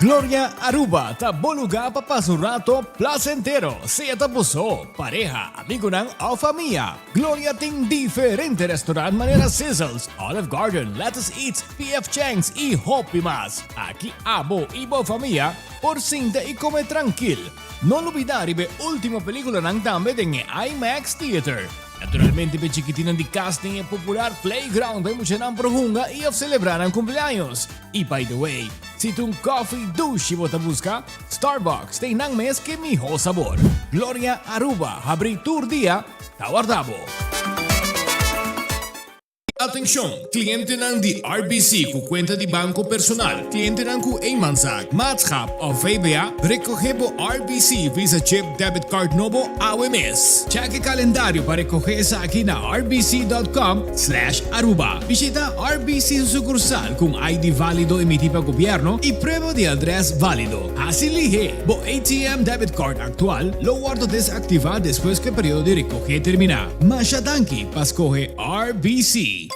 Gloria Aruba ta bo lugar pa pasa un rato placentero, sea ta bo so, pareha, amigonan of famia. Gloria tin diferente restaurant manera Sizzles, Olive Garden, Lettuce Eats, PF Chang's y hopi mas. Aki abo y bo famia por sinta y come trankil. No lubida riba e ultimo peliculanan tambe den e IMAX Theater. Naturalmente p'e chikitinnan di cas tin e popular playground pa e muchanan por hunga y of celebra nan cumpleaños. Y by the way, si ta un coffee dushi bo ta busca, Starbucks ta einan mes ke miho sabor. Gloria Aruba habri tur dia ta warda bo. Atencion, clientenan di RBC cu cuenta di banco personal, clientenan cu eenmanszaak, maatschap of VBA, recoge bo RBC Visa Chip Debit Card nobo awe mes. Check e calendario pa recoge esaki na rbc.com slash aruba. Bishita RBC su sucursal cu un ID valido emiti pa gobierno y prueba di adres valido. Haci lihe! Bo ATM debit card actual lo wordo desactiva despues cu e periodo di recoge termina. Masha danki pa scoge RBC!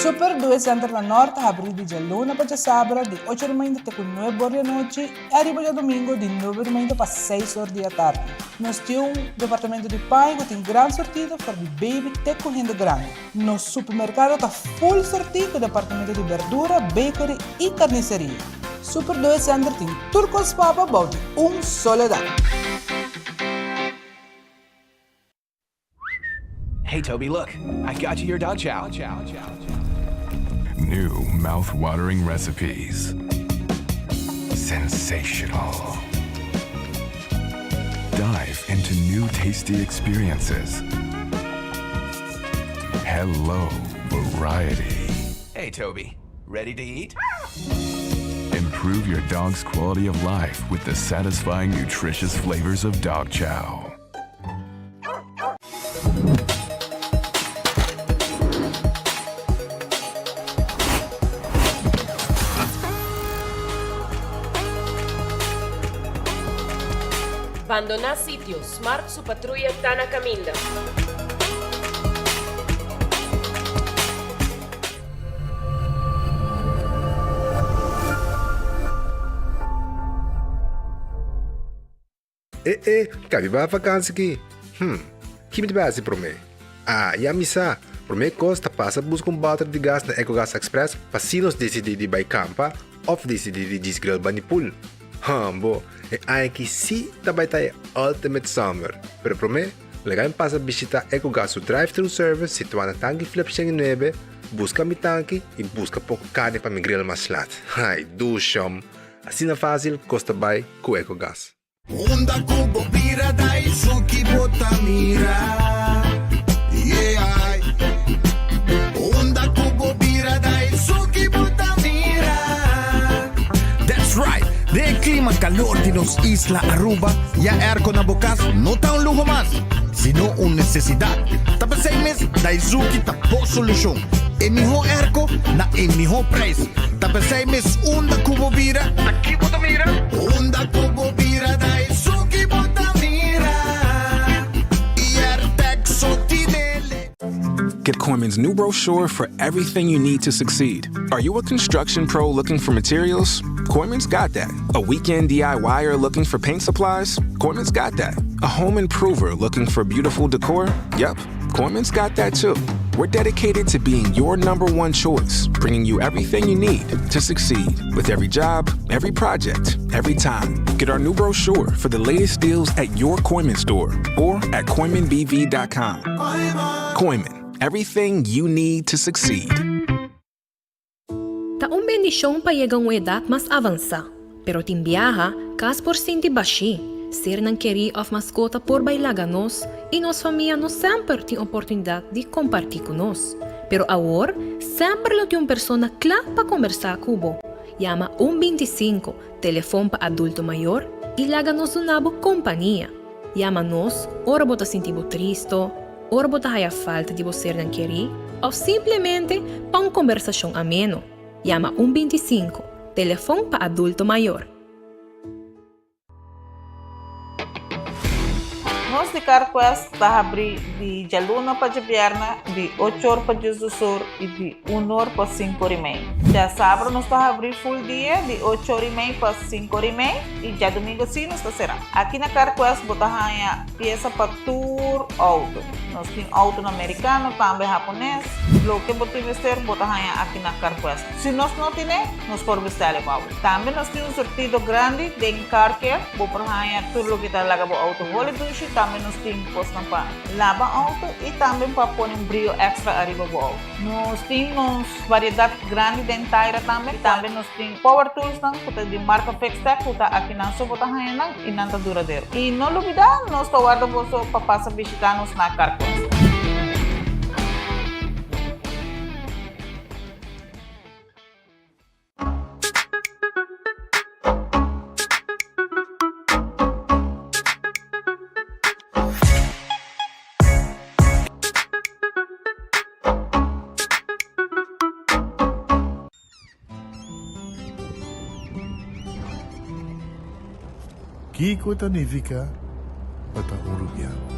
Super Due Center na Nort ta habrí di djaluna pa djasabra di ocho di mainta te ku nuebe or di anochi i ariba djadumingu di nuebe di mainta pa seis or di atardi. Nos tin un departamento di paña ku tin gran sortido for di baby te ku hende grandi. Nos supermerkado ta full sortí ku departamento di berdura, bakery i karniseria. Super Due Center tin tur kos papa bou di un solo dak. Hey Toby, look, I got you your dog chow. New mouth-watering recipes. Sensational. Dive into new tasty experiences. Hello, variety. Hey Toby, ready to eat? Improve your dog's quality of life with the satisfying, nutritious flavors of dog chow. Bandoná sitio, Smart su patruya ta na kaminda. E e, ka mi bai vakansi ki? Hm, ki mi ta bai hasi promé? Ah, ya mi sa! Promé kos ta pasa buska un bòter di gas na Ecogas Express pa si nos disidí di bai kampa òf disidí di djis grill bani pool. Hambo, e aña aki sí ta bai ta e ultimate summer! Pero promé, laga mi pasa bishitá Ecogas su drive-thru service situá na Tanki Flip 109, buska mi tanki i buska poko karni pa mi grill mas lat. Ai, dushom! Asina fásil kos ta bai ku Ecogas. Unda ku bo bira Daisuki bo ta mira Yeah Unda ku bo bira Daisuki bo ta mira That's right! Den e klima kalor di nos isla Aruba, ya airco na bo kas no ta un luho mas, sino un nesesidat. Ta p'esei mes Daisuki ta bo solushon. E mihó airco na e mihó prijs. Ta p'esei mes unda ku bo bira, ta ki bo ta mira? Unda ku bo bira ta esun ki bo ta mira. Airtec so tinele. Get Kooyman's new brochure for everything you need to succeed. Are you a construction pro looking for materials? Kooyman's got that. A weekend DIYer looking for paint supplies? Kooyman's got that. A home improver looking for beautiful decor? Yep, Kooyman's got that too. We're dedicated to being your number one choice, bringing you everything you need to succeed with every job, every project, every time. Get our new brochure for the latest deals at your Kooyman store or at KooymanBV.com. Kooyman, everything you need to succeed. Ta un bendishon pa yega un edat mas avansá, pero tin biaha, kas por sinti bashí, sernan kerí òf maskota por bai laga nos i nos famia no semper tin oportunidat di kompartí ku nos. Pero awor, semper lo tin un persona kla pa kombersá ku bo. Yama un 25, telefon pa adulto mayor, i laga nos duna bo kompania. Yama nos ora bo ta sinti bo tristo, ora bo ta haya falta di bo sernan kerí òf simplemente pa un kombersashon ameno. Yama un 25, telefon pa adulto mayor. Nos Nos di CarQuest ta habri di djaluna pa djabièrnè di ocho or pa diesdos or i di un or pa sinku or i mei. Djasabra nos ta habri full dia di ocho or i mei pa sinku or i mei i djadumingu si nos ta será. Aki na CarQuest bo ta haña piesa pa tur outo. Nos tin outonan merikano, tambe hapones. Loke bo tin mester bo ta haña aki na CarQuest. Si nos no tine, nos por bestèl e pa bo. Tambe nos tin un surtido grandi den car care. Bo por haña tur loke ta laga bo outo holi dushi. Tambe nos tin kosnan pa laba outo i tambe pa pone un brio èkstra ariba bo outo. Nos tin nos variedat grandi den taira tambe. Tambe nos tin power toolsnan ku ta di marka Fixtech ku ta akinan so bo ta haña nan i nan ta duradero. I no lubidá nos ta warda boso pa pasa bishitá nos na Carquest. Kiko ta nifiká pa ta un rubiano?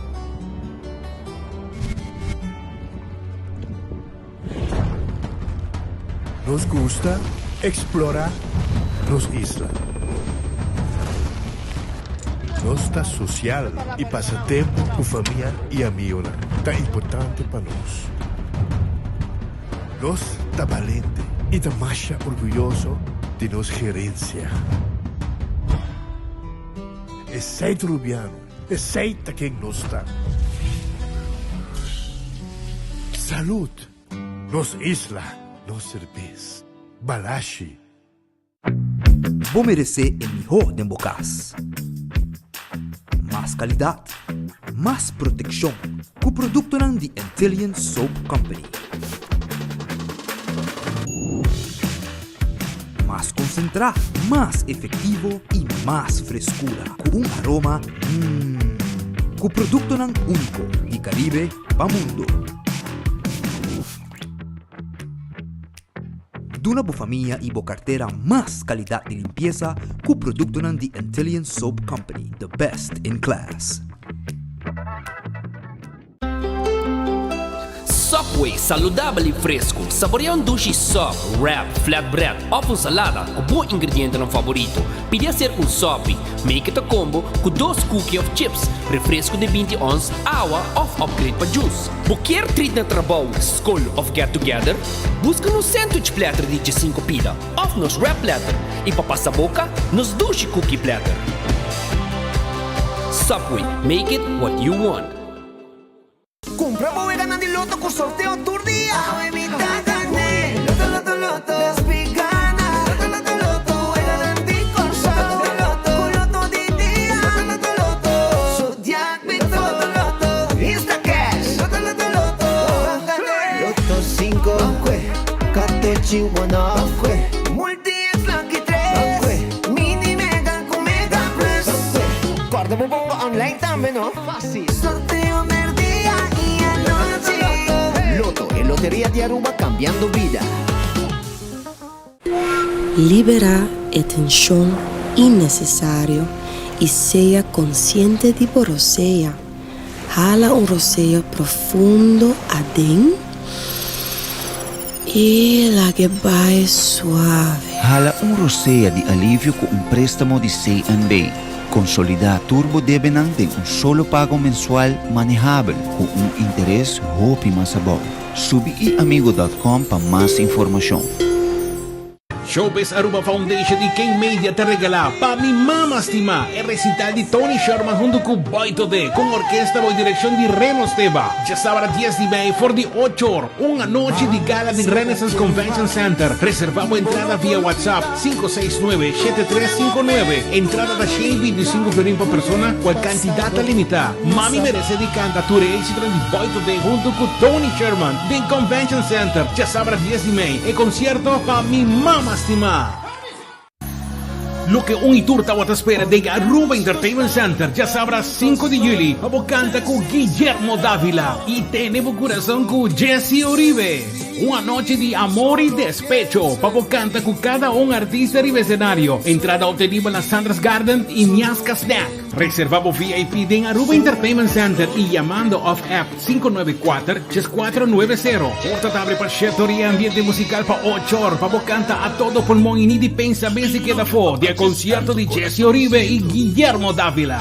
Nos gusta explora nos isla. Nos ta social y pasa tempo cu famia y amigonan ta importante pa nos. Nos ta balente y ta masha orguyoso di nos gerencia. Esey ta Rubiano. Esey ta ken nos ta. Salud! Nos isla, nos serbes. Balashi. Bo meresé e mihó den bo kas. Mas kalidat, mas protekshon ku produktonan di Antillian Soap Company. Mas konsentrá, mas efektivo i mas freskura ku un aroma mmm. Ku produktonan úniko di Karibe pa mundu. Duna bo famia i bo kartera mas kalidat di limpiesa ku produktonan di Antillian Soap Company, the best in class. Subway, saludabel y fresco. Saborea un dushi sub, wrap, flatbread of un salada cu bo ingredientenan favorito. Pidi hacer un sopi. Make it a combo cu dos cookie of chips, refresco di binti ons, awa of upgrade pa juice. Bo kier treat na trabou, scol of get together? Busca nos sandwich platter di djesinco pida of nos wrap platter y pa pasa boca, nos dushi cookie platter. Subway, make it what you want. Cumpra bo weganan di loto cu sorteo tur dia. Awe mi ta gane. Loto, loto, loto. Despi gana. Loto, loto, loto. Weganan di Corsou. Loto, loto, Cu loto di dia. Loto, loto, loto. Zodiac Victor. Loto, loto, loto. Insta cash. Loto, loto, loto. Ban gane. Loto cinco. Ban Catochi one off. Ban Multi X lucky tres. Ban Mini mega cu mega plus. Ban Corda bo bongo online tambe no. Fácil. Sorteo merdia y anochi. Lotto, e loteria di Aruba cambiando bida. Liberá e tenshon innesesario i sea konsiente di bo rosea. Hala un rosea profundo aden i lag'e bai suave. Hala un rosea di alivio ku un préstamo di CNB. Konsolidá tur bo debenan den un solo pago mensual manehabel ku un interes hopi mas abou. Subi iamigo dòt kòm pa mas informashon. Showbiz Aruba Foundation y King Media ta regala Pa Mi Mama Stima e recital di Tony Sherman hunto cu Boy Todé cu un orkesta bao direccion di Reno Steba. Djasabra dies di mei for di ocho or, un anochi di gala den Renaissance Convention Center. Reserva bo entrada via WhatsApp 569 7359. Entrada ta 125 florin pa persona, cual cantidad ta limita. Mami merece di canta tur e exitonan di Boy Todé hunto cu Tony Sherman den Convention Center djasabra dies di mei. E concierto pa mi mama stima. Loke un y tur tawata spera den Aruba Entertainment Center djasabra sinku di juli pa bo canta cu Guillermo Davila y tene bo curason cu Jessy Uribe. Un anochi di amor y despecho pa bo canta cu cada un artista riba escenario. Entrada obtenibel na Sandra's Garden y Miaska Snack. Reserva bo VIP den Aruba Entertainment Center y yamando of app 594 3490. Porta ta abri pa shete or y ambiente musical pa ocho or pa bo canta a todo pulmon y ni di pensa bes di keda afo di e concierto di Jesse Oribe y Guillermo Davila.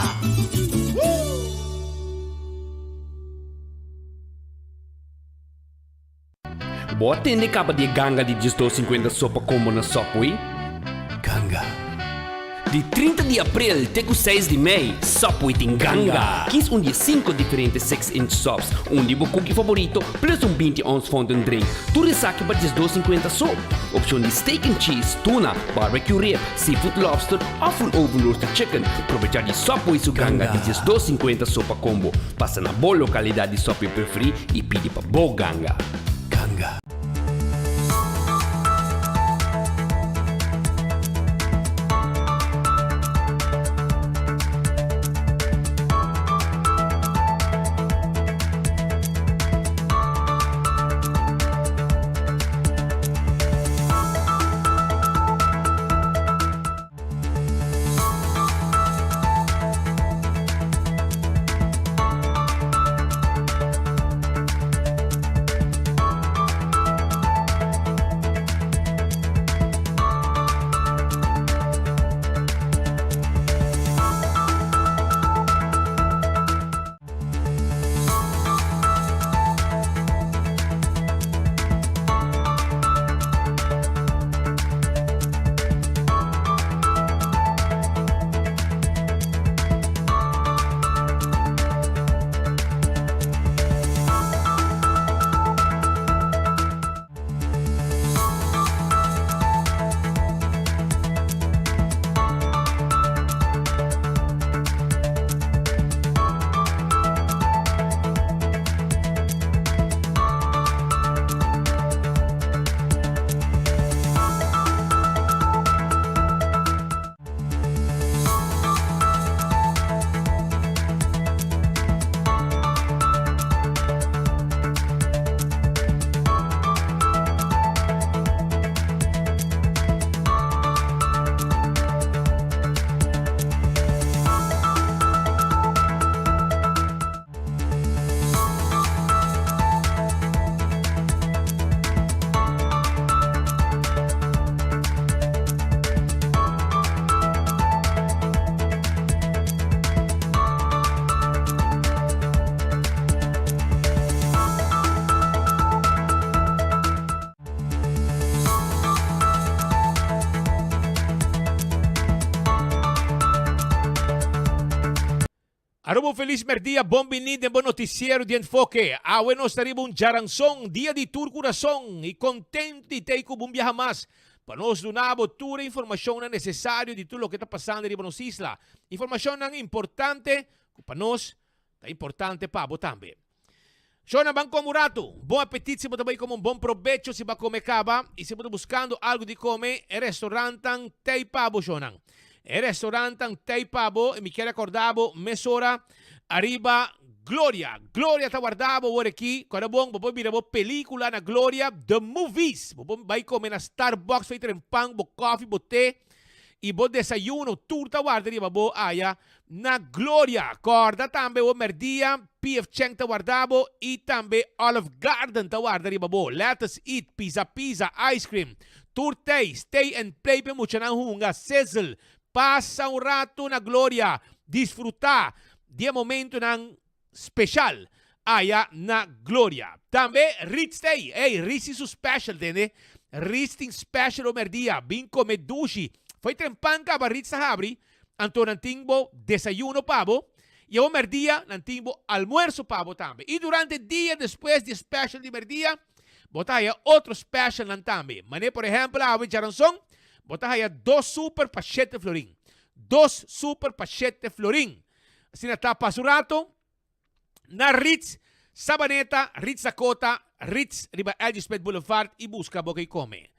Bo a tende caba di e ganga di diesdos sinkuenta sopa combo na Subway? Ganga. Di 30 di april te cu 6 di mei, Subway tin ganga! Kies un di e cinco diferente 6 inch subs, un di bo cookie favorito, plus un 20 ons fountain drink. Tur esaki pa diesdos sinkuenta so. Opcion di steak and cheese, tuna, barbecue rib, seafood lobster of un oven roasted chicken. Probecha di Subway su ganga di diesdos sinkuenta sopa combo. Pasa na bo localidad di Subway preferi y pidi pa bo ganga. Ganga. Aruba un felis merdia, bon bini den bo noticiero di Enfoke. Awe nos ta riba un djaranson, dia di tur curason y content di tey cu bo un biaha mas pa nos duna bo tur e informacionnan necesario di tur loke ta pasando riba nos isla. Informacionnan importante cu pa nos ta importante pa bo tambe. Shona ban come un rato. Bon apetit si bo ta bay come un bon probecho si bo a come caba y si bo ta buscando algo di come e restaurantan tey pa bo shonan. E restaurantan tey pa bo y mi kier acorda bo mesora ariba Gloria. Gloria ta warda bo wor aki. Cuando bon bo por mira bo pelicula na Gloria The Movies. Bo por bay come na Starbucks fey tren pan bo coffee bo te y bo desayuno tur ta warda riba bo aya Na Gloria, corda tambe bo merdia, PF Chang ta warda bo y tambe Olive Garden ta warda riba bo. Let us eat, pizza pizza, ice cream, tur tey, stay and play p'e muchanan hunga, sizzle, pasa un rato na Gloria, disfruta di e momentonan special aya na Gloria. Tambe Ritz tey, ey, Ritz tin su special tende, Ritz tin special o merdia, bin come dushi, fo'i trempan caba Ritz ta habri, anto nan tin bo desayuno pa bo, y awor merdia nan tin bo almuerzo pa bo tambe. Y durante dia despues di e special di merdia, bo ta haya otro specialnan tambe. Mane por ehempel awe djaranson, bo ta haya dos super pa shete florin. Dos super pa shete florin. Asina ta pasa un rato na Ritz Sabaneta, Ritz Dakota, Ritz riba LG Smith Boulevard y busca bo ke come.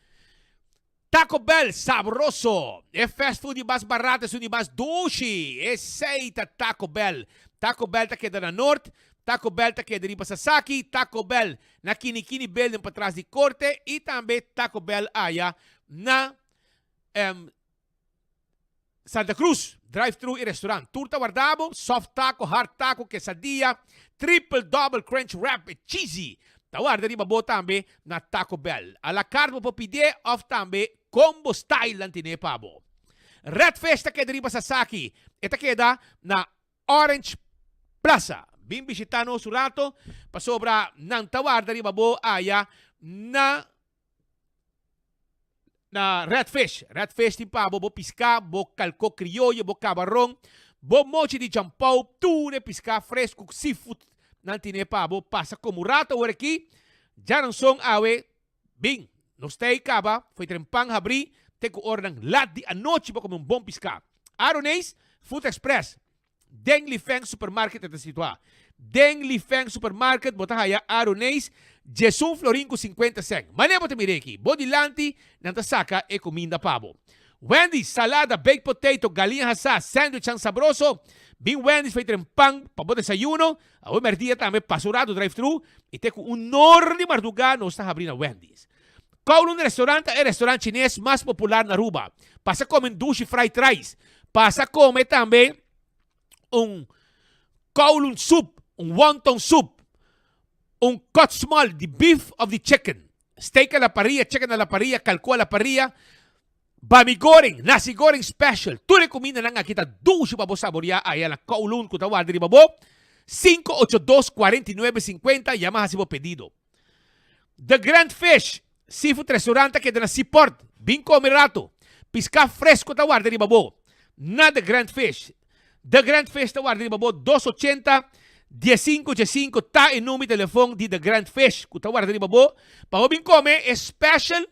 Taco Bell sabroso! E fast food di mas barato esun di mas dushi! Esey ta Taco Bell. Taco Bell ta keda na Noord, Taco Bell ta keda riba Sasaki, Taco Bell na Kini Kini Building patras di Corte y tambe Taco Bell aya na Santa Cruz. Drive thru y restaurant. Tur ta warda bo, soft taco, hard taco, quesadilla, triple double crunch wrap e cheesy. Ta warda riba bo tambe na Taco Bell. A la carte bo por pidie of tambe combo style nan tine pa bo. Red Fish ta keda riba Sasaki. E ta keda na Orange Plaza. Bin bishita nos un rato pasobra nan ta warda riba bo aya na na Red Fish. Red Fish tin pa bo bo piská, bo kalkó krioyo, bo kabaron, bo mochi di champou, tur e piská fresku, seafood nan tine pa bo. Pasa komo rato awor aki. Djaranson awe bin. Nos ta ei kaba fo'i trempan habrí te ku oranan lat di anochi pa kome un bon piská. Aroneis Food Express. Den Li Feng Supermarket e ta situá. Den Li Feng Supermarket bo ta haya aroneis djesun florin ku sinkuenta sèn. Manera bo ta mira aki, bo dilanti nan ta saka e kuminda pa bo. Wendy's, salada, baked potato, galiña hasá, sandwichan sabroso. Bin Wendy's pa e tren pan pa bo desayuno. Awe mèrdia tambe pasa un ratu drive thru i te ku un nor di mardugá nos ta habri na Wendy's. Kowloon Restaurant ta e restaurant chines mas popular na Aruba. Pasa come un dushi fried rice. Pasa come tambe un Kowloon soup, un wonton soup, un cut small di beef of di chicken, steak a la parrilla, chicken a la parrilla, kalku a la parrilla, bami goreng, nasi goreng special. Tur e kumindanan aki ta dushi pa bo saboria aya na Kowloon ku ta warda riba bo. 582 49 50 yama hasi bo pedido. The Grand Fish Seafood Restaurant ta keda na Seaport. Bin come rato. Piská fresco ta warda riba bo na The Grand Fish. The Grand Fish ta warda riba bo 280 15 85 ta e number di telefon di The Grand Fish ku ta warda riba bo pa bo bin come e special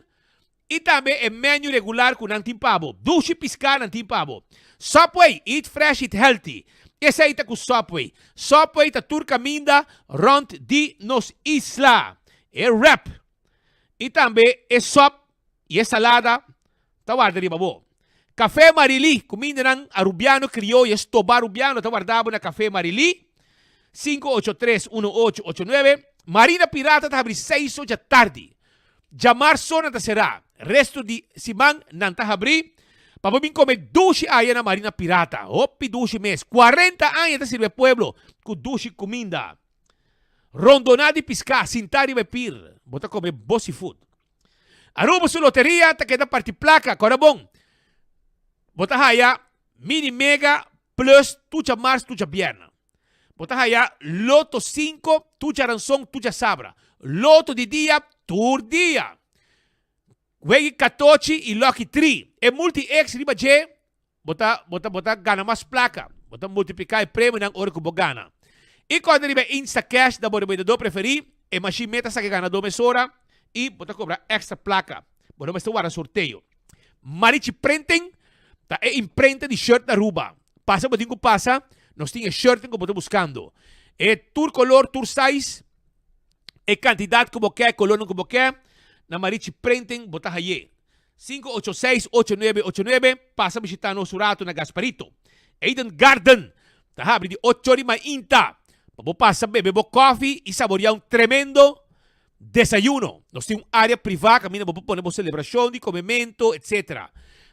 i tambe e menu regular ku nan tin pa bo. Dushi piská nan tin pa bo. Subway, eat fresh, eat healthy. Esei ta ku Subway. Subway ta tur kaminda rònt di nos isla. E wrap i tambe e sòp i e salada ta warda riba bo. Café Marily, kumindanan arubiano krioyo, stoba arubiano ta warda bo na Café Marily, 583 1889. Marina Pirata ta habri seis ocha tardi. Djamarso nan ta será. Resto di siman nan ta habrí pa bo bin kome dushi aya na Marina Pirata. Hopi dushi mes. Kuarenta aña ta sirbi e pueblo ku dushi kuminda. Rondoná di piská, sintá riba e pir, bo ta kome bo seafood. Aruba su loteria ta keda parti plaka, kòrda bon. Bo ta haya mini mega plus tur djamars tur djabièrnè. Bo ta haya loto sinku tur djaranson tur djasabra. Loto di dia tur dia. Wegi katochi i lucky tri. E multi X riba dje bo ta bo ta bo ta gana mas plaka. Bo ta multipliká e premionan ora ku bo gana. I kòrda riba e Instacash na bo rebendedor preferí, e mashin meta sa ke ganadó mesora i bo ta kobra èkstra plaka. Bo no mester warda sorteo. Marichi Printing ta e imprenta di shirt na Aruba. Pasa bo tin ku pasa, nos tin e shirtnan ku bo ta buskando. E tur kolor, tur size, e kantidat ku bo ke, e kolornan ku bo ke, na Marichi Printing bo ta haye. 586-8989, pasa bishita nos un ratu na Gasparito. Eden Garden ta habri di ocho di mainta pa bo pasa bebe bo kofi i saboria un tremendo Desayuno, Nos tin un área privá kaminda bo por pone bo selebrashon di komementu, etsetera.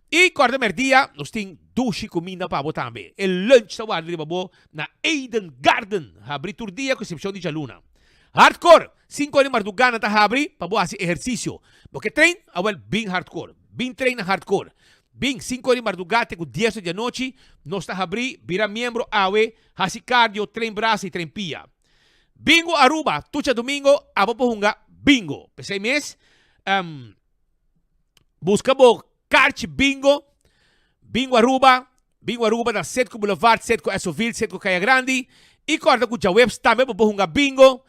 I kòrda mèrdia, nos tin dushi kuminda pa bo tambe. E lunch ta warda riba bo na Eden Garden, habrí tur dia ku eksepshon di djaluna. Hardcore, Sinku ora di mardugá nan ta habri pa bo hasi ehersisio. Bo ke train? Awèl bin Hardcore. Bin train na Hardcore. Bin sinku ora di mardugá te ku dies ora di anochi, nos ta habrí. Bira miembro awe, hasi cardio, train brasa i train pia. Bingo Aruba, tur djadumingo abo por hunga bingo. P'esei mes, um, buska bo karchi bingo, Bingo Aruba, Bingo Aruba na Setco Boulevard, Setco Essoville, Setco Kaya Grandi. I kòrda ku djaweps tambe bo por hunga bingo,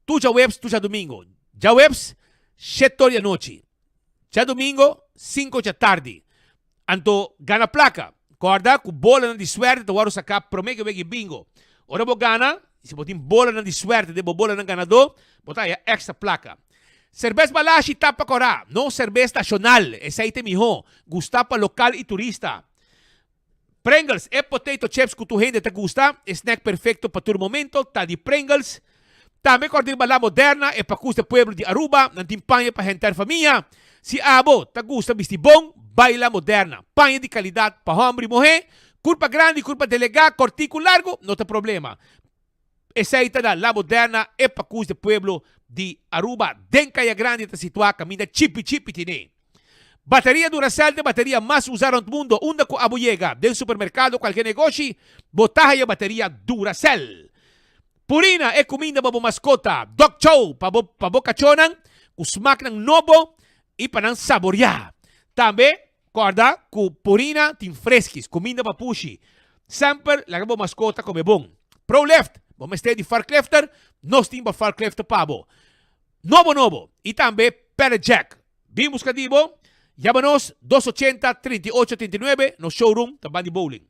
tur djaweps, tur djadumingo. Djaweps, shete or di anochi. Djadumingo, sinku djatardi. Anto gana plaka. Kòrda ku bolanan di suèrte ta wòrdu saká promé ku e wega bingo. Ora bo gana, si bo tin bolanan di suèrte den bo bolanan ganadó, bo ta haña èkstra plaka. Serbes Balashi ta pa kòrá. Nos serbes nashonal, esei ta e mihó, gustá pa lokal i turista. Pringles, e potato chips ku tur hende ta gusta, e snack perfekto pa tur momento, ta di Pringles. Tambe kòrda riba La Moderna, e pakus di pueblo di Aruba, nan tin paña pa henter famia. Si abo ta gusta bisti bon, bai La Moderna. Paña di kalidat pa hòmber i muhé, Kurpa grandi, kurpa delegá, kòrtiku, largu, no ta problema. Esei ta na La Moderna, e pakus di pueblo di Aruba. Den Kaya Grandi ta situá kaminda chipi chipi tine. Bateria Duracell ta e bateria mas usá rònt mundo. Unda ku abo yega, den supermerkado, kualke negoshi, bo ta haya bateria Duracell. Purina, e kuminda pa bo maskota. Dog Chow, pa bo pa bo kachónan, ku smaknan nobo i pa nan saboriá. Tambe, kòrda ku Purina tin freskis, kuminda pa pushi. Semper laga bo maskota kome bon. ProLift, bo mester di forklifter? Nos tin bo forklifter pa bo. Nobo nobo! I tambe Pallet Jack. Bin buska di bo, yama nos dos ochenta 38 39, nos showroom ta bandi bowling.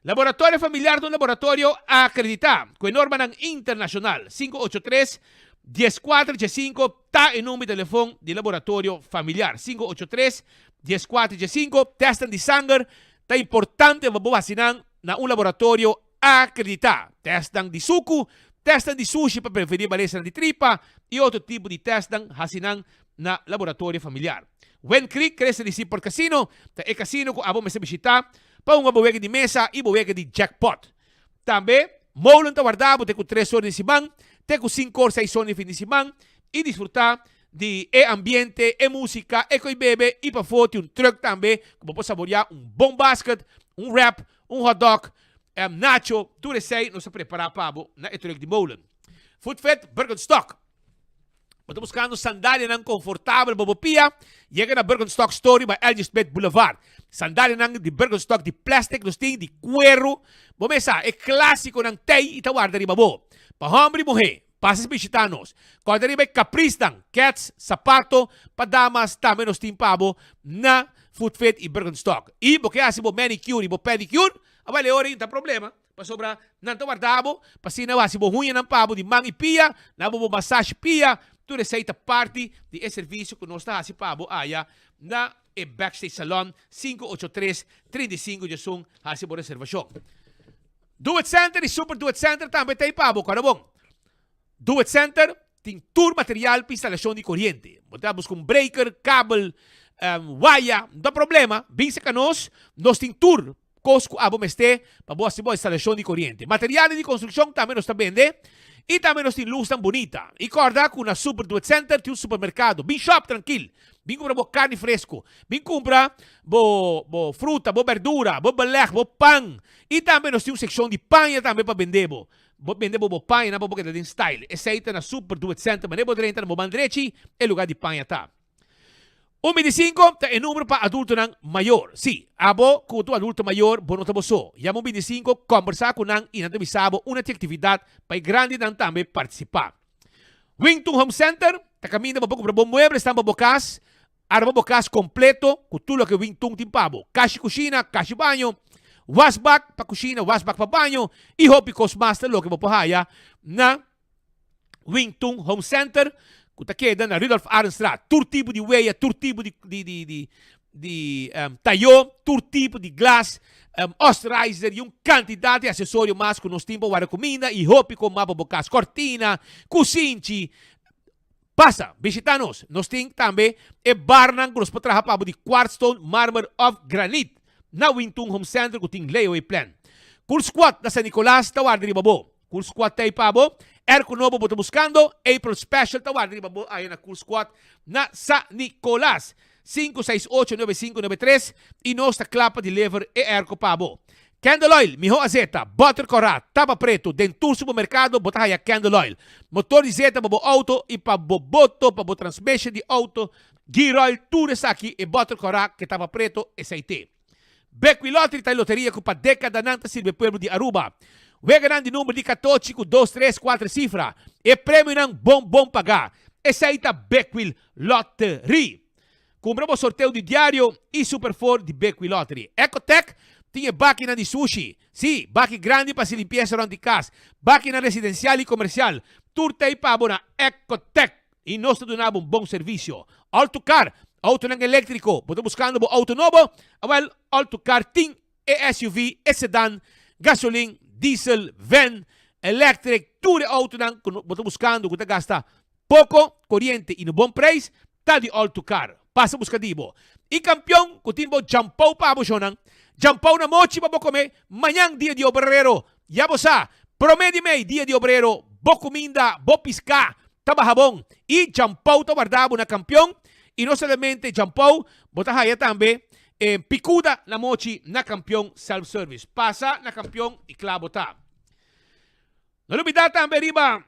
Laboratorio Familiar ta un laboratorio akreditá ku e normanan internashonal. 583 14 15 ta e number di telefon di Laboratorio Familiar. 583 14 15. Tèstnan di sanger ta importante pa bo hasi nan na un laboratorio akreditá. Tèstnan di suku, tèstnan di sushi pa prevení malesanan di tripa i otro tipo di tèstnan hasi nan na Laboratorio Familiar. Wind Creek Cresta di Seaport Casino ta e casino ku abo mester bishitá pa hunga bo wega di mesa i bo wega di jackpot. Tambe, Molen ta warda bo te ku tres or di siman te ku sinku or seis or di fin di siman i disfrutá di e ambiente, e músika, e koi bebe i pafó tin un truck tambe ku bo por saboriá un bon basket, un wrap, un hotdog, nacho, tur esei nos a prepará pa bo na e truck di Molen. Food Fit Birkenstock. Bo ta buskando sandalianan konfortabel pa bo pia? Yega na Birkenstock Store riba LG Smith Boulevard. Sandalianan di Birkenstock di plastic nos tin, di kueru. Bo mes sa, e klásikonan tei i ta warda riba bo. Pa hòmber i muhé, pasa bishitá nos. Kòrda riba e kaprisnan, kèts, sapato pa damas tambe nos tin pa bo na Footfit i Birkenstock. I bo ke hasi bo manicure i bo pedicure? Awel e ora ei no ta problema. Pasobra nan ta warda bo, pa asina bo hasi bo huñanan pa bo di man i pia, na bo bo masashi pia, tur esei ta parti di e servisio ku nos ta hasi pa bo aya na e Backstage Salon, 583 35 djasun, hasi bo reservashon. Do It Center i Super Do It Center tambe ta ei pa bo, kòrda bon. Do It Center tin tur material pa instalashon di koriente. Bo ta buska un breaker, kabel, waya, no ta problema, bin serka nos, nos tin tur Kos ku abo mester pa bo hasi bo instalashon di koriente. Materialnan di konstrukshon tambe nos ta bende i tambe nos tin lusnan bunita. I kòrda ku na Super Do It Center tin un supermerkado. Bin shòp trankil. Bin kumpra bo karni fresku. Bin kumpra bo bo fruta, bo bèrdura, bo belèg, bo pan. I tambe nos tin un sekshon di paña tambe pa bende bo. Bo bende bo bo pañanan pa bo keda den style. Esei ta na Super Do It Center. Manera bo drenta na bo man drechi e lugá di paña ta. Un 25 ta e numero pa adultonan mayor. Sí, abo ku ta un adulto mayor, bo no ta bo so. Yama un 25, kòmbersá ku nan i nan ta bisa bo una di aktividat pa e grandinan tambe partisipá. Wington Home Center ta kaminda pa bo kumpra bo mueblesnan pa bo kas, arma bo kas kompleto ku tur loke Wington tin pa bo, kashi kushina, kashi baño, wasbak pa kushina, wasbak pa baño i hopi kos mas ta loke bo por haya na Wington Home Center ku ta keda na Rudolf Arendstraat. Tur tipo di weya, tur tipo di di di di di um, tayo, tur tipo di glas, um, osterizer i un kantidat di asesorio mas ku nos tin pa warda kuminda i hopi kon mas pa bo kas. Kortina, kusinchi. Pasa, bishita nos. Nos tin tambe e barnan ku nos por traha pa bo di quartzstone, marmer òf granit na Wington Home Center ku tin layaway plan. Cool Squad na San Nicolas ta warda riba bo. Cool Squad ta ei pa bo. Airco nobo bo ta buscando? April Special ta warda riba bo aya na Cool Squad na Sa Nicolas. 5689593 y nos ta cla pa deliver e airco pa bo. Candle Oil, miho azeta, butter cora, tapa preto, den tur supermercado bo ta haya Candle Oil. Motor di zeta pa bo auto y pa bo boto, pa bo transmission di auto, gear oil, tur esaki e butter cora ke tapa preto esey te. Bekwin Lottery ta e loteria ku pa dekadanan ta sirbi e pueblo di Aruba. Weganan di number di katochi ku dos, tres, kuater sifra. E premionan bon bon pagá. Esei ta Bekwin Lottery. Kumpra bo sorteo di diario i Super Four di Bekwin Lottery. Ecotec tin e bakinan di sushi. Sí, baki grandi pa hasi limpiesa rònt di kas. Bakinan residensial i komersial. Tur ta ei pa bo na Ecotec. I nos ta duna bo un bon servisio. Autocar, autonan eléktriko. Bo ta buskando bo auto nobo? Awèl, Autocar tin e SUV, e sedan, gasolin, diesel, van, electric, tur e autonan ku bo ta buskando ku ta gasta poko koriente i na bon preis, ta di Autocar. Pasa buska di bo. I kampion ku tin bo djampou pa bo shownan. Djampou na mochi pa bo kome mañan dia di obrero. Ya bo sa, promé di mei dia di obrero, bo kuminda, bo piská ta baha bon i djampou ta warda bo na kampion. I no solamente djampou, bo ta haya tambe e pikuda na mochi na kampion self service. Pasa na kampion i kla bo ta. No lubidá tambe riba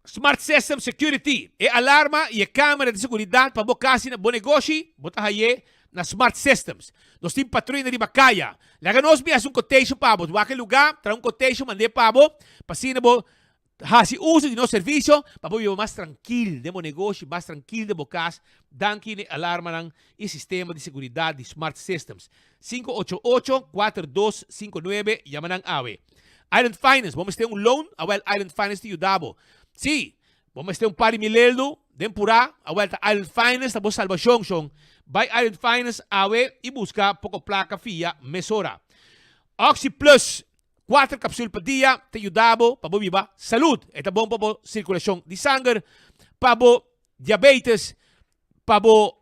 Smart System Security, e alarma i e kamera di seguridat pa bo kas i na bo negoshi, bo ta haye na Smart Systems. Nos tin patruina riba kaya. Laga nos bin hasi un quotation pa bo. Wak e lugá, traha un quotation mand'é pa bo, pa asina bo hasi uso di nos servisio pa bo biba mas trankil den bo negoshi, mas trankil den bo kas, danki na e alarmanan i sistema di seguridat di Smart Systems. 588 4259 Yama nan awe. Island Finance, bo mester un loan? Awel Island Finance ta yuda bo. Sí, bo mester un par di mileldo den purá? Awel ta Island Finance ta bo salbashon, shon. Bai Island Finance awe i buska poko plaka fia mesora. Oxi Plus, kuater kapsul pa dia ta yuda bo pa bo biba salud. E ta bon pa bo sirkulashon di sanger, pa bo diabetes, pa bo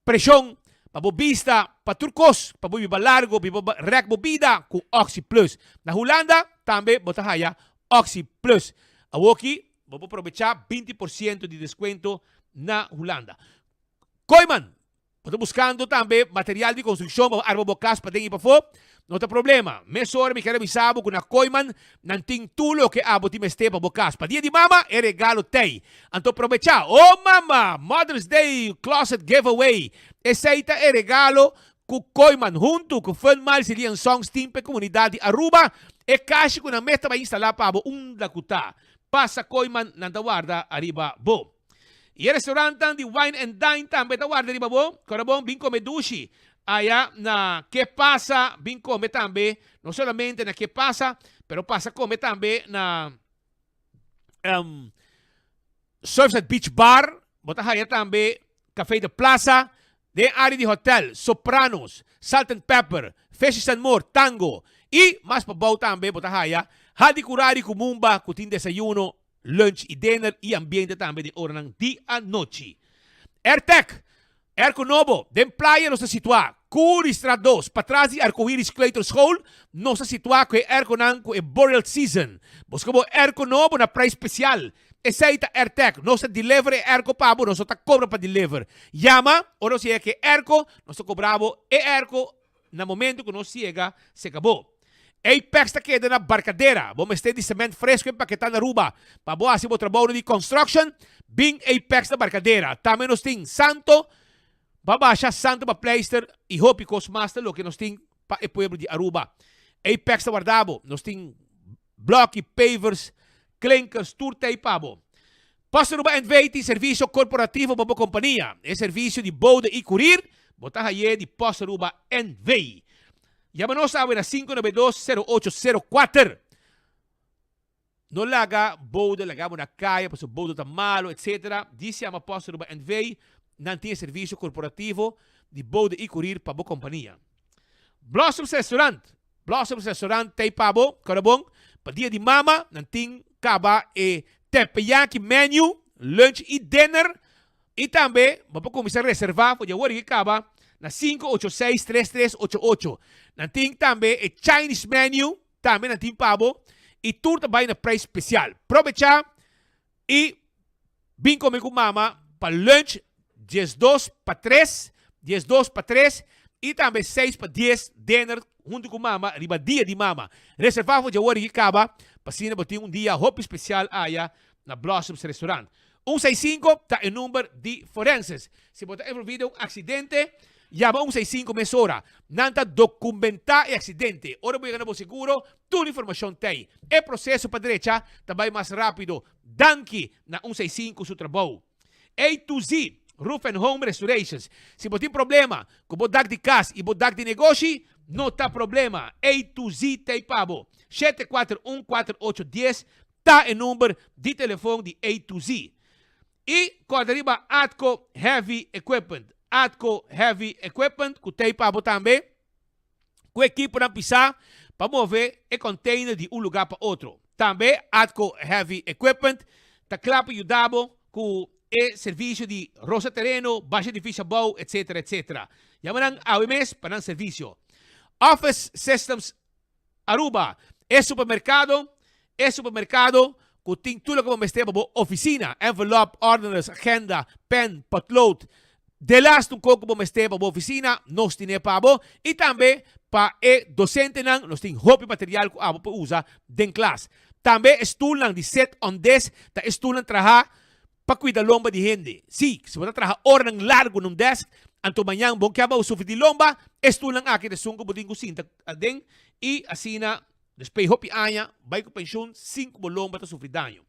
Preshon pa bo bista, pa tur kos, pa bo biba largo, biba rèk bo bida ku Oxi Plus. Na Hulanda tambe bo ta haya Oxi Plus. Awoki bo por probechá 20% di deskuento na Hulanda. Kooiman, bo ta buskando tambe material di konstrukshon pa bo arma bo kas paden i pafó? No ta problema. Mesora mi kier a bisa bo ku na Kooiman nan tin tur loke abo tin mester pa bo kas. Pa dia di mama e regalo t'ei. Anto probechá. Oh mama! Mother's Day Closet Giveaway! Esei ta e regalo ku Kooiman huntu ku Fun Miles i Lian Songs tin pa e komunidat di Aruba. E kashi ku nan mes ta bai instalá pa bo unda ku ta. Pasa Kooiman nan ta warda ariba bo. I e restaurantnan di Wine and Dine tambe ta warda riba bo. Kòrda bon bin kome dushi Aya na Ke Pasa bin kome tambe, no solamente na Ke Pasa, pero pasa kome tambe na um, Surfside Beach Bar, bo ta haya tambe Café de Plaza, den área di hotel, Sopranos, Salt and Pepper, Fishes and More, Tango, i mas pabou tambe bo ta haya Hadi Curari ku Mumba ku tin desayuno, lunch i dinner i ambiente tambe den oranan di anochi. Airtec, Airco nobo, den playa nos ta situá, Koeristraat 2, patras di Arcoiris Kleuterschool, nos ta situá ku e airconan ku e Boreal Season. Buska bo airco nobo na prijs spesial. Esei ta Airtec, nos ta deliver e airco pa bo, nos no ta kobra pa deliver. Yama ora nos yega ku e airco, nos ta kobra bo e airco Na momento ku nos yega, se kabó. Apex ta keda na Barcadera. Bo mester di cement fresco empaketá na Aruba pa bo hasi bo trabounan di construction? Bin Apex na Barcadera. Tambe nos tin santo pa basha, santo pa pleister i hopi kos mas ta loke nos tin pa e pueblo di Aruba. Apex ta warda bo. Nos tin bloki, pavers, klinkers, tur ta ei pa bo. Post Aruba NV tin servisio korporativo pa bo kompania. E servisio di bode i kurir bo ta haye di Post Aruba NV. Yama nos awe na 592 0804. No laga bode laga bo na kaya pasobra bode ta malo etc. Dis yama Post Aruba NV, nan tin e servisio korporativo di bode i kurir pa bo kompania. Blossoms Restaurant Blossoms Restaurant t'ei pa bo, kòrda bon, pa dia di mama nan tin kaba e teppanyaki menu, lunch i dinner, i tambe bo por kuminsá reservá for di awor i kaba na 586 3388. Nan tin tambe e Chinese menu tambe nan tin pa bo i tur ta bai na prijs spesial. Probechá I bin come cu mama pa lunch 12 pa 3, 12 pa 3 y tambe 6 pa 10 dinner hunto cu mama riba dia di mama. Reserva for djawoor di caba pa asina bo tin un dia hopi special aya na Blossoms Restaurant. Un seis cinco ta e number di forenses. Si bo ta envolvi den un accidente, yama un seis cinco mesora. Nan ta documenta e accidente. Ora bo yega na bo seguro, Tur informashon t'ei. E proseso pa drecha ta bai mas rápido danki na un seis sinku su trabou. A to Z Roof and Home Restorations Si bo tin problema ku bo dak di kas i bo dak di negoshi, no ta problema. A to Z t'ei pa bo. 741 4810 ta e number di telefon di A to Z. I kòrda riba Atco Heavy Equipment. Atco Heavy Equipment ku t'ei pa bo tambe. Ku ekiponan pisá pa move e container di un lugá pa otro. Tambe Atco Heavy Equipment ta kla pa yuda bo ku e servisio di rosa tereno, basha edifisio abou, etc. Etc. Yama nan awe mes pa nan servisio. Office Systems Aruba, e supermercado, e supermercado cu tin tur loke bo mester pa bo oficina, envelop, ordeners, agenda, pen, potlood, delaste un co cu bo mester pa bo oficina, nos tine pa bo. Y tambe pa e docentenan nos tin hopi material cu abo por usa den klas. Tambe e stoelnan di sit on desk ta e stoelnan traha Pa cuida lomba di hende. Sí, si bo ta traha oranan largu na un desk, anto mañan bo ke abou sufri di lomba, e stulnan aki ta esun ku bo tin ku sinta aden i asina despues hopi aña bai ku penshun sin ku bo lomba ta sufri daño.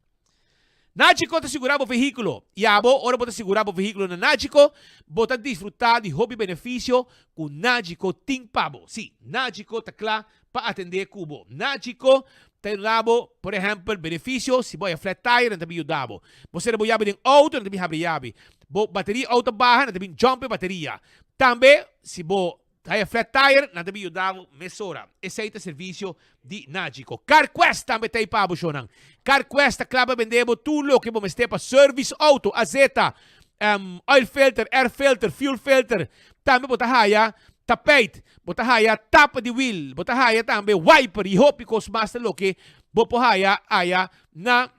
Nagico ta sigurá bo vehíkulo i abo ora bo ta sigurá bo vehíkulo na Nagico, bo ta disfrutá di hopi benefisio ku Nagico tin pa bo. Sí, Nagico ta kla pa atendé ku bo. Nagico ta yuda bo, por ehèmpel, benefisio, si bo haya flat tire, nan ta bin yuda bo. Bo sera bo yabi den outo, nan ta bin habri yabi. Bo bateria outo baha, nan ta bin jump e bateria. Tambe, si bo haya flat tire, nan ta bin yuda bo mesora. Esei ta servisio di Nagico. CarQuest tambe ta ei pa bo, shownan. CarQuest ta kla pa bende bo tur loke bo mester pa service outo, azeta, oil filter, air filter, fuel filter. Tambe bo ta haya tapijt, bo ta haya tapa di wiel, bo ta haya tambe wiper y hopi cos mas ta loke bo por haya aya na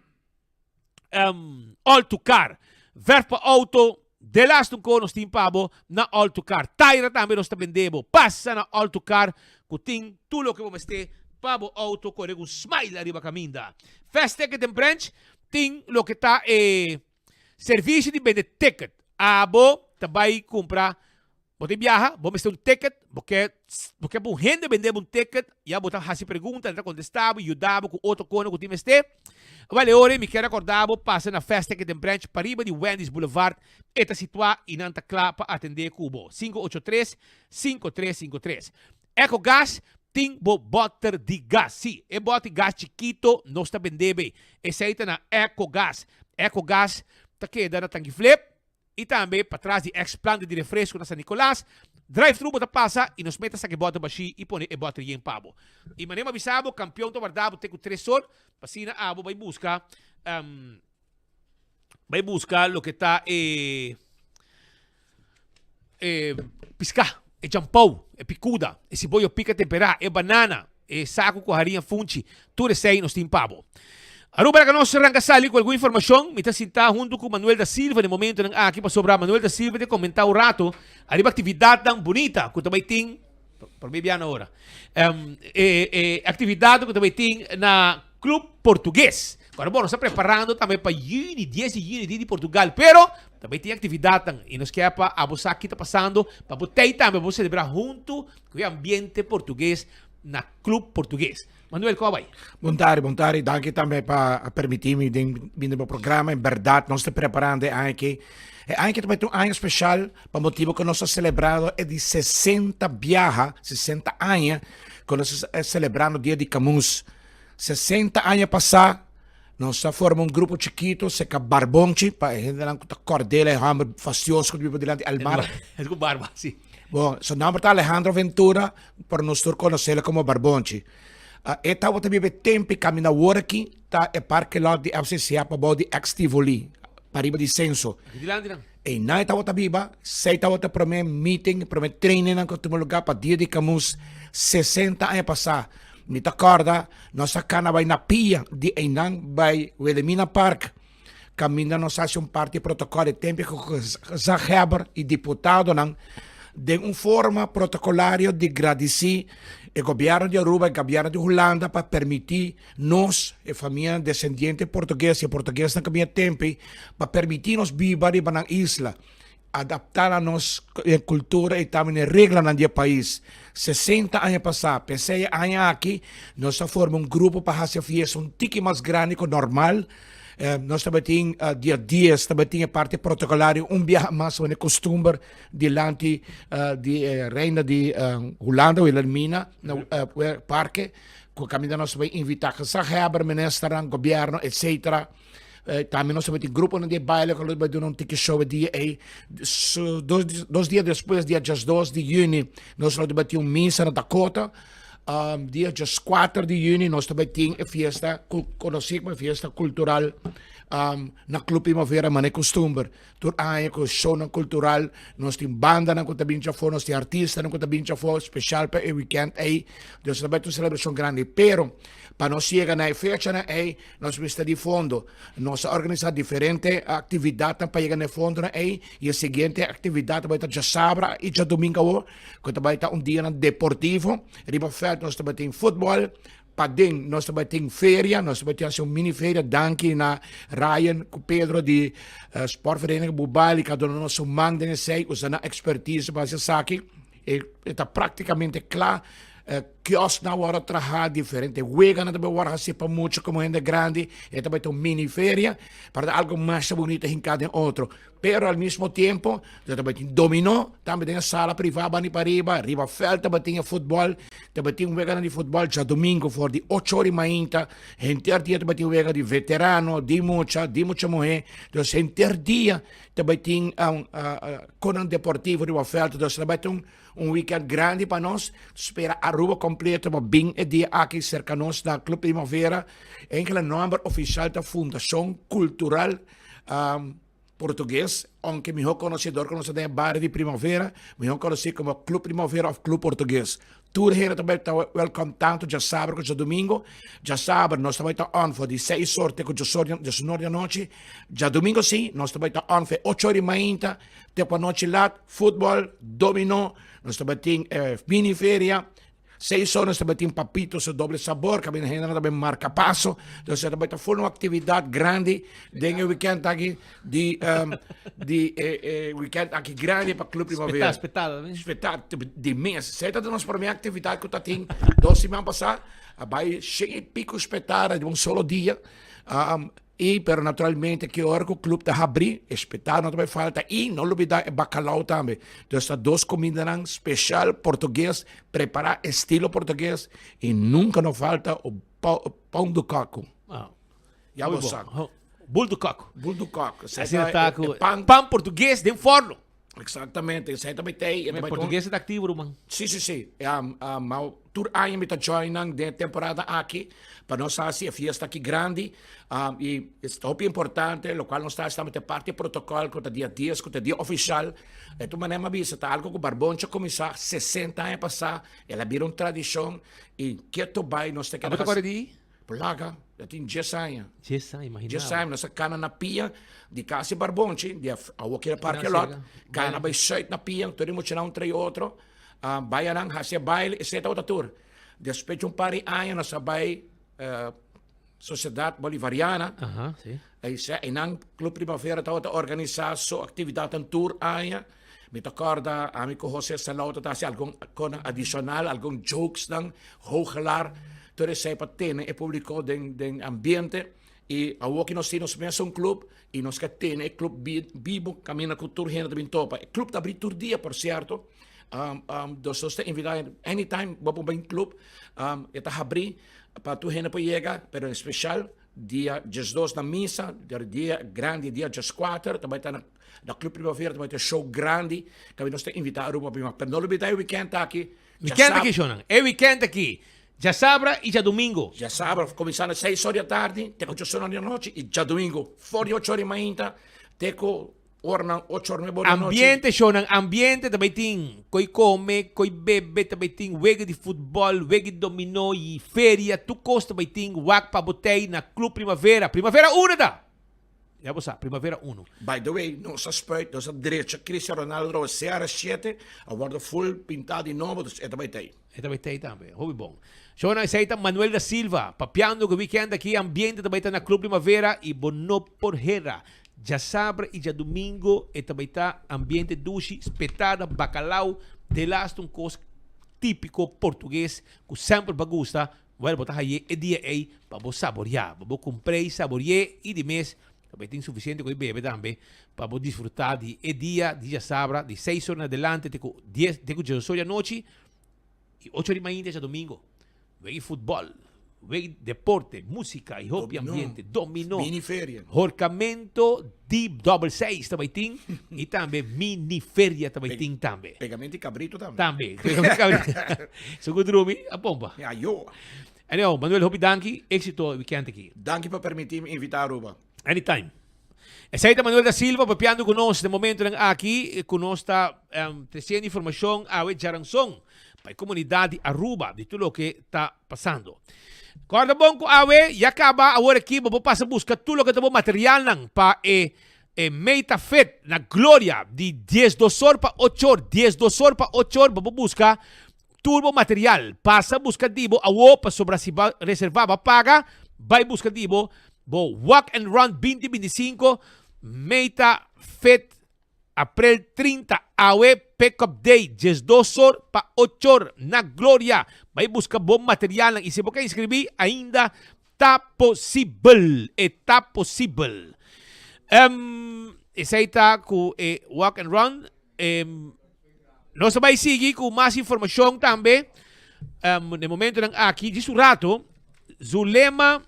um, All to Car. Verf pa auto, delaste un co nos tin pa bo na All to Car. Taira tambe nos ta bende bo. Pasa na All to Car cu tin tur loke bo mester pa bo auto core cu un smile ariba caminda. Fast Ticket and Branch tin loke ta e Servicio di bende ticket. Abo ta bai cumpra, bo ta biaha, bo mester un ticket, bo ke bo ke pa un hende bende bo un ticket, ya bo ta haci pregunta, nan ta contesta bo, yuda bo cu otro cona cu tin mester. Awel e ora mi kier acorda bo pasa na Fast Ticket den Branch pariba di Wendy's Boulevard, e ta situa y nan ta cla pa atende cu bo. 583 5353. Ecogas tin bo boter di gas. Sí, e bot di gas chikito nos ta bende be. Esei ta na Ecogas. Ecogas ta keda na Tangiflip y tambe patras di ex planta di refresco na San Nicolas. Drive thru bo ta pasa y nos meta saki boter bashi y pone e boter yen pa bo. Y manera mi a bisa bo, Campeon ta warda bo te cu tres or pa asina abo bay busca Bai busca loke ta e e pisca, e champou, e picuda, e siboyo pica tempera, e banana, e saco cu harinha funchi, tur esey nos tin pa bo. Aruba laga nos ranca sali cu algun informacion, mi ta sinta hunto cu Manuel da Silva den momentonan aki pasobra Manuel da Silva ta comenta un rato ariba actividadnan bunita cu ta bay tin, por mi biaha na ora, e e actividadnan cu ta bay tin na Club Portugues. Ora bo nos ta preparando tambe pa juni, dies di juni, dia di Portugal, pero tambe tin actividadnan y nos kier pa abo sa ki ta pasando pa bo tey tambe bo celebra hunto cu e ambiente Portugues na Club Portugues. Manuel, con a bay? Bon tardi, bon tardi. Danki tambe pa a permiti mi den bin den bo programa. En berdad nos ta preparando e aña aki. E aña aki ta bay ta un aña special pa motibo cu nos ta celebrando e di 60 biaha, 60 aña cu nos ta celebrando dia di Camus. 60 aña pasá nos a forma un grupo chikito seka Barbonchi pa e hendenan ku ta kòrd'el e hòmber fastioso ku ta biba dilanti el mar. El ku barba, si. Bon, su nòmber ta Alejandro Ventura, pero nos tur konos'el komo Barbonchi. E tabata biba e tempu i kaminda awor aki ta e parke lòt di FCCA pabou di ex Tivoli, pariba di Censo. Aki dilanti nan. Einan e tabata biba, sei tabata promé meeting, promé trainingnan ku a tuma lugá pa Dia di Camus 60 aña pasá. Mi ta kòrda nos a kana bai na pia di einan bai Wilhelmina Park, kaminda nos a hasi un parti protokòl e tempu ku gezaghèber i diputadonan den un forma protokolario di gradisí e gobièrnu di Aruba i gobièrnu di Hulanda pa permití nos, e famianan desendiente portugues i e portuguesnan ku bini e tempu pa permití nos biba riba nan isla. Adaptá na nos kultura i tambe na e reglanan di e pais. 60 aña pasá, p'esei e aña aki nos a forma un grupo pa hasi e fiesta un tiki mas grandi ku normal. Nos tabatin dia dies tabatin e parti protokolario un biaha mas manera kustumber dilanti di e reina di Hulanda, Wilhelmina, na parke ku kaminda nos tabata invitá gezaghebber, ministernan, gobièrnu, etsetera. Tambe nos tabatin gruponan di e baile ku lo bai duna un tiki show e dia ei. So, dos, dos dia despues, dia 2 di juni, nos lo tabatin un misa na Dakota. Um, dia 4 di juni nos tabatin e fiesta, konosí komo fiesta kultural. Um, na Club Primavera mane costumber. Tur aña cu shownan cultural, nos tin bandanan cu ta bin chafo, nos tin artistanan cu ta bin chafo, special pa e weekend ey. Dus ta bay ta un celebracion grandi. Pero, pa nos yega na e fechanan ey, nos mester di fondo. Nos a organisa diferente actividadnan pa yega na e fondonan ey, y e siguiente actividad ta bay ta djasabra y djadomingo awo, cu ta bay ta un dianan deportivo. Riba veld nos ta bay tin futbol, Paden nos ta bai tin feria, nos ta bai tin hasi un mini feria danki na Ryan ku Pedro di uh, Sportvereniging Bubali ka dona nos un man den esei, usa nan expertise pa hasi esaki. E, e ta praktikamente kla. Uh, kiosk na word traha, diferente wega na ta bai word hasi pa mucha komo hende grandi. E ta bai ta un mini feria, para algo mas bonito hinká den otro. Pero al mismo tiempo, yo tabatin dominó, tambe den sala privá bani pariba, riba veld tabatin e futbol, tabatin weganan di futbol djadomingo for di ocho ora di mainta, henter dia tabatin wega di veterano, di mucha, di mucha muhé, dus henter dia tabatin um, uh, uh, konan deportivo riba veld, dus tabatin un, un weekend grandi pa nos, spera Aruba completo pa bin e dia aki cerca nos na Club Primavera, enkele nomber oficial ta Fundacion Cultural um, Portugues, aunke mihó konosí dor ku nos ta den e bario di Primavera, mihó konosí komo Club Primavera òf Club Portugues. Tur hende ta bai ta wèlkòm tantu djasabra ku djadumingu. Djasabra nos ta bai ta on for di seis or te ku djesnor di anochi. Djadumingu si nos ta bai ta on for e ocho or di mainta te ku anochi lat. Futbòl, dominó, nos ta bai tin e mini feria. Seis horas tabatin papito su doble sabor, caminda hendenan ta bay marca paso. Entonces ta bay ta full un actividad grandi den e weekend aki di um, di e, e weekend aki grandi pa Club Primavera. Spetá, spetá. Spetá di mes. Sei ta nos prome actividad cu ta tin dos siman pasá. A bay shen y pico spetá di un solo dia. Um, Y pero naturalmente ki ora cu club ta habri, espeta no ta bay falta y no lubida e bacalao tambe. Dus ta dos comindanan special portugues, prepara estilo portugues y nunca no falta o pão do coco. Ah. Ya bo sa. Bul do coco. Bul do coco. Asina ta cu pan portugues den forno. Exactamente, esei ta bay tei. Portugues ta activo, ruman. Si, si, si. Um, um, ma tur aña mi ta join nan den temporada aki pa nos hasi e fiesta aki grandi. Um, y es hopi importante, lo cual nos ta hasi tambe parte protocol cu ta dia 10, cu ta dia oficial. E tu manera mi bisa, ta algo cu Barboncho cuminsa 60 aña pasa, el a bira un tradicion y keto bay nos ta keda. Abo ta corre di? Plaga, ya tin djes aña. Djes aña, imagina. Djes aña, nos a cana na pia, di casa di Barbonchi, di awo ki na parke lot, cana bay zuid na pia, tur e muchanan un trae otro, uh, bay anan, haci e baile, esey tabata tur. Despues di un par di aña nos a bay uh, Sociedad Bolivariana, Aha, si. Ei nan Club Primavera tabata organisa su actividadnan tur aña. Mi ta corda ami cu Jose Salou ta haci algun conan adicional, algun jokesnan, hoogelaar, tur esey pa tene e publico den den ambiente. Y awor ki nos tin nos mesun club y nos ke tene e club bibo caminda cu tur hende ta bin topa. E club ta abri tur dia por cierto. Um, um, dus nos ta invita anytime bo por bin club. Um, e ta habri pa tur hende por yega, pero en especial dia 12 na misa, dia grandi dia 14 ta bay ta na Na Club Primavera ta bai tin show grandi kaminda nos ta invita Aruba pa bin wak. Pero no lubida e weekend aki. Weekend aki shownan. E weekend aki. Djasabra y djadumingo. Djasabra kuminsá na seis or di atardi te ku ocho or di anochi y djadumingo for di ocho or di mainta te ku oranan ocho or nuebe or di anochi. Ambiente shownan ambiente ta bai tin koi kome, koi bebe, ta bai tin wega di futbol, wega di domino y feria tur kos ta bai tin wak pa bo tei na Club Primavera. Primavera unda ta? Ya bo sa, primavera uno. By the way, nos a spuit, nos a drecha Cristiano Ronaldo CR7, a wordo full pintá di nobo, dus e ta bai tei. E ta bai tei tambe, hopi bon. Shownan esei ta Manuel da Silva, papiando ku weekend aki ambiente ta bai ta na Club Primavera i bo no por hera. Djasabra i djadumingo e ta bai ta ambiente dushi, spetada, bacalao, delaste un kos tipiko portugues ku semper bo a gusta. Well, bo ta haye e dia ei pa bo saboriá. Pa bo kumpr'é i sabori'é i di mes ta bai tin sufisiente ku e bebe tambe pa bo disfrutá di e dia di djasabra di seis ora na adelante te ku dies te ku diesdos ora di anochi i ocho ora di mainta djadomingo. Wega futbòl, wega deporte, músika i hopi ambiente, dominó, Mini feria. horkamento di dòbel seis ta bai tin i tambe mini feria ta bai tin tambe. Pegamento di cabrito tambe. Tambe. Pegamento di cabrito. Su cu drumi a pompa. Ja, yo. Anyhow, Manuel, hopi danki. Exito e weekend aki. Danki pa permiti mi invita Aruba. Anytime. Esei ta Manuel da Silva papiando ku nos den momentonan aki ku nos ta tresiendo informashon awe djaranson pa e komunidat di Aruba di tur loke ta pasando. Kòrda bon ku awe ya kaba awor aki bo por pasa buska tur loke ta bo materialnan pa e e Meta Fit na Gloria di diesdos or pa ocho or, diesdos or pa ocho or bo por buska tur bo material. Pasa buska di bo awo pasobra si bo reserva bo a paga, bai buska di bo bo Walk and Run 2025 Meta Fit April 30 awe Pick Up Day 12 or pa 8 or na Gloria. Bai buska bo materialnan y si bo ke inscribi ainda ta posibel. E ta posibel. Um, esey ta cu e Walk and Run. Um, nos ta bai sigui cu mas informacion tambe. Um, den momentonan aki, djis un rato, Zulema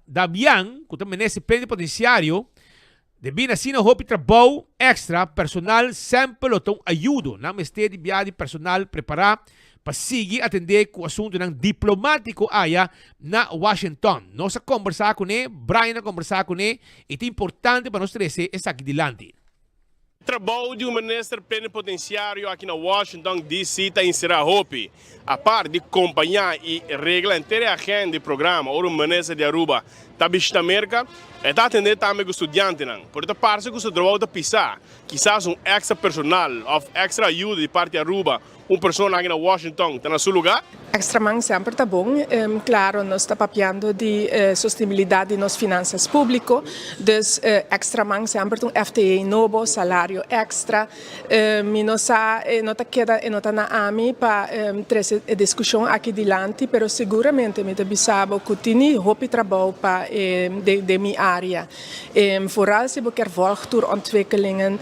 Damian, cu ta minister plenipotenciario, Debí na asina hopi trabou èkstra, personal semper lo ta un ayudo. Nan mester di bia di personal prepará pa sigui atendé ku asuntunan diplomátiko aya na Washington. Nos a kombersá kuné, Brian a kombersá kuné i ta importante pa nos trese esaki dilanti. Trabou di un minister plenipotenciario aki na Washington DC ta encera hopi. Apart di compaña y regla henter e agenda y programa ora un minister di Aruba ta bishita Merca, e ta atende tambe cu studiantenan. Por e ta parce cu su trabou ta pisa. Kisas un extra personal of extra ayuda di parti Aruba Un persona aki na Washington ta na su lugá? Extra man semper ta bon. Claro, nos ta papiando di sostenibilidad di nos finanzas publico, dus extra man semper ta un FTE nobo, salario extra. Mi no sa, e no ta keda, e no ta na ami pa trece e discusion aki dilanti, pero seguramente mi ta bisa bo cu tini hopi trabou pa den mi area. Vooral si bo kier volg tur ontwikkelingen.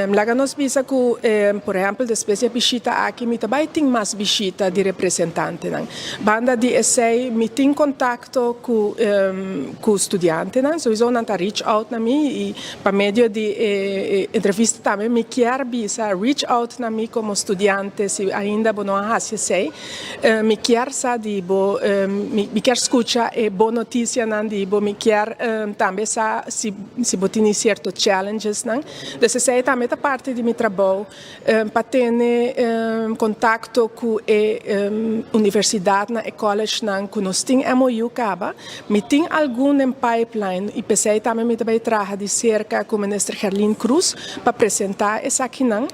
Laga nos bisa ku, por ehèmpel, despues di e bishita aki mi ta bai tin mas bishita di representantenan. Banda di esei mi tin kontakto ku ku studiantenan, souiso nan ta reach out na mi i pa medio di e entrevista tambe mi kier bisa reach out na mi komo studiante si ainda bo no a hasi esei. Mi kier sa di bo, mi kier scucha e bon noticianan di bo, mi kier tambe sa si si bo tini cierto challengesnan. Dus esey tambe ta parti di mi trabou pa tene contacto cu e universidadnan, e collegenan cu nos tin MOU caba. Mi tin algun den pipeline y p'esey tambe mi ta bay traha di cerca cu Minister Gerlin Croes pa presenta esakinan.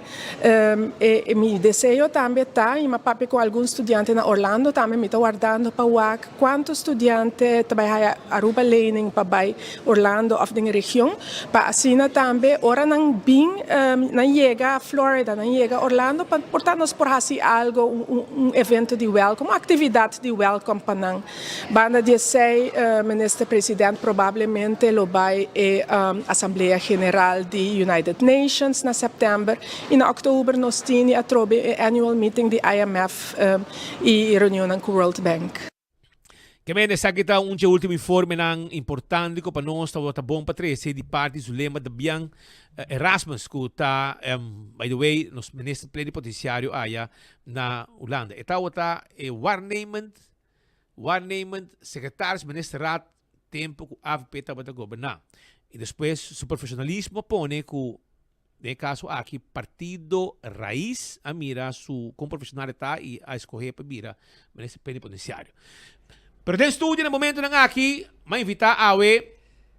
E mi deseo tambe ta, y mi a papia cu algun studiante na Orlando tambe, mi ta wardando pa wak cuanto studiante ta bay haya Aruba lening pa bay Orlando of den e region, pa asina tambe ora nan bin, nan yega Florida, nan yega Orlando, pa por ta nos por haci algo, un evento di welcome, un actividad di welcome pa nan. Banda di esei, Minister President probablemente lo bai e Asamblea General di United Nations na sèptèmber i na òktober nos tini atrobe e annual meeting di IMF i reunionnan ku World Bank. Ke men esaki ta un dje ultimo informenan importante ku pa nos tabata bon pa trese di parti Zulema Dabian Erasmus ku ta, by the way, nos minister plenipotenciario aya na Hulanda. E tabata e waarnemend Waarnemend secretaris ministerraad tempo cu avp tabata goberna. Y despues su profesionalismo a pone cu den e caso aki partido Raiz a mira su con profesional e ta y a escoge pa bira minister plenipotenciario. Pero den studio na momentonan aki m'a invita awe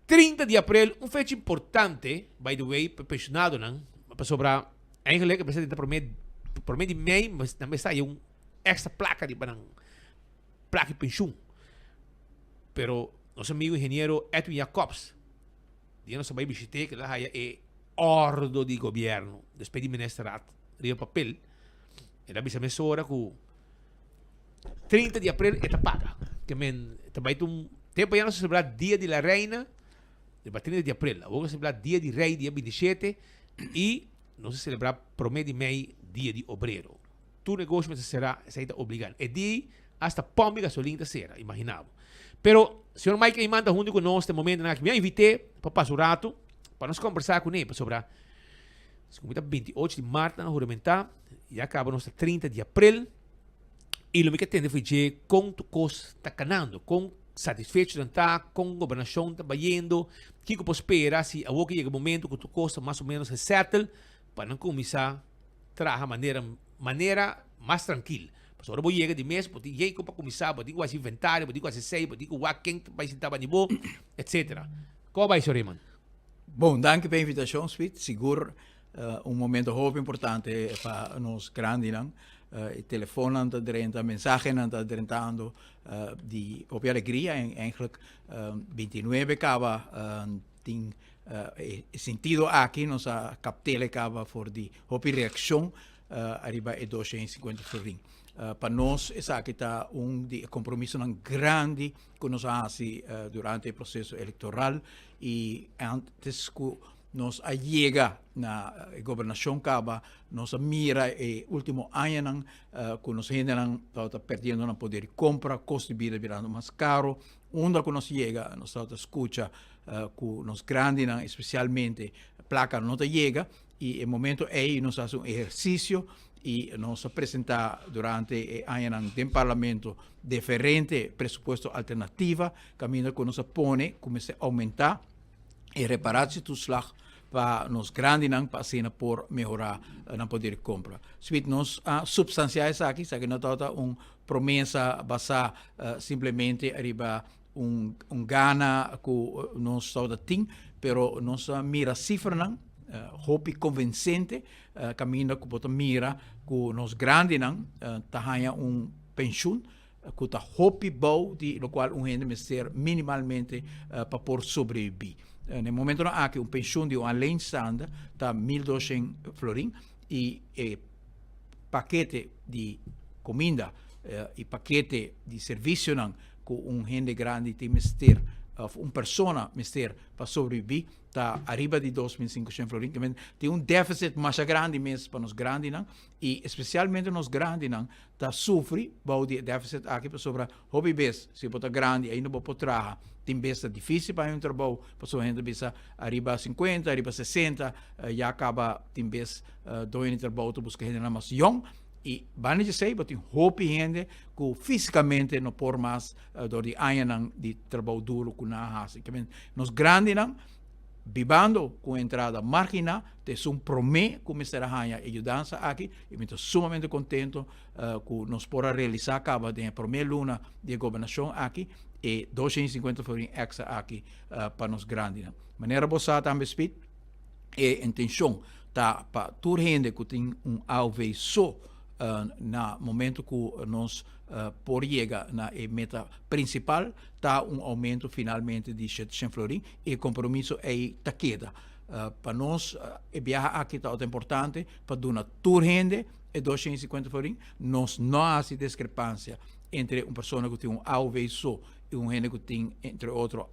30 di april, un fecha importante by the way pa pensionadonan pasobra eigenlijk e presidente prome prome di mei nan mester haya un extra placa riba nan placa di pensioen. Pero nos amigo ingeniero Edwin Jacobs, dia nos a bai bishit'é, que el a haya e ordo di gobierno, despues di ministerraad, riba papel, el a bisa mesora cu 30 di april e ta paga. Ke men ta bai ta un tempo ya nos a celebra dia di la reina riba 30 di april. Awor nos a celebra dia di rey dia 27 y nos a celebra prome di mei dia di obrero. Tur negoshi mester sera, esei ta obliga. E di hasta pòmp di gasolin ta sera, imagina bo. Pero señor Mike Eman ta huntu ku nos den momentonan aki. Mi a invit'é pa pasa un ratu pa nos kombersá kuné, pasobra segun mi ta binti ocho di mart nan a huramentá, ya kaba nos ta 30 di aprel, i lo mi ke tende for dje kon tur kos ta kanando, kon. satisfecho nan ta, kon gobernashon ta bayendo, kiko por spera si awor ke yega momento ku tur kos ta mas o menos gesettle pa nan kuminsá traha manera manera mas trankil. Pasobra ora bo yega di mes bo tin yei ku pa kuminsá, bo tin ku hasi inventario, bo tin ku hasi esei, bo tin ku wak ken ta bai sinta bani bo, etcetera. Kon a bai, señor Eman? Bon, danki pa e invitashon, Sweet. Sigur un momento hopi importante pa nos grandinan. E telefonnan ta drenta, mensahenan ta drentando di hopi alegria en eigenlijk 29 kaba tin e sentido aki nos a kaptele kaba for di hopi reakshon ariba e 250 florin. Pa nos esaki ta un di e kompromisonan grandi ku nos a hasi durante e proseso elektoral i antes ku Nos a yega na e gobernashon kaba, nos a mira e ultimo añanan ku nos hendenan tabata perdiendo nan poder di kompra, kos di bida birando mas karo. Unda ku nos yega nos tabata skucha ku nos grandinan espesialmente plaka no ta yega i e momento ei nos a hasi un ehersisio i nos a presenta durante e añanan den parlamento diferente presupuesto alternativa kaminda ku nos a pone ku mester oumenta e reparatietoeslag pa nos grandinan pa asina por mehorá nan poder di kompra. Sweet nos a supstansiá esaki, esaki no tabata un promesa basá simplemente riba un un gana ku nos tabata tin, pero nos a mira sifranan hopi konvensente kaminda ku bo ta mira ku nos grandinan ta haña un penshun ku ta hopi bou di lokual un hende mester minimalmente pa por sobrebibí. Na e momentonan aki un penshun di un alleenstaande ta 1200 florin i e pakete di kuminda i pakete di servisionan ku un hende grandi tin mester òf un persona mester pa sobrebibí ta ariba di 2500 florin. Tin un deficit masha grandi mes pa nos grandinan i espesialmente nos grandinan ta sufri bou di e deficit aki pasobra hopi bes si bo ta grandi ainda bo por traha tin bes ta dificil pa haña un trabou pasobra hende ta bisa ariba sinkuenta ariba sesenta ya kaba tin bes doño di trabou ta buska hendenan mas yong i banda di esei bo tin hopi hende ku fisikamente no por mas dor di añanan di trabou duro ku nan a hasi nos grandinan Bibando ku un entrada marginá ta esun promé ku mester a haña e yudansa aki i mi ta sumamente kontento ku nos por a realisá kaba den e promé luna di e gobernashon aki e 250 florin èkstra aki pa nos grandinan. Manera bo sa tambe Speed, e intenshon ta pa tur hende ku tin un AOV so na momento ku nos por yega na e meta prinsipal ta un oumento finalmente di 700 florin. E compromiso ei ta keda. Pa nos e biaha aki tabata importante pa duna tur hende e 250 florin. Nos no a hasi discrepancia entre un persona cu tin un AOV so y un hende cu tin entre otro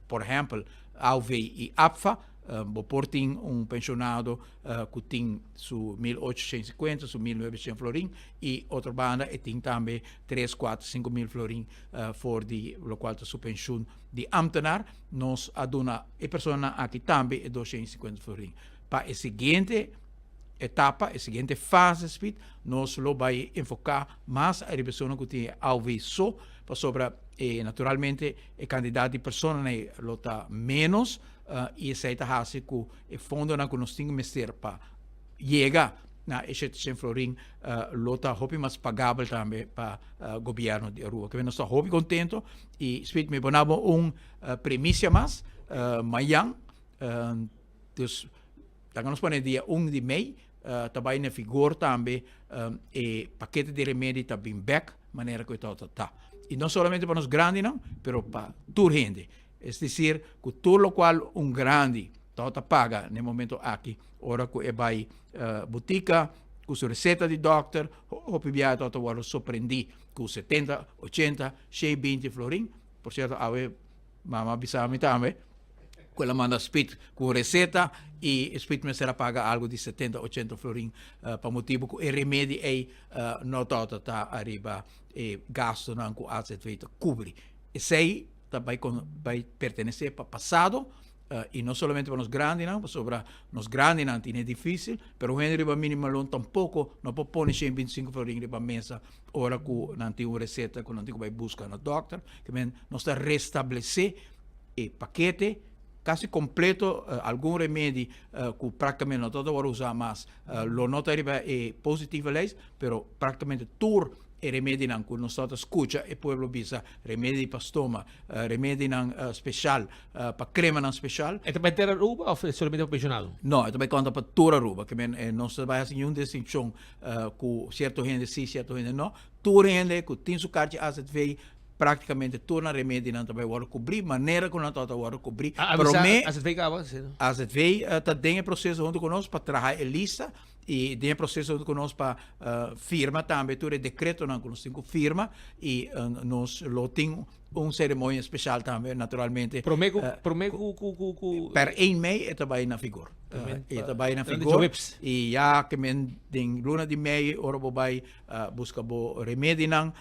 por ehempel AOV y APFA. Bo por tin un pensionado cu tin su 1850, su 1900 florin y otro banda e tin tambe 3, 4, 5000 florin for di locual ta su pensioen. Di ambtenaar, nos a duna e personanan aki tambe e 250 florin. Pa e siguiente etapa, e siguiente fase spit, nos lo bai enfoká mas ariba esunnan ku tin e AOV so, pasobra e naturalmente e kantidat di personanan ei lo ta ménos i esei ta hasi ku e fondonan ku nos tin mester pa yega na e 700 florin lo ta hopi mas pagabel tambe pa gobièrnu di Aruba. Nos ta hopi kontento I Speed mi pone bo un premicia mas mayan dus laga nos pone dia un di mei ta bai na vigor tambe e pakete di remedi ta bin bek manera ku e tabata ta i no solamente pa nos grandinan pero pa tur hende es desir ku tur lokual un grandi tabata paga na e momento aki ora ku e bai botika ku su reseta di dòkter hopi biaha tabata wòrdu sorprendí ku setenta ochenta Shei 20 florin. Por cierto, awe mama bisa mi tambe cu el a manda Speed cu un receta y Speed mester a paga algo di 70, 80 florin uh, pa motibo cu e remedi ei uh, no tabata ta ariba e gastonan cu AZV ta cubri. Esei ta bai, con, bai pertenece pa pasado. I no solamente pa nos grandinan, pasobra nos grandinan tin e difícil, pero un hende riba minimalon tampoco no por pone 125 florin riba mesa ora ku nan tin un receta ku nan tin ku bai buska na dokter. Ke men nos ta restablece e pakete casi completo, algun remedi ku prácticamente no ta wòrdu usá mas lo no ta riba e positieve lijst, pero prácticamente tur E remedinan ku nos tabata skucha e pueblo bisa, remedi pa stoma, remedinan speshal, pa kremanan speshal. E ta bai ter Aruba òf e solamente pa penshonado? No, e ta bai konta pa tur Aruba. Ke men nos ta bai hasi niun distinshon ku sierto hende si, sierto hende no. Tur hende ku tin su karchi AZV, praktikamente tur nan remedinan ta bai wòrdu kubrí manera ku nan tabata wòrdu kubrí. A avisa AZV kaba? AZV ta den e proseso huntu ku nos pa traha e lista. I den e proseso ku nos pa firma tambe tur e dekretonan ku nos tin ku firma i nos lo tin un seremonia speshal tambe naturalmente. Prome ku prome ku ku ku ku Per 1 mei e ta bai na vigor. E ta bai na vigor i ya ke men den luna di mei ora bo bai buska bo remedinan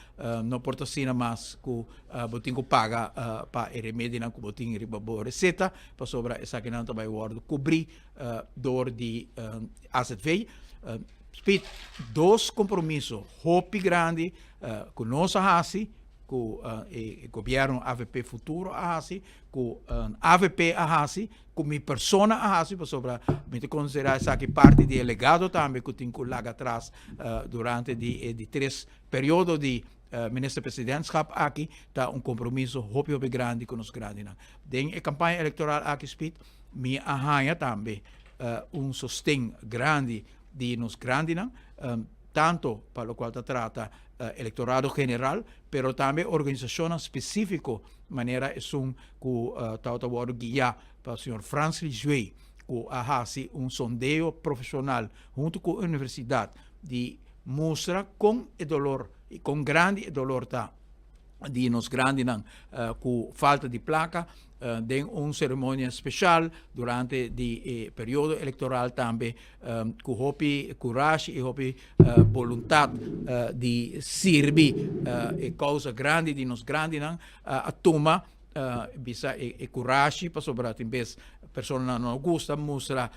no por ta asina mas ku bo tin ku paga pa e remedinan ku bo tin riba bo reseta pasobra esakinan ta bai wòrdu kubrí door di AZV. Speed dos compromiso hopi grandi cu nos a haci, cu e gobierno avp Futuro a haci, cu avp a haci, cu mi persona a haci, pasobra mi ta considera esaki parti di e legado tambe cu tin cu laga atras durante di e di tres periodo di minister presidentschap aki, ta un compromiso hopi hopi grandi cu nos grandinan. Den e campaña electoral aki Speed, Mi a haña tambe un sosten grandi di nos grandinan, tanto pa lokual ta trata elektorado general, pero tambe organisashonnan spesífiko manera esun ku tabata wòrdu guiá pa señor Frans Lizuey, ku a hasi un sondeo profeshonal huntu ku universidat di mustra kon e dolor i kon grandi e dolor ta di nos grandinan ku falta di plaka den un seremonia speshal durante di e periodo elektoral tambe ku hopi kurashi i hopi boluntat di sirbi e kousa grandi di nos grandinan a tuma bisa e kurashi pasobra tin bes personanan no gusta mustra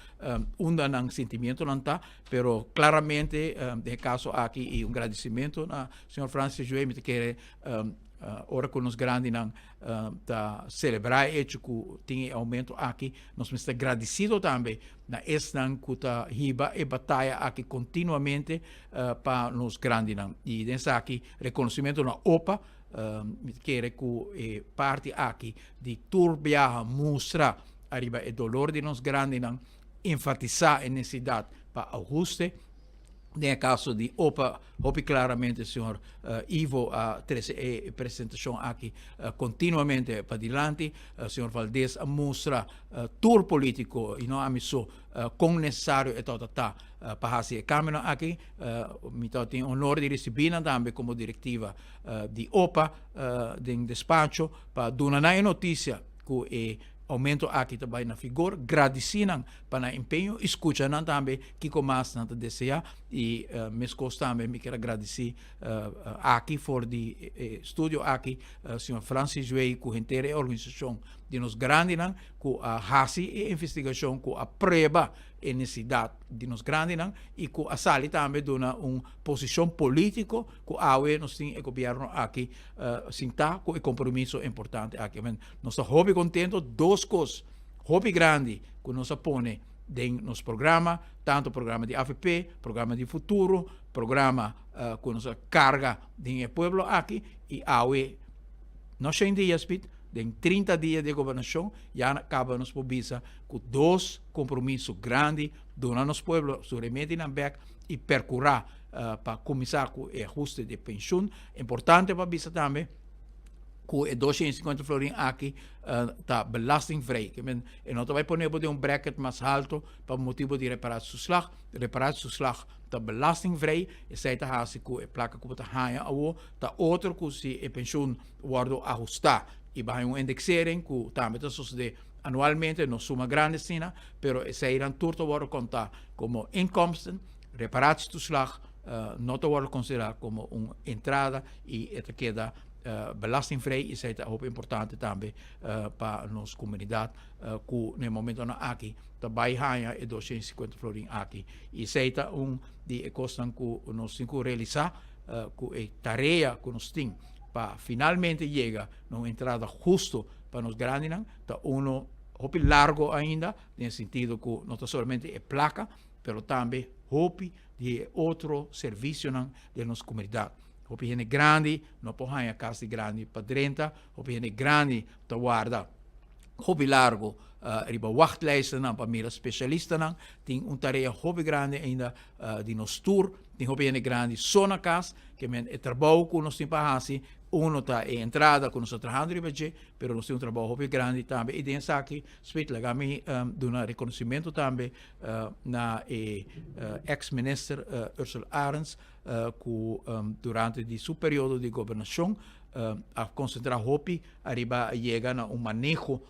unda nan sentimientonan ta pero klaramente den e kaso aki i un gradisimentu na Señor Francis Joe, mi ta kere ora ku nos grandinan ta selebrá e hecho ku tin e oumento aki, nos mester gradisido tambe na esnan ku ta hiba e bataya aki kontinuamente pa nos grandinan. I den esaki rekonosementu na opa, mi ta kere ku e parti aki di tur biaha mustra ariba e dolor di nos grandinan, enfatisá e nesesidat pa ahuste. Den e kaso di opa, hopi klaramente señor Ivo a trese e presentashon aki kontinuamente padilanti. Señor Valdez a mustra tur politiko, i no ami so, kon nesesario e tabata ta pa hasi e kambionan aki. Mi tabatin honor di risibí nan tambe komo direktiva di opa den despacho pa duna nan e notisia ku e oumento aki ta bai na vigor. Gradisí nan pa nan empeño i skucha nan tambe kiko mas nan ta deseá i meskos tambe mi kier a gradisí aki for di e studio aki señor Francis Wey ku henter e organisashon di nos grandinan ku a hasi e investigashon ku a prueba e nesesidat di nos grandinan i ku a sali tambe duna un posishon polítiko ku awe nos tin e gobièrnu aki sintá ku e kompromiso importante aki. Nos ta hopi kontento dos kos. hopi grandi ku nos a pone den nos programa, tanto programa di avp, programa di futuro, programa ku nos a karga den e pueblo aki i awe no shen dia spit, den 30 dia di gobernashon ya kaba nos por bisa ku dos kompromiso grandi duna nos pueblo su remedinan bek i perkurá pa kuminsá ku e ahuste di penshun. Importante pa bisa tambe. ku e 250 florin aki ta belastingvrij. Ke men e no ta bai pone bo den un bracket mas halto pa motibo di reparatietoeslag. Reparatietoeslag ta belastingvrij. Esei ta hasi ku e plaka ku bo ta haña awo ta otro ku si e penshun wòrdu ahustá i bo haña un indexering ku tambe ta sosodé anualmente, no suma grandi asina, pero eseinan tur ta wòrdu kontá komo inkomsten. Reparatietoeslag no ta wòrdu konsiderá komo un entrada i e ta keda. belastingvrij esei ta hopi importante tambe pa nos komunidat ku na e momentonan aki ta bai haña e 250 florin aki. I esei ta un di e kosnan ku nos tin ku realisá ku e tarea ku nos tin pa finalmente yega na un entrada husto pa nos grandinan ta uno hopi largo ainda den e sentido ku no ta solamente e plaka pero tambe hopi di e otro servisionan den nos komunidat. Hopi hende grandi no por haña kas di grandi pa drenta, hopi hende grandi ta warda hopi largo riba wachtlijstennan pa mira spesialistanan. Tin un tarea hopi grandi ainda di nos tur. Tin hopi hende grandi so na kas, ke men e trabou ku nos tin pa hasi, uno ta e entrada ku nos ta trahando riba dje, pero nos tin un trabou hopi grandi tambe i den esaki Smith laga mi duna rekonosimentu tambe na e eks minister Ursula Arends ku durante di su periodo di gobernashon a konsentrá hopi ariba yega na un maneho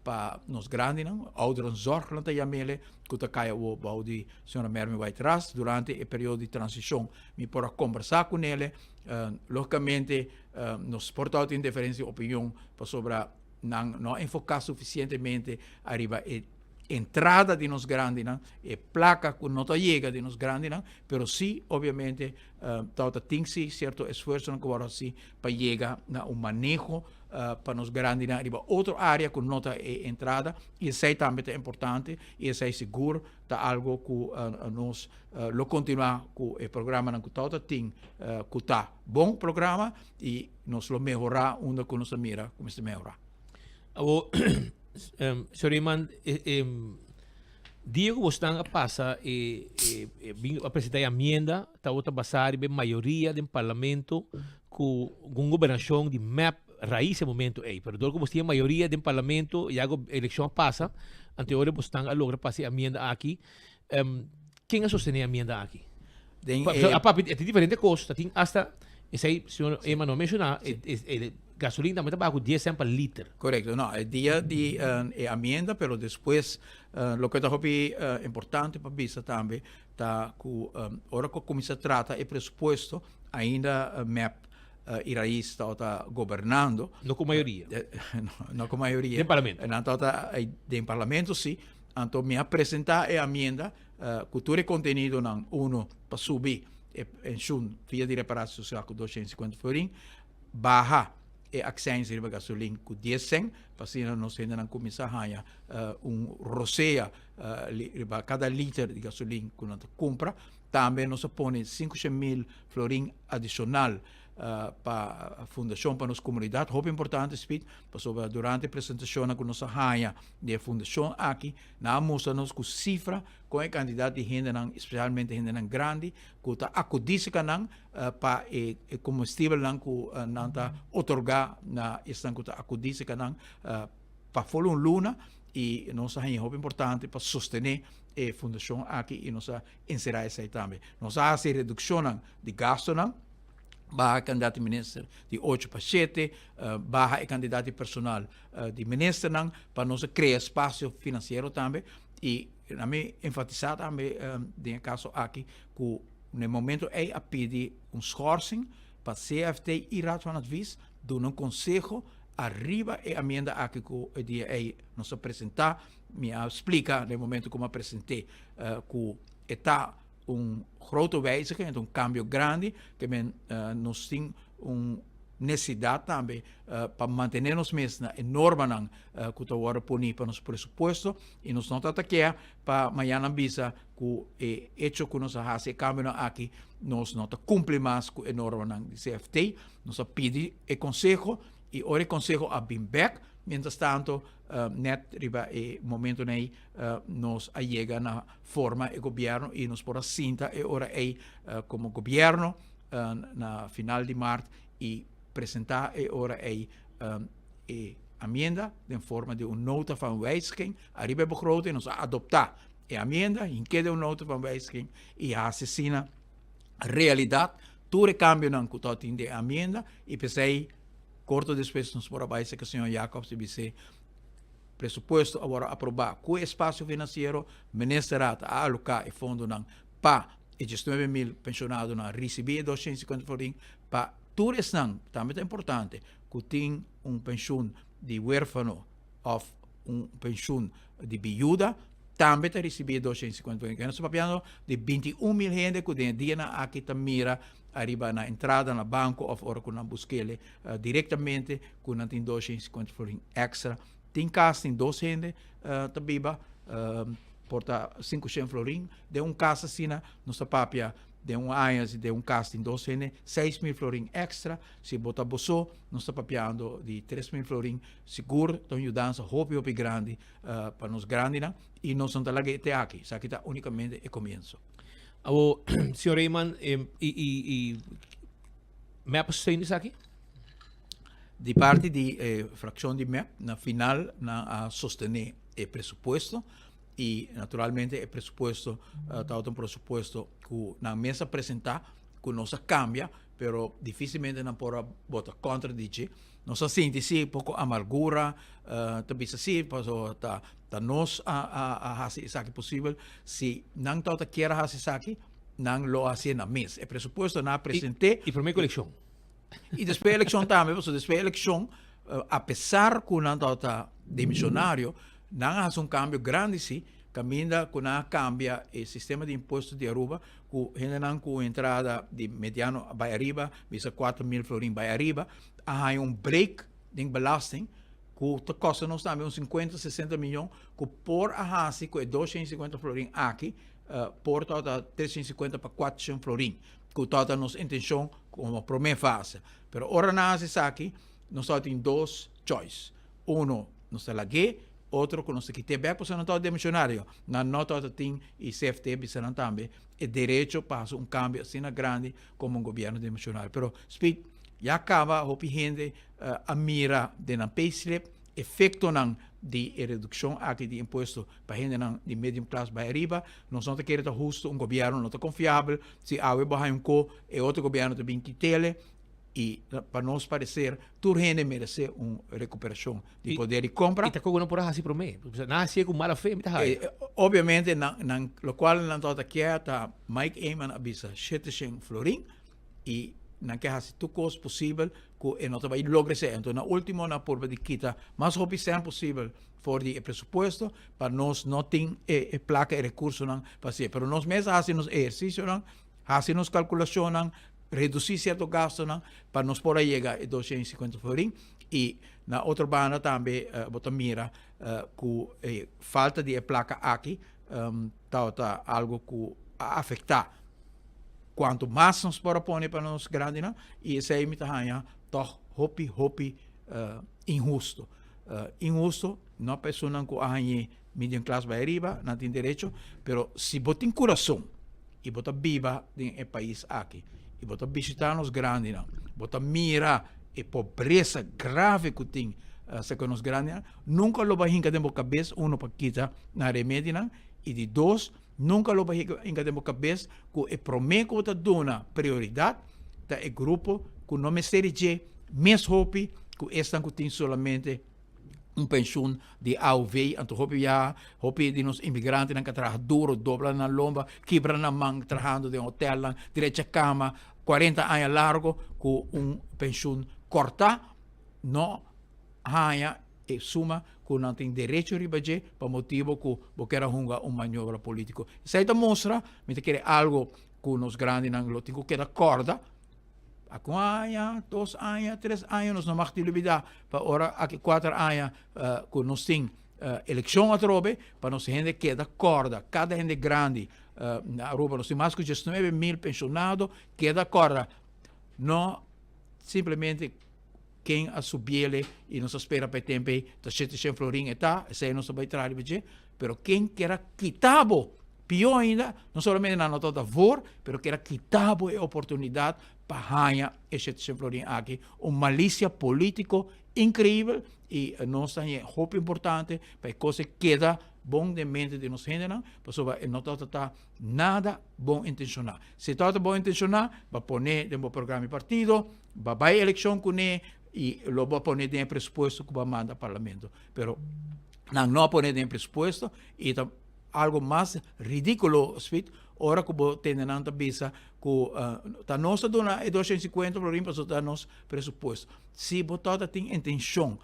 pa nos grandinan, ouderenzorg nan ta yam'ele, ku ta kai awor bou di señora Mervin White Ras. Durante e periodo di transishon mi por a kombersá kunele. Lógikamente nos por tabatin diferensia di opinion pasobra nan no a enfoká sufisientemente ariba e entrada di nos grandinan, e plaka ku no ta yega di nos grandinan, pero sí obviamente tabata tin sí sierto esfuersonan ku wòrdu hasi pa yega na un maneho pa nos grandinan riba otro área ku no ta e entrada i esei tambe ta importante i esei sigur ta algo ku nos lo kontinuá ku e programanan ku tabata tin ku ta bon programa i nos lo mehorá unda ku nos a mira ku mester mehorá. Awor, señor Eman, dia ku bosnan a pasa e bin a presentá e amienda tabata basá riba e mayoria den parlamento ku un gobernashon di mep rais e momento ei. Pero dor ku bos tin e mayoria den parlamento ya ku elekshon a pasa, anto e ora bosnan a logra pasa e amienda aki. Ken a sostené e amienda aki? Den Pa, e a papia, e tin diferente kos, ta tin hasta, esei señor Eman no a menshoná, e, e, e gasolin tambe ta baha ku dies sènt pa liter. Korekto, no, e dia di e amienda, pero despues loke ta hopi importante pa bisa tambe ta ku ora ku a kuminsá trata e presupuesto, ainda mep i Raiz tabata gobernando. No ku mayoria. No ku mayoria. Den parlamento. Nan tabata den parlamento si. Anto mi a presentá e amienda ku tur e kontenidonan, uno pa subi e penshun via di reparatie sosial ku 250 florin, baha e aksèns riba gasolin ku dies sèn, pa asina nos hendenan kuminsá haña un rosea riba kada liter di gasolin ku nan ta kumpra. Tambe nos a pone 500.000 florin adishonal pa Fundashon pa nos Komunidat. Hopi importante, Speed, pasobra durante e presentashonnan ku nos a haña di e fundashon aki, nan a mustra nos ku sifra kon e kantidat di hendenan, spesialmente hendenan grandi, ku ta akudí serka nan pa e komestibelnan ku nan ta otorgá na esnan ku ta akudí serka nan pa fol un luna. I nos a haña hopi importante pa sostené e fundashon aki i nos a enserá esei tambe. Nos a hasi redukshonnan di gastonan, baha e kandidat di minister di ocho pa shete, baha e kandidat di personal di ministernan pa nos a krea spasio finansiero tambe i na mi enfatisá tambe den e kaso aki ku na e momento ei a pidi un schorsing pa CFT i Raad van Advies duna un konseho ariba e amienda aki ku e dia ei nos a presentá. Mi a splika den e momento ku mi a present'é ku e ta un grote wijziging, e ta un kambio grandi, ke men nos tin un nesesidat tambe pa mantené nos mes na e normanan ku ta wòrdu poní pa nos presupuesto i nos no ta ta kea pa mañana bisa ku e echo ku nos a hasi e kambionan aki nos no ta kumpli mas ku e normanan di CFT. Nos a pidi e konseho i ora e konseho a bin bèk, mientras tanto nèt riba e momentonan ei nos a yega na forma e gobièrnu i nos por a sinta e ora ei komo gobièrnu na final di mart i presentá e ora ei e amienda den forma di un nota van wijziging ariba e begroting. Nos a adoptá e amienda, hink'é den un nota van wijziging i hasi asina realidat tur e kambionan ku tabatin den e amienda i p'esei korto despues nos por a bai serka señor Jacobs i bis'é presupuesto a wòrdu aprobá ku e espasio finansiero, ministerraad a aloká e fondonan pa e 19.000 penshonadonan risibí e 250 florin pa. Tur esnan, tambe ta importante, ku tin un penshun di huérfano òf un penshun di biuda, tambe ta risibí e 250 florin. Nos ta papiando di 21 mil hende ku den e dianan aki ta mira ariba nan entrada na banko òf ora ku nan busk'el direktamente ku nan tin 250 florin èkstra. Tin kas tin dos hende ta biba por ta 500 florin. Den un kas asina nos ta papia den un aña si den un kas tin dos hende 6000 florin èkstra. Si bo ta bo so nos ta papiando di 3000 florin. Sigur ta un yudansa hopi hopi grandi pa nos grandinan i nos no ta laga e te aki. Esaki ta únikamente e komienso. Awo, señor Reyman, i i i mep a steun esaki? Di parti di e frakshon di mep, na final nan a sostené e presupuesto i naturalmente e presupuesto tabata un presupuesto ku nan mes a presentá, ku nos a kambia, pero difisilmente nan por a bota kontra di dje. Nos a sinti si poko amargura, ta bisa si pasobra ta ta nos a a a hasi esaki posibel. Si nan tabata kier a hasi esaki, nan lo a hasié nan mes. E presupuesto nan a present'é. I promé ku elekshon. I despues elekshon tambe, pasobra despues elekshon, apesar ku nan tabata demisionario, nan a hasi un kambio grandi si, kaminda ku nan a kambia e sistema di impuesto di Aruba, ku hendenan ku un entrada di mediano bai ariba, bisa 4000 florin bai ariba, a haña un break den belasting ku ta kosta nos tambe un 50, 60 miyon ku por a hasi ku e 250 florin aki por tabata 350 pa 400 florin, ku tabata nos intenshon komo promé fase. Pero ora nan hasi esaki, nos tabatin dos choice. Uno, nos ta lag'é, otro ku nos ta kit'é bèk pasobra nan tabata demishonario. Nan no tabata tin, i CFT bisa nan tambe, e derecho pa hasi un kambio asina grandi komo un gobièrnu demishonario. Pero Speed, ya kaba hopi hende a mira den nan payslip efektonan di e redukshon aki di impuesto pa hendenan di medium class bai ariba. Nos no ta kere ta husto, un gobièrnu no ta konfiabel, si awe bo haña un ko, e otro gobièrnu ta bin kit'ele. I pa nos parecer tur hende merece un recuperacion di poder di compra. I ta kogo nan por a haci prome? Nan hacié cu mala fe, mi ta haya. Obviamente nan, nan, locual nan tabata kier ta Mike Eman a bisa shete shen florin y nan ke haci tur cos posibel cu e no ta bay logra esey. Enton na ultimo nan a purba di kita mas hopi cen posibel for di e presupuesto pa nos no tin e placa, e recursonan pa hacié. Pero nos mes a haci nos ehercicionan, haci nos calculacionnan, Redusí sierto gastonan pa nos por a yega e 250 florin i na otro banda tambe bo ta mira ku e falta di e plaka aki tabata algo ku a afektá kuantu mas nos por a pone pa nos grandinan i esei mi ta haña tòg hopi hopi inhusto. Inhusto no pa esunnan ku a hañ'é medium class bai ariba, nan tin derecho, pero si bo tin kurason i bo ta biba den e pais aki i bo ta bishita nos grandinan, bo ta mira e pobresa grave ku tin serka nos grandinan, nunka lo bo a hinka den bo kabes, uno, pa kita nan remedinan i di dos, nunka lo bo a hinka den bo kabes ku e promé ku bo ta duna prioridat ta e grupo ku no mester di dje mes hopi ku esnan ku tin solamente un pensioen di AOV, anto hopi biaha, hopi di nos inmigrantenan ka traha duro, dobla nan lomba, kibra nan man trahando den hotelnan, drecha kama, 40 aña largo ku un pensioen kortá, no haña e suma ku nan tin derecho riba dje pa motibo ku bo kier a hunga un maniobra politiko. Esei ta mustra, mi ta kere algo ku nos grandinan lo tin ku keda kòrda, Aki un aña, dos aña, tres aña nos no mag di lubida pa ora aki kuater aña ku nos tin elekshon atrobe pa nos hende keda kòrda, kada hende grandi na Aruba nos tin mas ku diesnuebe mil penshonado keda kòrda no simplemente ken a subiele i nos a spera pa e tempu ei ta shete shen florin e ta, esei nos ta bai traha riba dje, pero ken kier a kita bo, pió ainda, no solamente nan no tabata voor, pero kier a kita bo e oportunidat pa haña e shete shen florin aki, un malisia polítiko inkreibel i nos ta haña hopi importante pa e kos ei keda bon den mente di nos hendenan, pasobra e no tabata ta nada bon intenshoná. Si e tabata bon intenshoná, bo a pone den bo programa di partido, Bo a bai elekshon kuné i lo bo a pone den e presupuesto ku bo a manda parlamento. Pero nan no a pone den e presupuesto i ta. algo mas ridículo, Speed, ora ku bo tende nan ta bisa ku ta nos ta duna e 250 florin pasobra ta nos presupuesto. Si bo tabata tin intenshon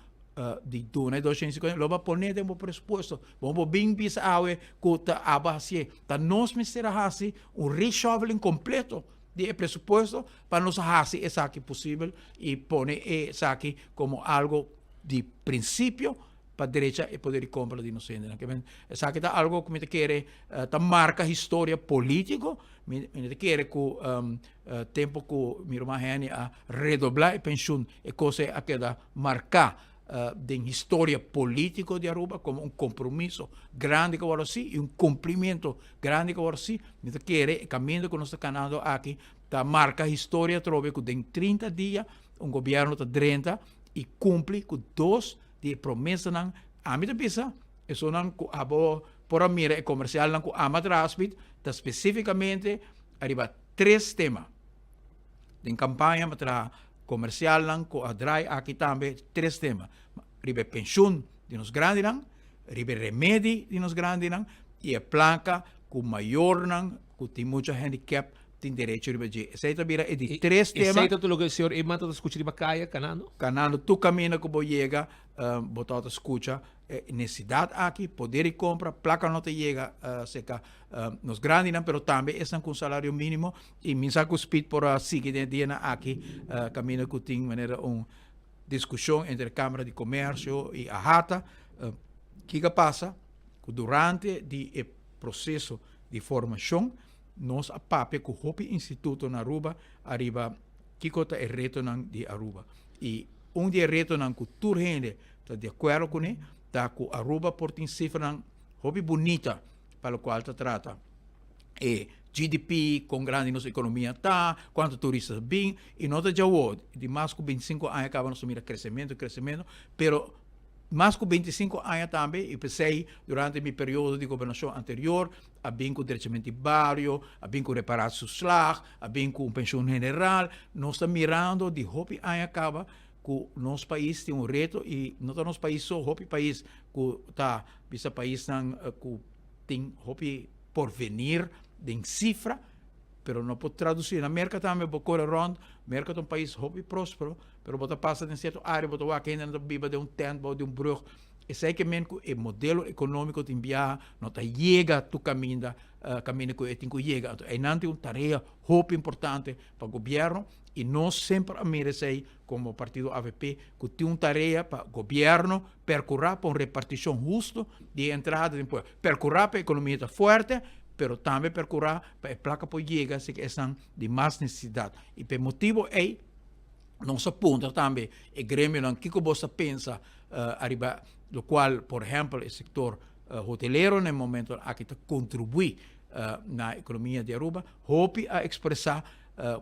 di duna e 250, lo bo a pone den bo presupuesto. Bo no por bin bisa awe ku ta abo a hasié. Ta nos mester a hasi un reshuffling kompleto di e presupuesto pa nos hasi esaki posibel i pone esaki komo algo di prinsipio pa drecha e poder di kompra di nos hendenan. Ke men esaki ta algo ku mi ta kere ta marka historia politiko. Mi mi ta kere ku tempu ku mi ruman Henny a redoblá e penshun e kos ei a keda marká den historia politico di Aruba como un compromiso grandi cu a worde haci y un cumplimento grandi cu a worde haci. Mi ta kere e caminda cu nos ta canando aki ta marca historia atrobe cu den 30 dia un gobierno ta drenta y cumpli cu dos di e promesanan. Ami ta bisa esunnan cu abo por a mira e comercialnan cu ama traha Speed ta specificamente ariba tres tema. Den campaña mi a traha comercialnan cu a draai aki tambe tres tema, riba e pensioen di nos grandinan, riba e remedi di nos grandinan y e placa cu mayornan cu tin mucha handicap tin derecho riba dje. Esey ta bira e di tres tema. Esey ta tur loke señor Eman ta scucha riba caya canando? Canando tur caminda cu bo yega bo ta scucha e necesidad aki, poder di compra, placa no ta yega cerca nos grandinan pero tambe esnan cu un salario minimo y mi sa cu Speed por a sigui den e dianan aki caminda cu tin manera un discusion entre Camara di Comercio y AHATA kico a pasa cu durante di e proceso di formacion nos a papia cu hopi instituto na Aruba ariba kico ta e retonan di Aruba y un di e retonan cu tur hende ta di acuerdo cune ta cu Aruba por tin cifranan hopi bunita pa locual ta trata e GDP, con grandi nos economia ta, cuanto turista ta bin, y no ta djawo, di mas cu 25 aña caba nos ta mira crecemento, crecemento, pero mas cu 25 aña tambe, y p'esey durante mi periodo di gobernacion anterior a bin cu derechamento di bario, a bin cu reparatietoeslag, a bin cu un pensioen general, nos ta mirando di hopi aña caba cu nos pais tin un reto y no ta nos pais so, hopi pais cu ta bisa paisnan cu tin hopi porvenir den cifra, pero no por traduci. Na Merca tambe bo core rond, Merca ta un pais hopi prospero, pero bo ta pasa den cierto area, bo ta wak hendenan ta biba den un tent bao di un brug. Esey ke men cu e modelo economico tin biaha no ta yega tur caminda, caminda cu e tin cu yega. Anto eynan tin un tarea hopi importante pa gobierno y nos semper a mira esey como partido avp cu tin un tarea pa gobierno percura pa un reparticion husto di e entrada den pueblo. Percura pa e economia ta fuerte, pero tambe percura pa e placa por yega si esnan di mas necesidad. Y pa e motibo ey nos a puntra tambe e gremionan kico bo sa pensa ariba locual por ehempel e sector hotelero na e momento aki ta contribui na economia di Aruba. Hopi a expresa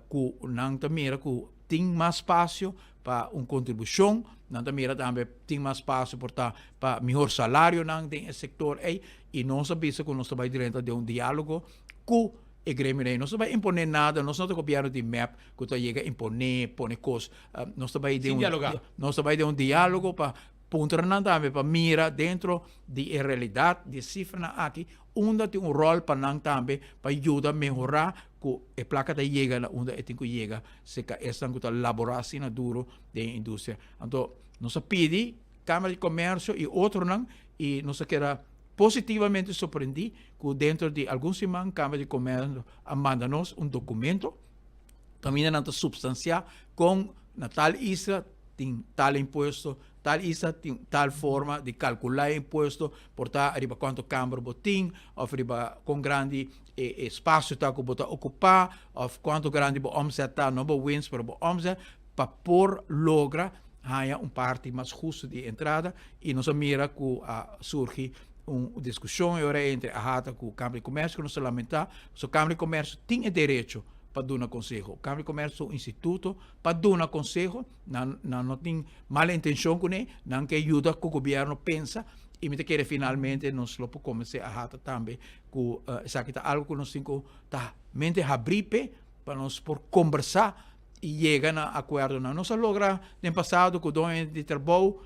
cu nan ta mira cu tin mas spacio pa un contribucion, nan ta mira tambe tin mas spacio por ta pa mihor salarionan den e sector ey y nos a bisa cu nos ta bay drenta den un dialogo cu e gremio ey. Nos no ta bay impone nada, nos no ta gobierno di mep cu ta yega impone, pone cos, nos ta bay den un, nos ta bay den un dialogo pa puntra nan tambe pa mira dentro di e realidad di e cifranan aki unda tin un rol pa nan tambe pa yuda mehora cu e placa ta yega na unda e tin cu yega cerca esnan cu ta labora asina duro den e industria. Anto nos a pidi Camara di Comercio y otronan y nos a keda positivamente sorprendi cu dentro di algun siman Camara di Comercio a manda nos un documento caminda nan ta substancia con na tal isla tin tal impuesto, tal isla tin tal forma di calcula e impuesto, por ta riba cuanto camber bo tin of riba con grandi e espacio ta cu bo ta ocupa of cuanto grandi bo omzet ta, no bo winst pero bo omzet, pa por logra haya un parti mas husto di e entrada y nos a mira cu a surgi un discusion e ora entre AHATA cu Camara di Comercio cu nos ta lamenta, pasobra Camara di Comercio tin e derecho pa duna conseho. Camara di Comercio ta un instituto pa duna conseho, nan nan no tin mala intencion cune, nan ke yuda cu gobierno pensa y mi ta kere finalmente nos lo por convence AHATA tambe cu esaki ta algo cu nos tin cu ta mente habri p'e pa nos por combersa y yega na acuerdonan. Nos a logra den pasado cu doño di trabou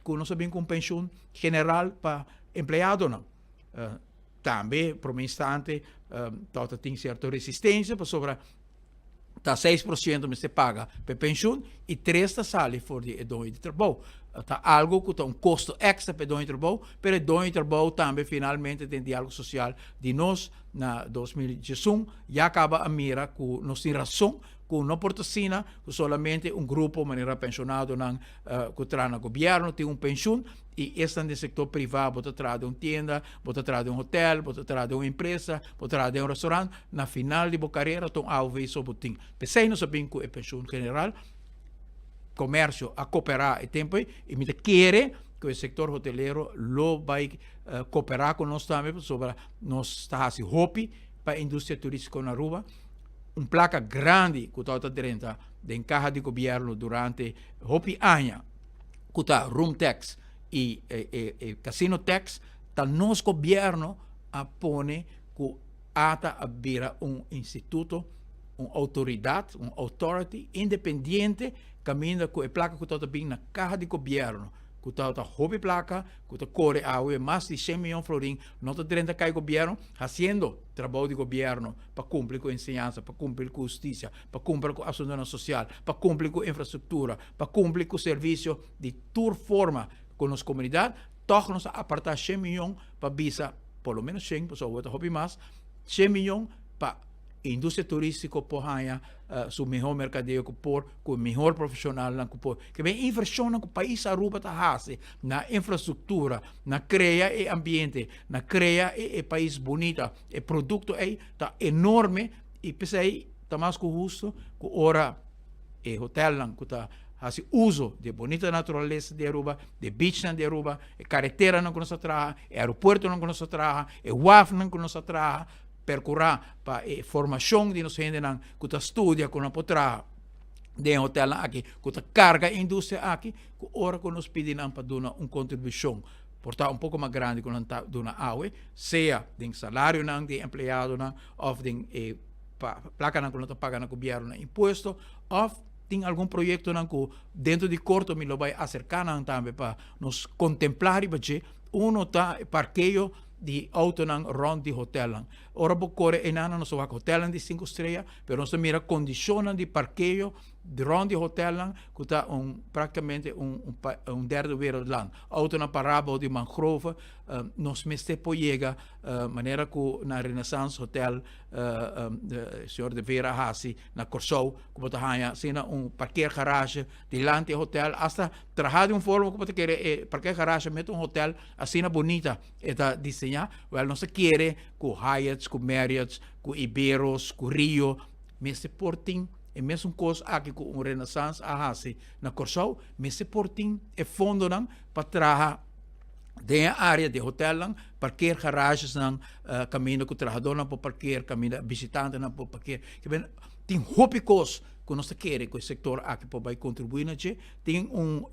cu nos a bin cu un pensioen general pa empleadonan. Tambe prome instante tabata tin cierto resistencia pasobra ta 6% mester paga pa e pensioen y 3 ta sali for di e doño di trabou. Ta algo cu ta un costo extra pa e doño di trabou, pero e doño di trabou tambe finalmente den dialogo social di nos na 2011 ya caba a mira cu nos tin razon cu no por ta asina cu solamente un grupo manera pensionadonan cu traha na gobierno tin un pensioen y esnan den sector priva bo ta traha den un tienda, bo ta traha den un hotel, bo ta traha den un empresa, bo ta traha den un restaurant, na final di bo carera ta un AOV so bo tin. P'esey nos a bin cu e pensioen general, comercio a coopera e tempo ey y mi ta kere cu e sector hotelero lo bay coopera cu nos tambe pasobra nos ta haci hopi pa e industria turistico na Aruba. Un placa grandi cu tabata drenta den caha di gobierno durante hopi aña cu ta room tax y e casino tax ta nos gobierno a pone cu ata a bira un instituto, un autoridad, un authority independiente caminda cu e placa cu tabata bin na caha di gobierno cu tabata hopi placa cu ta core awe mas di shen miyon florin no ta drenta cay gobierno haciendo trabou di gobierno pa cumpli cu enseñansa, pa cumpli cu husticia, pa cumpli cu asuntonan social, pa cumpli cu infrastructura, pa cumpli cu servicio di tur forma cu nos comunidad, toch nos a aparta shen miyon pa bisa, por lo menos shen, pasobra awor ta hopi mas, shen miyon pa industria turistico por haña su mehor mercadeo cu por, cu e mehor profesionalnan cu por. Ke ben inversionnan cu pais Aruba ta haci na infrastructura, na crea e ambiente, na crea e pais bunita, e producto ey ta enorme y p'esey ta mas cu husto cu ora e hotelnan cu ta haci uso di e bunita naturalesa di Aruba, di e beachnan di Aruba, e careteranan cu nos ta traha, e aeropuertonan cu nos ta traha, e wafnan cu nos ta traha, percura pa e formacion di nos hendenan cu ta studia cu nan por traha den e hotelnan aki, cu ta carga e industria aki, cu ora cu nos pidi nan pa duna un contribucion por ta un poco mas grandi cu nan ta duna awe, sea den salarionan di e empleadonan of den e placanan cu nan ta paga na gobierno na impuesto of tin algun proyectonan cu dentro di corto mi lo bay acerca nan tambe pa nos contempla riba dje. Uno ta e parkeo di autonan rond di hotelnan. Ora bo kore enanan nos ta wak hotelnan di sinku strea, pero nos ta mira kondishonnan di parkeo rond di hotelnan ku ta un praktikamente un un derde wereldland. Autonan pará bou di mangrove, nos mester por yega manera ku na Renaissance Hotel señor De Vera a hasi na Kòrsou ku bo ta haña asina un parkeergarage dilanti e hotel asta traha di un forma ku bo ta kere e parkeergarage mete un hotel asina bunita e ta diseñá. Wèl nos ta kere ku Hyatts, ku Marriotts, ku Iberos, ku Rio mester por tin e mesun kos aki ku un Renaissance a hasi na Kòrsou, mester por tin e fondonan pa traha den e área di hotelnan, parkeergaragesnan, kaminda ku trahadónan por parkeer, kaminda bishitantenan por parkeer. Ke men tin hopi kos ku nos ta kere ku e sektor aki por bai kontribuí na dje. Tin un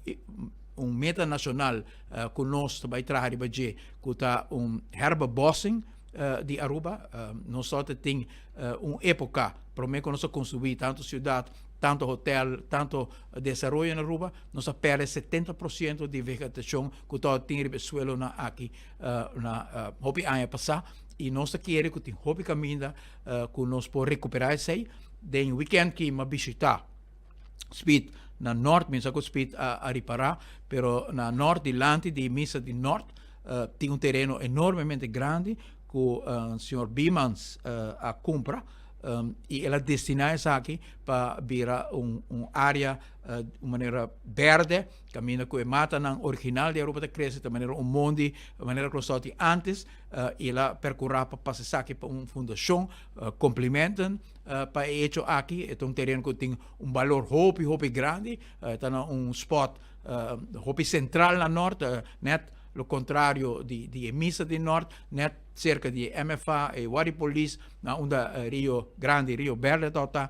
un meta nashonal ku nos ta bai traha riba dje ku ta un herbebossing di Aruba. Nos tabata tin un époka promé ku nos a konstruí tantu siudat, tantu hotel, tantu desaroyo na Aruba, nos a pèrdè setenta por siento di vegetashon ku tabata tin riba e suelonan aki na hopi aña pasá i nos ta kere ku tin hopi kaminda ku nos por rekuperá esei. Den wikènt ki mi a bishitá Speed na nort, mi sa ku Speed a ripará, pero na nort dilanti di misa di nort tin un tereno enormemente grandi ku señor Biemans a kumpra i el a destiná esaki pa bira un área un manera berde kaminda ku e matanan original di Aruba ta krese ta manera un mondi manera ku nos tabata tin antes i el a perkurá pa pasa esaki pa un fundashon. Komplimenten pa e hecho aki. E ta un tereno ku tin un balor hopi hopi grandi. E ta na un spot hopi sentral na nort, net lo kontrario di di e misa di nort, net serka di e MFA, e Wari Polis, na unda Rio Grandi, Rio Berde tabata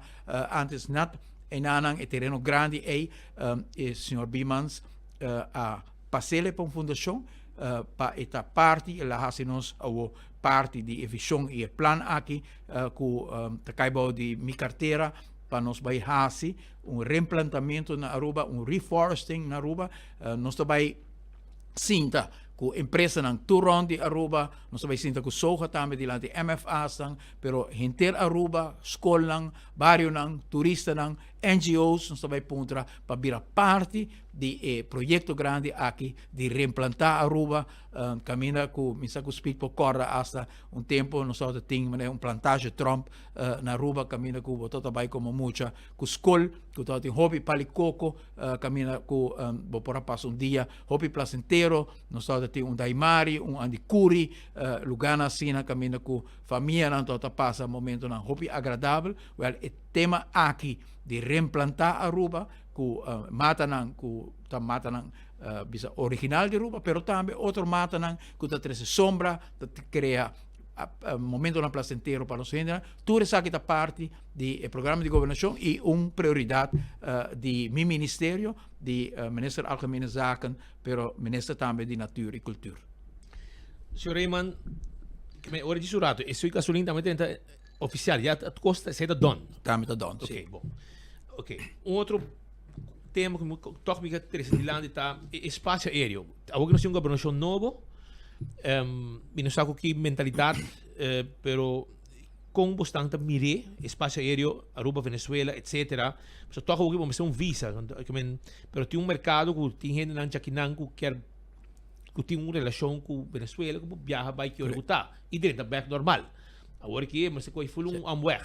antes. Net enanan e tereno grandi ei e señor Biemans a pas'el pa un fundashon pa e ta parti, el a hasi nos awo parti di e vision y e plan aki cu ta cay bao di mi cartera pa nos bay haci un reemplantamento na Aruba, un reforesting na Aruba. Nos ta bay sinta. ku empresanan tur rònt di Aruba, nos ta bai sinta ku SOGA tambe dilanti MFA's-nan, pero henter Aruba, skolnan, barionan, turistanan, NGO's nos ta bai puntra pa bira parti di e proyekto grandi aki di reemplantá Aruba, kaminda ku mi sa ku Speed por kòrda asta un tempu nos tabata tin manera un plantage Trump na Aruba kaminda ku bo tabata bai komo mucha ku skol ku tabatin hopi pali koko kaminda ku bo por a pasa un dia hopi placentero. Nos tabata tin un Daimari, un Andicuri, lugarnan asina kaminda ku famianan tabata pasa momentonan hopi agradabel. Wèl e tema aki di reemplantá Aruba ku matanan ku ta matanan bisa original di Aruba, pero tambe otro matanan ku ta trese sombra, ta krea momentonan placentero pa nos hendenan. Tur esaki ta parti di e programa di gobernashon i un prioridat di mi ministerio, di Minister Algemene Zaken, pero Minister tambe di Natuur i Cultuur. Señor Reyman, me ora di su rato, e sui gasolin tambe ta oficial, ya ta costa, esei ta don. Tambe ta don, si. Ok, bon. Ok, un otro tema ku mi tòg mi ke trese dilanti ta e espacio aéreo. Awor ku nos tin un gobernashon nobo, mi no sa ku ki mentalidat, pero kon bo stan ta mir'é espacio aéreo Aruba, Venezuela, etcetera. Pasobra tòg awor ku bo mester un visa, pero tin un merkado ku tin hendenan djakinan ku kier ku tin un relashon ku Venezuela ku bo biaha bai ki ora ku ta i drenta bèk normal. Awor aki mester kohe ful un omweg.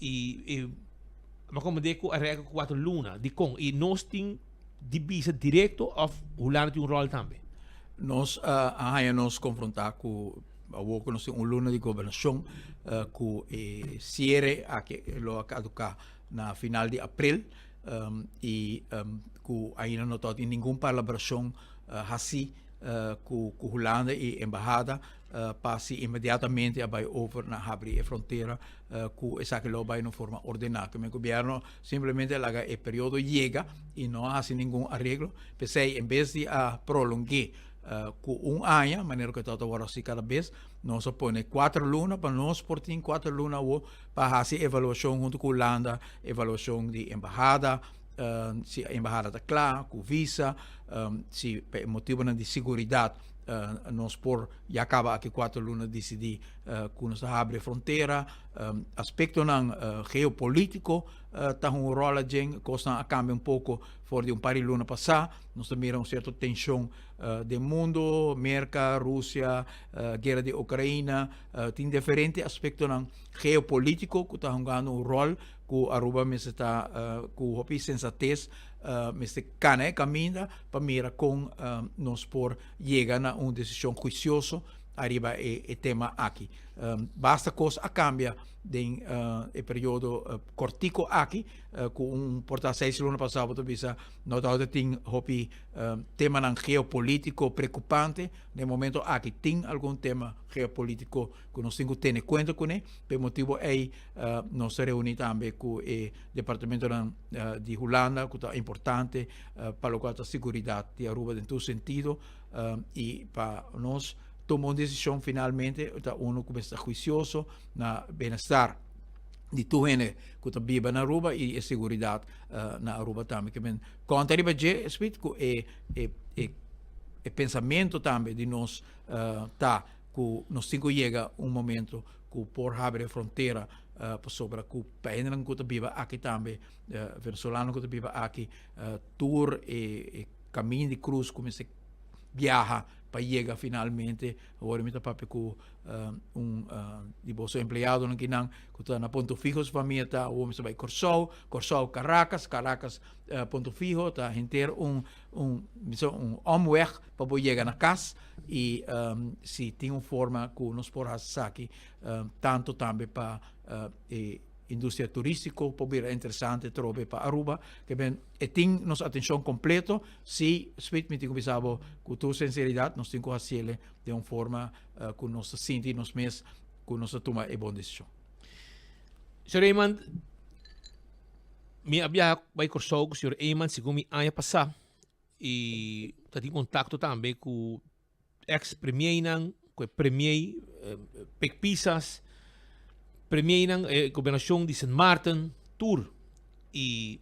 I mi a komprendé ku a regla ku kuater luna. Dikon? I nos tin di bisa direkto òf Hulanda tin un ròl tambe? Nos a haña nos konfrontá ku awor ku nos tin un luna di gobernashon ku e siere aki lo a kaduká na final di aprel i ku ainda no tabatin ningun palabrashon hasí ku Hulanda i embahada pa si inmediatamente a bai over na habri e frontera ku esaki lo bai na un forma ordená. Ku mi gobierno simplemente a laga e periodo yega i no a hasi ningun areglo. P'esei en bes di a prolong'é ku un aña, manera ku e tabata wòrdu hasi kada bes, nos a pone kuater luna pa nos por tin kuater luna awor pa hasi evaluashon huntu ku Hulanda, evaluashon di embahada, si embahada ta kla ku visa, si pa e motibunan di siguridat nos por ya kaba aki kuater luna disidí ku nos ta habri e frontera. Aspektonan geopolítiko ta hunga un ròl aden, kosnan a kambia un poko for di un par di luna pasá. Nos ta mira un sierto tenshon den mundu, Merka, Rusia, guera di Ukraina, tin diferente aspektonan geopolítiko ku ta hungando un ròl ku Aruba mester ta ku hopi sensates mester kana e kaminda pa mira kon nos por yega na un desishon huisioso ariba e tema aki. Basta kos a kambia den e periodo kortiko aki ku un por ta seis luna pasá bo ta bisa no tabata tin hopi temanan geopolítiko preokupante. Den momento aki tin algun tema geopolítiko ku nos tin ku tene kuenta kuné. P'e motibu ei nos ta reuní tambe ku e departamentonan di Hulanda ku ta importante pa lokual ta siguridat di Aruba den tur sentido i pa nos tuma un desishon finalmente ta unu ku mester ta huisioso na bienestar di tur hende ku ta biba na Aruba i e siguridat na Aruba tambe. Ke men konta riba dje Smith ku e e pensamentu tambe di nos ta ku nos tin ku yega un momento ku por habri e frontera pasobra ku pa hendenan ku ta biba aki tambe, venezolano ku ta biba aki, tur e kamin di krus ku mester biaha pa yega finalmente. Awor mi ta papia ku un di boso empleadonan kinan ku ta na Punto Fijo su famia ta awor mester bai Kòrsou, Kòrsou Caracas, Caracas Punto Fijo ta henter un un bisa un omweg pa bo yega na kas i si tin un forma ku nos por hasi esaki tanto tambe pa e industria turístiko por bira interesante trobe pa Aruba ke ben e tin nos atenshon kompleto si Smith mi tin ku bisa bo ku tur sinseridat nos tin ku hasiele den un forma ku nos ta sinti nos mes ku nos ta tuma e bon desishon. Señor Raymond, mi a biaha bai Kòrsou ku señor Eman segun mi aña pasá i ta tin kontakto tambe ku ex premiernan, ku e premier Pek Pisas, premiernan e gobernashon di Sint Maarten tur i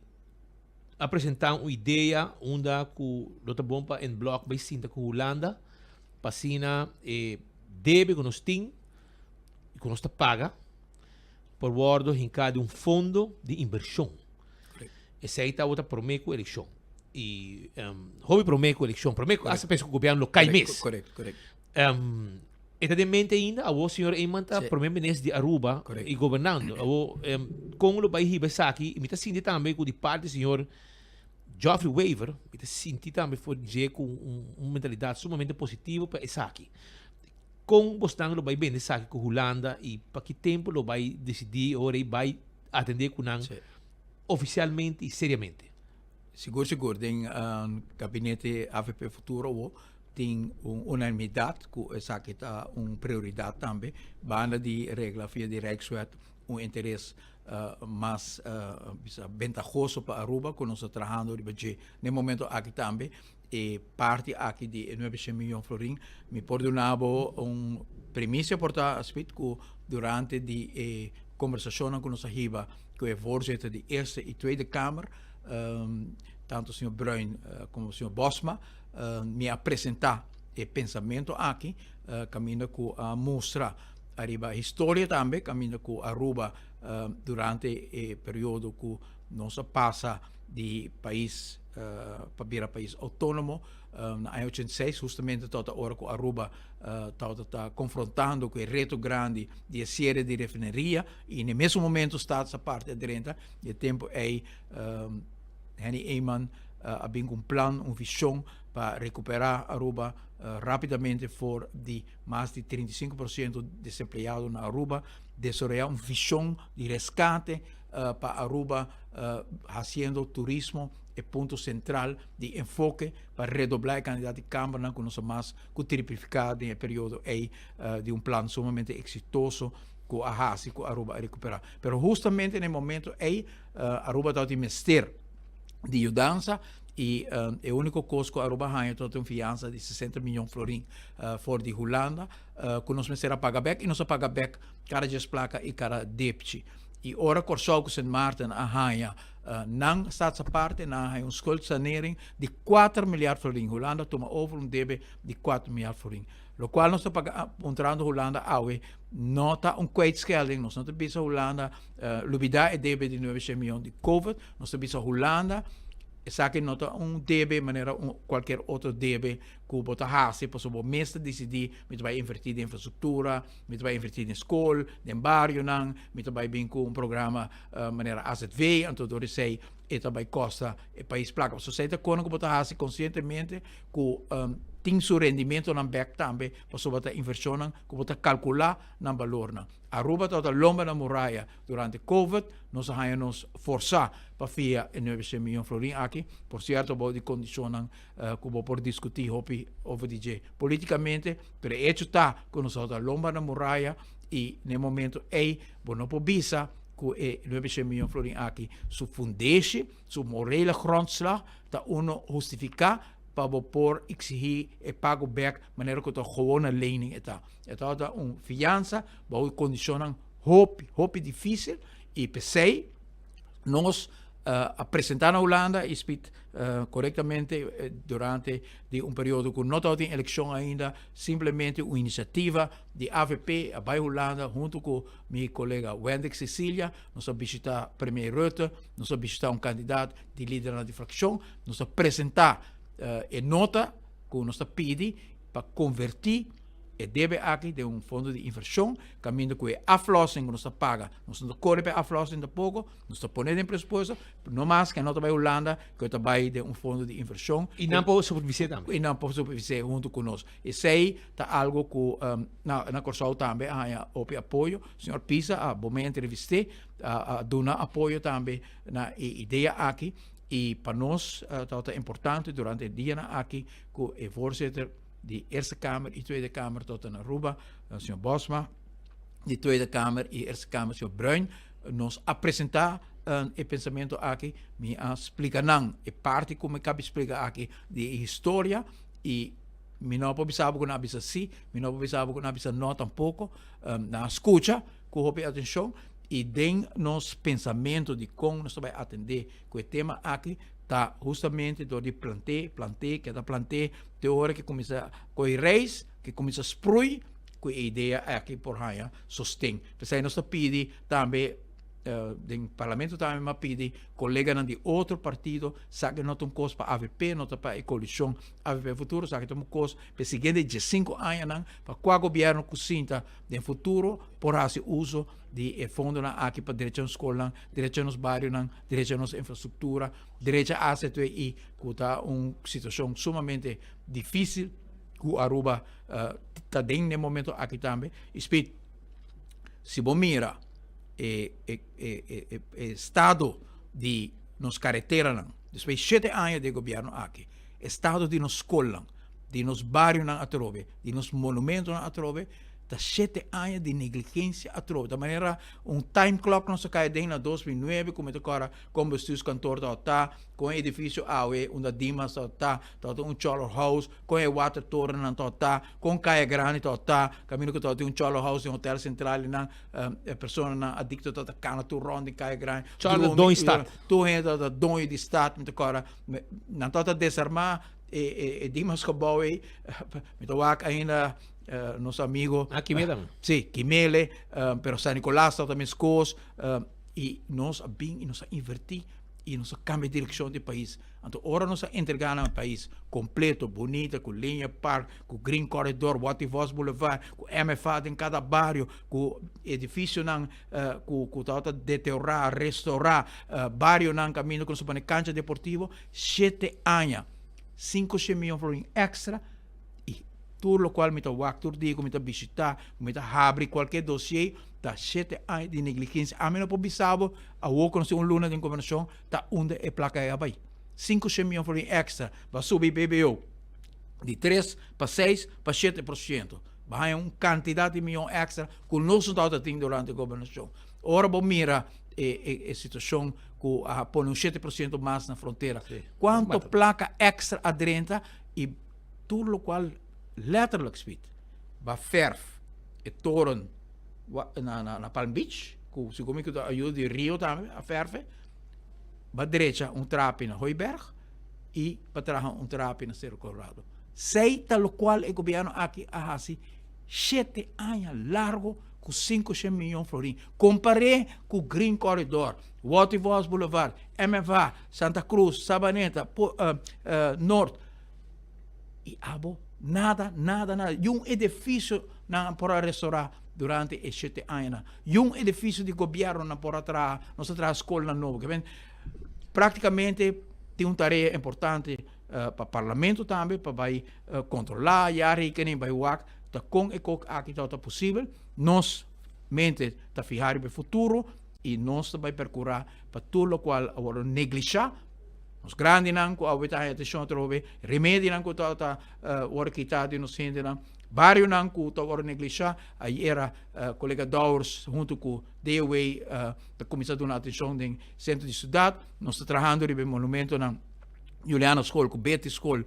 a presentá un idea unda ku lo ta bon pa en blòk bai sinta ku Hulanda. pa asina e debe ku nos tin i ku nos ta paga por wòrdu hinká den un fondo di invershon. Esei tabata promé ku elekshon. I hopi promé ku elekshon, promé ku asta pensa ku gobièrnu lo kai mes. Korekto, korekto. E ta den mente ainda? Awor señor Eman ta prome minister di Aruba i gobernando. Awor kon lo bai hiba esaki? I mi ta sinti tambe ku di parti señor Geoffrey Wever, mi ta sinti tambe for dje ku un mentalidat sumamente positivo pa esaki. Kon bosnan lo bai bende esaki ku Hulanda i pa ki tempu lo bai disidí ora i bai atendé ku nan ofisialmente i seriamente? Sigur sigur den gabinete avp Futuro awo tin un unanimidad cu esaki ta un prioridad tambe banda di regla via di Rijkswet un interes mas bisa bentahoso pa Aruba cu nos ta trahando riba dje na e momento aki tambe e parti aki di e nuebe shen miyon florin mi por duna bo un premicia por ta Speed cu durante di e conversacionnan cu nos a hiba cu e voorzitter di Eerste y Tweede Kamer tanto señor Bruin como señor Bosma Mi a presentá e pensamentu aki kaminda ku a mustra ariba historia tambe kaminda ku Aruba durante e periodo ku nos a pasa di pais pa bira pais outónomo na aña 86 hustamente tabata ora ku Aruba tabata ta konfrontando ku e reto grandi di e siere di refineria i na e mesun momento Staats Aparte a drenta i e tempu ei Henny Eman a bin ku un plan, un vishon pa rekuperá Aruba rápidamente for di mas di 35% desempleado na Aruba, desaroyá un vishon di reskate pa Aruba hasiendo turismo e punto sentral di enfoke pa redoblá e kantidat di kambernan ku nos a mas ku triplifiká den e periodo ei di un plan sumamente eksitoso ku a hasi ku Aruba a rekuperá. Pero hustamente na e momento ei Aruba tabatin mester di yudansa y e unico cos cu Aruba haña tabata un fiansa di 60 miyon florin for di Hulanda cu nos mester a paga bek y nos a paga bek cada djes placa y cada depchi. Y ora Corsou cu Sint Maarten a haña nan staatsaparte nan a haña un schuldsanering di 4 milyard florin. Hulanda a tuma over un debe di 4 milyard florin. Locual nos ta paga puntrando Hulanda awe no ta un kwijtschelding, nos no ta bisa Hulanda Lubidá e debe di nuebe shen miyon di Covid. Nos ta bisa Hulanda, esaki no ta un debe manera un kualkier otro debe ku bo ta hasi pasobra bo mes ta disidí mi ta bai invertí den infrastruktura, mi ta bai invertí den skol, den barionan, mi ta bai bin ku un programa manera azv, anto dor esei e ta bai kosta e pais plaka. Pasobra esei ta kona ku bo ta hasi konsientemente ku tin su rendimentonan bèk tambe pasobra ta invershonnan ku bo ta kalkulá nan balornan. Aruba tabata lomba na muraya durante Covid, nos a haña nos forsá pa fia e nuebe shen miyon florin aki, por sierto bou di kondishonnan ku bo por diskutí hopi over di dje polítikamente, pero e echo ta ku nos tabata lomba na muraya i na e momento ei bo no por bisa ku e nuebe shen miyon florin aki su fundeshi, su morele grondslag ta uno hustifiká pa bo por eksihí e pago bèk manera ku ta gewone lening e ta. E tabata un fiansa bou kondishonnan hopi, hopi difísil i p'esei nos a presentá na Hulanda i spit korektamente durante di un periodo ku no tabatin elekshon ainda, simplemente un inisiativa di avp a bai Hulanda huntu ku mi kolega Wendrick Cecilia, nos a bishitá Premier Rutte, nos a bishitá un kandidat di lidernan di frakshon, nos a presentá e nota ku nos ta pidi pa konvertí e debe aki den un fondo di invershon kaminda ku e aflossing ku nos ta paga, nos no ta kore pa e aflossing tampoko, nos ta pone den presupuesto, no mas ku e no ta bai Hulanda, ku e ta bai den un fondo di invershon. I nan por supervis'é tambe. I nan por supervis'é huntu ku nos. Esei ta algu ku na na Kòrsou tambe a haña hopi apoyo. Señor Pisa a bo me entrevist'é, a duna apoyo tambe na e idea aki i pa nos tabata importante durante e dianan aki ku e voorzitter di Eerste Kamer i Tweede Kamer tot na Aruba, señor Bosma, di Tweede Kamer i Eerste Kamer, señor Bruin, nos a presentá e pensamentu aki, mi a splika nan e parti ku mi kabi splika aki di e historia i mi no por bisa bo ku nan a bisa si, mi no por bisa bo ku nan a bisa no tampoko, nan a skucha ku hopi atenshon i den nos pensamentu di kon nos ta bai atendé ku e tema aki ta hustamente dor di plant'é, plant'é, keda plant'é te ora ke kuminsá kohe reis. Ke kuminsá sprui ku e idea aki por haña sosten. P'esei nos ta pidi tambe den parlamento tambe mi a pidi koleganan di otro partido sa ke no ta un kos pa avp, no ta pa e koalishon avp Futuro, sa ke ta un kos pa e siguiente diesinku añanan pa kua gobièrnu ku sinta den futuro por hasi uso di e fondonan aki pa drecha nos skolnan, drecha nos barionan, drecha nos infrastruktura, drecha AZWI ku ta un situashon sumamente difísil ku Aruba ta den den momento aki tambe. I spit si bo mira e e e e estado di nos kareteranan despues di shete aña di e gobierno aki, estado di nos skolnan, di nos barionan atrobe, di nos monumentonan atrobe, ta shete aña di negligensia atrobe. Ta manera un time clock nos a kai den na 2009 ku mi ta kòrda kon bestuurskantoor tabata, Kon e edifisio awe unda Dimas tabata, tabata un Cholo House, kon e watertorennan tabata, kon Kaya Grandi tabata, kaminda ku tabatin un Cholo House den Hotel Central i nan e personanan adikto tabata kana tur rònt den Kaya Grandi. Cholo doño di stat. Tur hende tabata doño di stat, mi ta kòrda nan tabata desarmá e e Dimas gebou ei, mi ta wak ainda nos amigo. Ah, Kimele tambe. Si, Kimele, pero San Nicolas tabata meskos i nos a bin i nos a invertí. i nos a kambia direkshon di e pais. Anto ora nos a entregá nan e pais kompleto, bunita, ku liña park, ku green corridor, Watty Vos Boulevard, ku MFA den kada bario, ku edifisionan ku ku tabata deteorá, restourá, barionan kaminda ku nos a pone kancha deportivo, shete aña, 500 miyon florin èkstra i tur lokual mi ta wak tur dia ku mi ta bishitá, ku mi ta habri kualke dosié, ta shete aña di negligensia. Ami no por bisa bo Awor ku nos tin un luna den gobernashon, ta unda e plaka ei a bai? 500 mion florin èkstra ba subi BBO di tres pa seis pa 7%. Ba haña un kantidat di mion èkstra ku nos no tabata tin durante gobernashon. Ora bo mira e e e situashon ku a pone un 7% mas na frontera, kuantu plaka èkstra a drenta i tur lokual lèterlik spit ba fèrf e toren na na na Palm Beach. Ku segun mi ku ta ayuda di Rio tambe a fèrfe, ba drecha un trapi na Hooiberg i ba traha un trapi na Cerro Colorado. Sei ta lokual e gobièrnu aki a hasi shete aña largo ku 500 miyon florin. Kompar'é ku Green Corridor, Watty Vos Boulevard, MFA, Santa Cruz, Sabaneta, Noord i abo nada, nada, nada. Yun edifisio nan por a restorá durante e shete añanan. Yun edifisio di gobièrnu nan por a traha, nos a traha skolnan nobo. Ke men práktikamente tin un tarea importante pa parlamento tambe pa bai kontrolá jaarrekening, bai wak ta kon e kok aki tabata posibel. Nos mente ta fihá riba e futuro i nos ta bai perkurá pa tur lokual a wòrdu neglishá. Nos grandinan ku awe ta haña atenshon atrobe, remedinan ku tabata wòrdu kitá di nos hendenan, barionan ku ta wòrdu neglishá. Ayera kolega Dowers huntu ku DOW ta kuminsá duna atenshon den sentro di siudat. Nos ta trahando riba e monumentonan Juliana School ku Betty School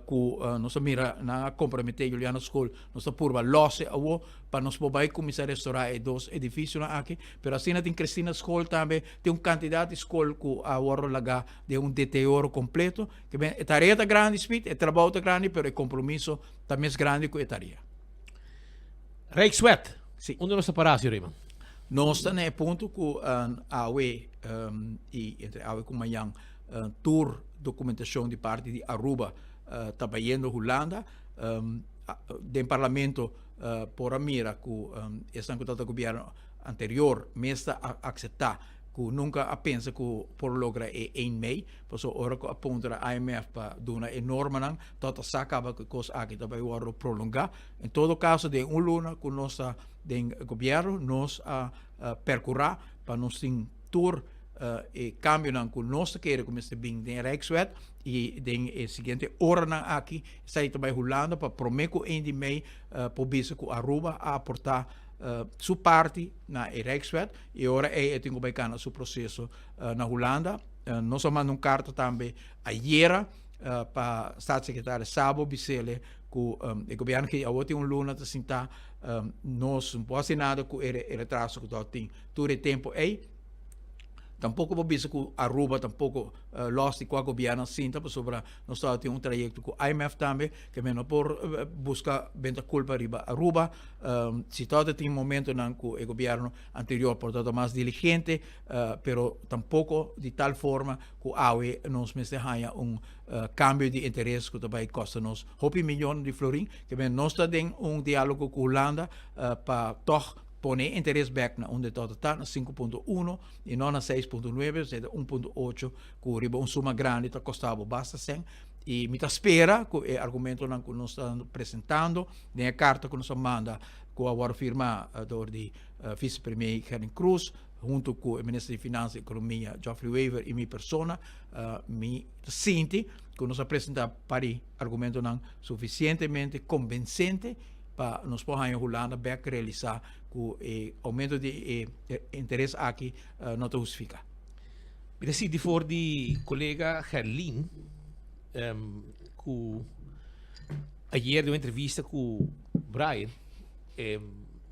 ku nos a mira nan a komprometé Juliana School. Nos ta purba lòs e awo pa nos por bai kuminsá restorá e dos edifisionan aki. Pero asina tin Christina School tambe, tin un kantidat di skol ku a wòrdu lagá den un deterioro kompleto. Ke men, e tarea ta grandi, Smit, e trabou ta grandi, pero e kompromiso ta mes grandi ku e tarea. Rijkswet, si. Unda nos ta pará, señor Reyman? Nos ta na e punto ku awe i entre awe ku mañan tur dokumentashon di parti di Aruba ta bayendo Hulanda. Den parlamento por a mira ku esnan ku tabata gobierno anterior mes ta a akseptá ku nunka a pensa ku por logra e 1 mei, pasobra ora ku a puntra IMF pa duna e normanan tot a sa kaba ku e kos aki ta bai wòrdu prolongá. En todo kaso den un luna ku nos ta den gobièrnu nos a perkurá pa nos tin tur e kambionan ku nos ta kere ku mester bin den e Rijkswet i den e siguiente oranan aki esei ta bai Hulanda pa promé ku 1 di mei por bisa ku Aruba a aportá su parti na e Rijkswet i ora ei e tin ku bai kana su proseso na Hulanda. Nos a manda un karta tambe ayera pa Staatssecretaris Sabo bisele ku e gobièrnu ki awor tin un luna ta sintá nos no por hasi nada ku e retraso ku ta tin tur e tempu ei. Tampoko por bisa ku Aruba tampoko los di kua gobièrnu a sinta pasobra nos tabatin un trayekto ku IMF tambe ke men no por buska benta kulpa riba Aruba. Si tabata tin momentonan ku e gobièrnu anterior por tabata mas diligente pero tampoko di tal forma ku awe nos mester haña un kambio di interes ku ta bai kosta nos hopi miyon di florin. Ke men nos ta den un diálogo ku Hulanda pa tòg pone e interes bèk na unda e tabata ta, na 5.1 i no na 6.9, osea ta 1.8 ku riba un suma grandi ta kosta bo basta sèn. I mi ta spera ku e argumentonan ku nos ta presentando den e karta ku nos a manda ku a wòrdu firmá dor di Vice Premier Gerlin Croes huntu ku e Minister di Finansa i Ekonomia Geoffrey Wever i mi persona, mi ta sinti ku nos a presentá par di argumentonan sufisientemente konbensente pa nos por haña Hulanda bèk realisá ku e oumento di e interes aki no ta hustifiká. Mi ta sinti for di kolega Gerlin ku ayer den un entrevista ku Brian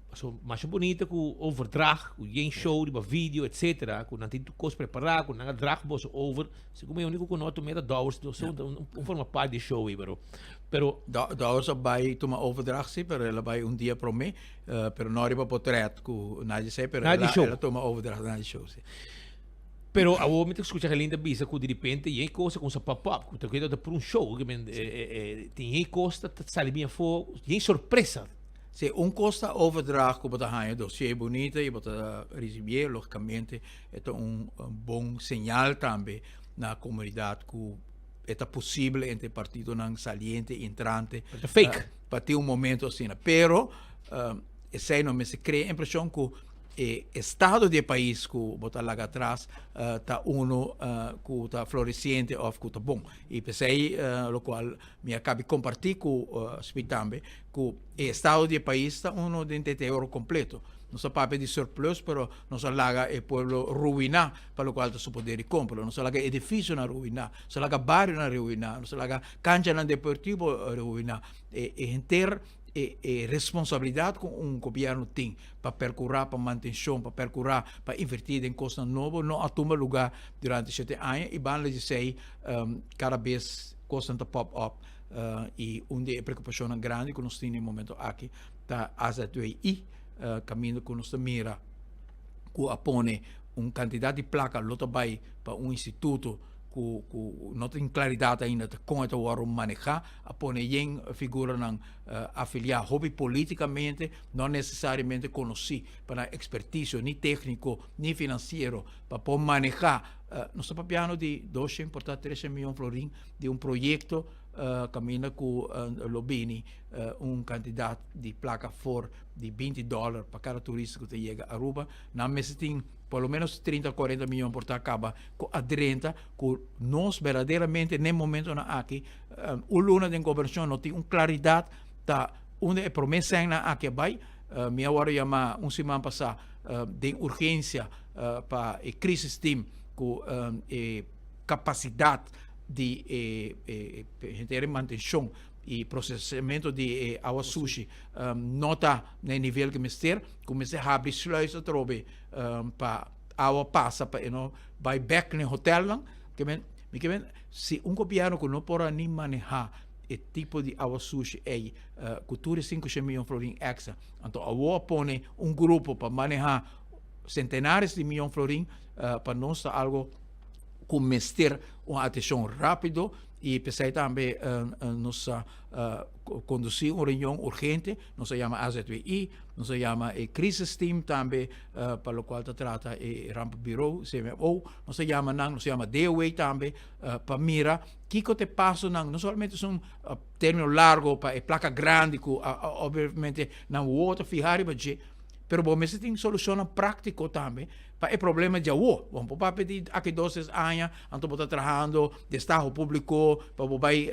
paso masha bunita ku overdracht ku yen show riba video etcetera ku nan tin tur kos prepará ku nan a drag boso over segun mi e uniko ku no a tuma e ta Dowers un forma part di e show ei pero pero Dowers a bai tuma overdracht si pero el a bai un dia prome pero no riba potret ku nadie sa pero Nadie show. el a tuma overdracht na di show si. Pero awor mi ta skucha Gelinda bisa ku diripente yen kos a kumsa pop up ku ta keda ta por un show ke men tin yen kos ta sali bien afó yen sorpresa. Si un kos ta overdracht ku bo ta haña dossier bunita i bo ta risibié logikamente e ta un bon señal tambe na komunidat ku e ta posibel entre partidonan saliente i entrante Ta fake. pa tin un momento asina. Pero esei no mester krea impreshon ku e estado di e pais ku bo ta laga atras ta uno ku ta floresiente òf ku ta bon. I p'esei lokual mi a kabi kompartí ku Smith tambe ku e estado di e pais ta uno den deterioro kompleto. Nos ta papia di surplus pero nos a laga e pueblo ruiná pa lokual ta su poder di kompra. Nos a laga edifisionan ruiná, nos a laga barionan ruiná, nos a laga kanchanan deportivo ruiná. E henter e e responsabilidat ku un gobièrnu tin pa perkurá pa mantenshon, pa perkurá pa invertí den kosnan nobo no a tuma lugá durante shete aña i banda di esei kada bes kosnan ta pop up i un di e preokupashonnan grandi ku nos tin na e momento aki ta AZWI kaminda ku nos ta mira ku a pone un kantidat di plaka lo ta bai pa un instituto ku ku no tin klaridat ainda ta kon e ta wòrdu manehá, a pone yen figuranan afiliá hopi polítikamente, no nesesariamente konosí pa nan ekspertisio ni tékniko ni finansiero pa por manehá. Nos ta papiando di doshen por ta treshen mion florin di un proyekto kaminda ku lo bini un kantidat di plaka for di binti dòler pa kada turista ku ta yega Aruba. Nan mester tin por lo menos trinta kuarenta mion por ta kaba ku a drenta ku nos berdaderamente n'e momentonan aki un luna den gobernashon no tin un klaridat ta unda e prome sènnan aki a bai. Mi a wòrdu yamá un siman pasá den urgensia pa e crisis team ku e kapasidat di e henter e mantenshon i prosesamentu di e awa sushi no ta na e nivel ku mester, ku mester habri sluis atrobe pa awa pasa pa e no bai bek na e hotelnan. Ke men, mi ke men si un gobièrnu ku no por a ni manehá e tipo di awa sushi ei ku tur e 500 miyon florin èkstra, anto awor a pone un grupo pa manehá sentenares di miyon florin, pa nos ta algo ku mester un atenshon rápido i p'esei tambe nos a kondusí un reunion urgente, nos a yama AZWI, nos a yama e crisis team tambe pa lokual ta trata e rampenbureau, CMO, nos a yama nan, nos a yama DOW tambe pa mira kiko ta e pasonan, no solamente esun término largo pa e plaka grandi ku obviamente nan wowo ta fiha riba dje, pero bo mester tin solushonnan práktiko tambe pa e problema di awo. Bo no por papia di aki dos tres aña anto bo ta trahando destaho públiko pa bo bai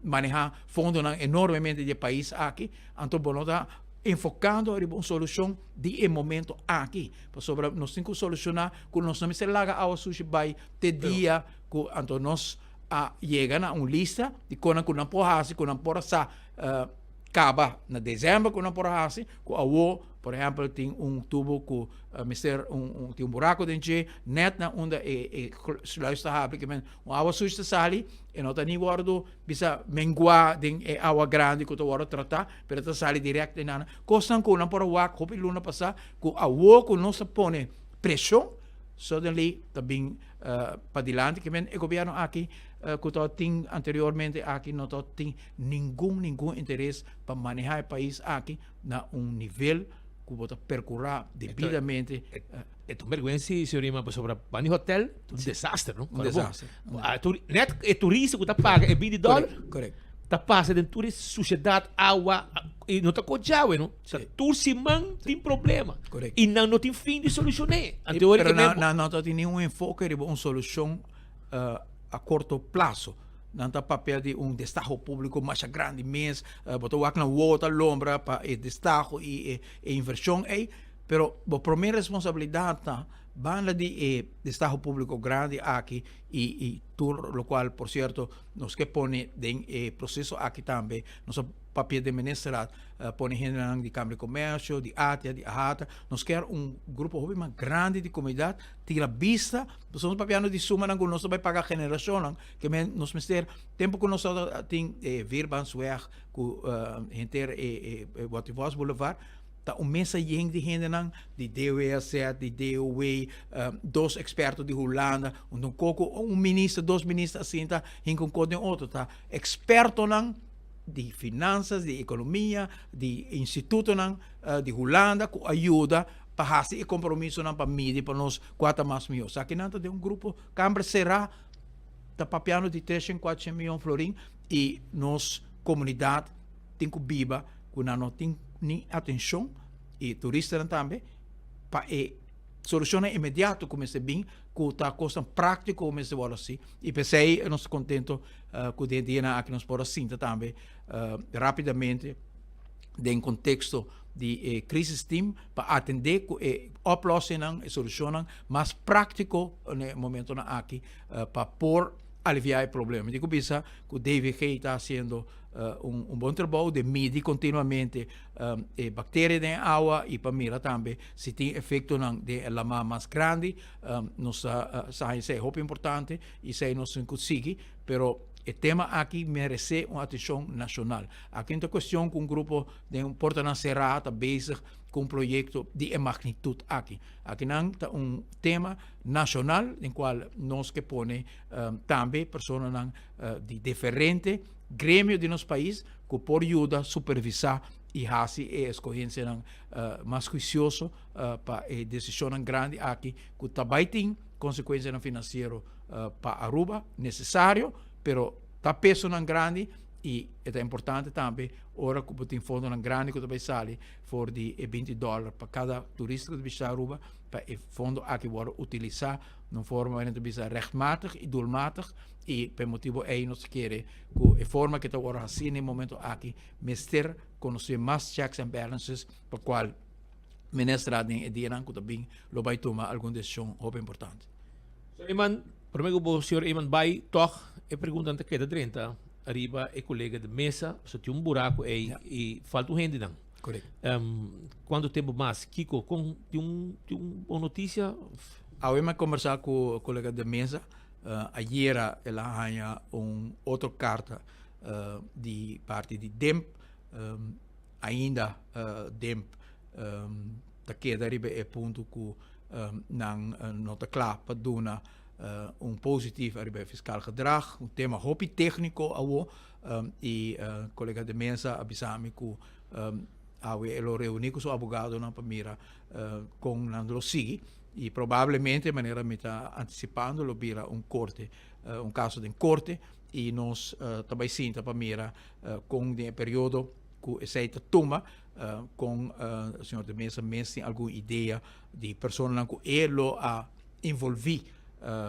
manehá fondonan enormemente di e pais aki, anto bo no ta enfokando riba un solushon di e momento aki, pasobra nos tin ku solushoná ku nos no mester laga awa sushi bai te dia ku anto nos a yega na un lista di konan ku nan por hasi, ku nan por a sa kaba na desèmber ku nan por a hasi, ku awo. Por ehempel, tin un tubo ku mester un un tin un buraco den dje, net na unda e e sluis ta habri, ke men un awa sushi ta sali, e no ta ni wordo bisa mengua den e awa grandi ku ta wordo trata, pero ta sali direct den nan. Kosnan ku nan por a wak hopi luna pasa, ku awo ku nos ta pone preshon, suddenly ta bin padilanti, ke men e gobierno aki ku ta tin anteriormente aki no ta tin ningun ningun interes pa maneha e pais aki. na un nivel ku bo ta perkurá debidamente. E ta un bergüensa si, señor Rima, pasobra bani hotel ta un desaster, no? Un desaster. Net e turista ku ta paga e binti dòler Correct. ta pasa den tur e sushedat, awa, i no ta kochawe, no? Ta tur siman tin problema. Correct. I nan no tin fin di solushoné. Anto ora Pero nan no ta tin ningun enfoke riba un solushon a korto plaso. Nan ta papia di un destaho públiko masha grandi mes. Bo ta wak nan wowo ta lombra pa e destaho i e invershon ei. Pero bo promé responsabilidat ta banda di e destaho públiko grandi aki i i tur lokual por sierto nos ke pone den e proseso aki tambe. Nos a papia den ministerraad pone hendenan di Kamera di Komersio, di ATIA, di AHATA. Nos kier un grupo hopi mas grandi di komunidat tira bista. Pasobra nos papiando di sumanan ku nos ta bai paga generashonnan. Ke men nos mester tempu ku nos tabata tin e Vierbansweg ku henter e e Waterfalls Boulevard ta un mesa yen di hendenan di DWZ, di DOW, dos eksperto di Hulanda, un un koko un minister, dos minister a sinta hinka un kos den otro. Ta ekspertonan di finansas, di ekonomia, di institutonan di Hulanda ku a yuda pa hasi e kompromisonan pa midi pa nos kua ta mas mihó. Esakinan ta den un grupo kamber será. Ta papiando di treshen kuatshen miyon florin i nos komunidat tin ku biba ku nan no tin ni atenshon i turistanan tambe pa e solushonnan inmediato ku mester bin ku ta kosnan práktiko ku mester wòrdu hasi i p'esei nos ta kontento ku den dianan aki nos por a sinta tambe rápidamente den konteksto di e crisis team pa atendé ku e oplossingnan, e solushonnan mas práktiko na e momentonan aki pa por aliviá e problema. Mi tin ku bisa ku DVG ta hasiendo un un bon trabou di midi kontinuamente e bakteria den e awa i pa mira tambe si tin efektonan den e lamá mas grandi. Nos ta sa esei hopi importante i esei nos tin ku sigui, pero e tema aki meresé un atenshon nashonal. Aki no ta kuestion ku un grupo den portanan será ta bezig ku un proyekto di e magnitut aki. Akinan ta un tema nashonal den kual nos ke pone tambe personanan di diferente gremio di nos pais ku por yuda supervisá i hasi e eskohensianan mas huisioso pa e desishonnan grandi aki ku ta bai tin konsekuensianan finansiero pa Aruba nesesario, pero ta pesonan grandi i e ta importante tambe ora ku bo tin fondonan grandi ku ta bai sali for di e binti dòler pa kada turista ku ta bishita Aruba pa e fondo aki wòrdu utilisá na un forma wèn ta bisa rechtmatig i doelmatig i pa e motibu ei nos ta kere ku e forma ku ta wòrdu hasí na e momento aki mester konosé mas checks and balances pa kual Ministerraad den e dianan ku ta bin lo bai tuma algun desishon hopi importante. Señor Eman, prome ku bo señor Eman bai tòg e preguntanan ta keda drenta riba e kolega di mesa, pasobra tin un buraku ei i falta un hendenan. Correct. Cuanto tempo mas? Kiko, con tin un tin un bon noticia? Awe mi a conversa cu colega de mesa. Ayera el a haña un otro carta di parti di DIMP. Ainda DIMP ta keda riba e punto cu nan no ta cla pa duna un positief ariba e fiscaal gedrag. Un tema hopi tecnico awo y colega de mesa a bisa mi cu awe e lo reuni cu su abogadonan pa mira con nan lo sigui y probablemente manera mi ta anticipando lo bira un corte, un caso den corte y nos ta bay sinta pa mira con den e periodo cu esey ta tuma con señor de Meza mes tin algun idea di personanan cu e lo a envolvi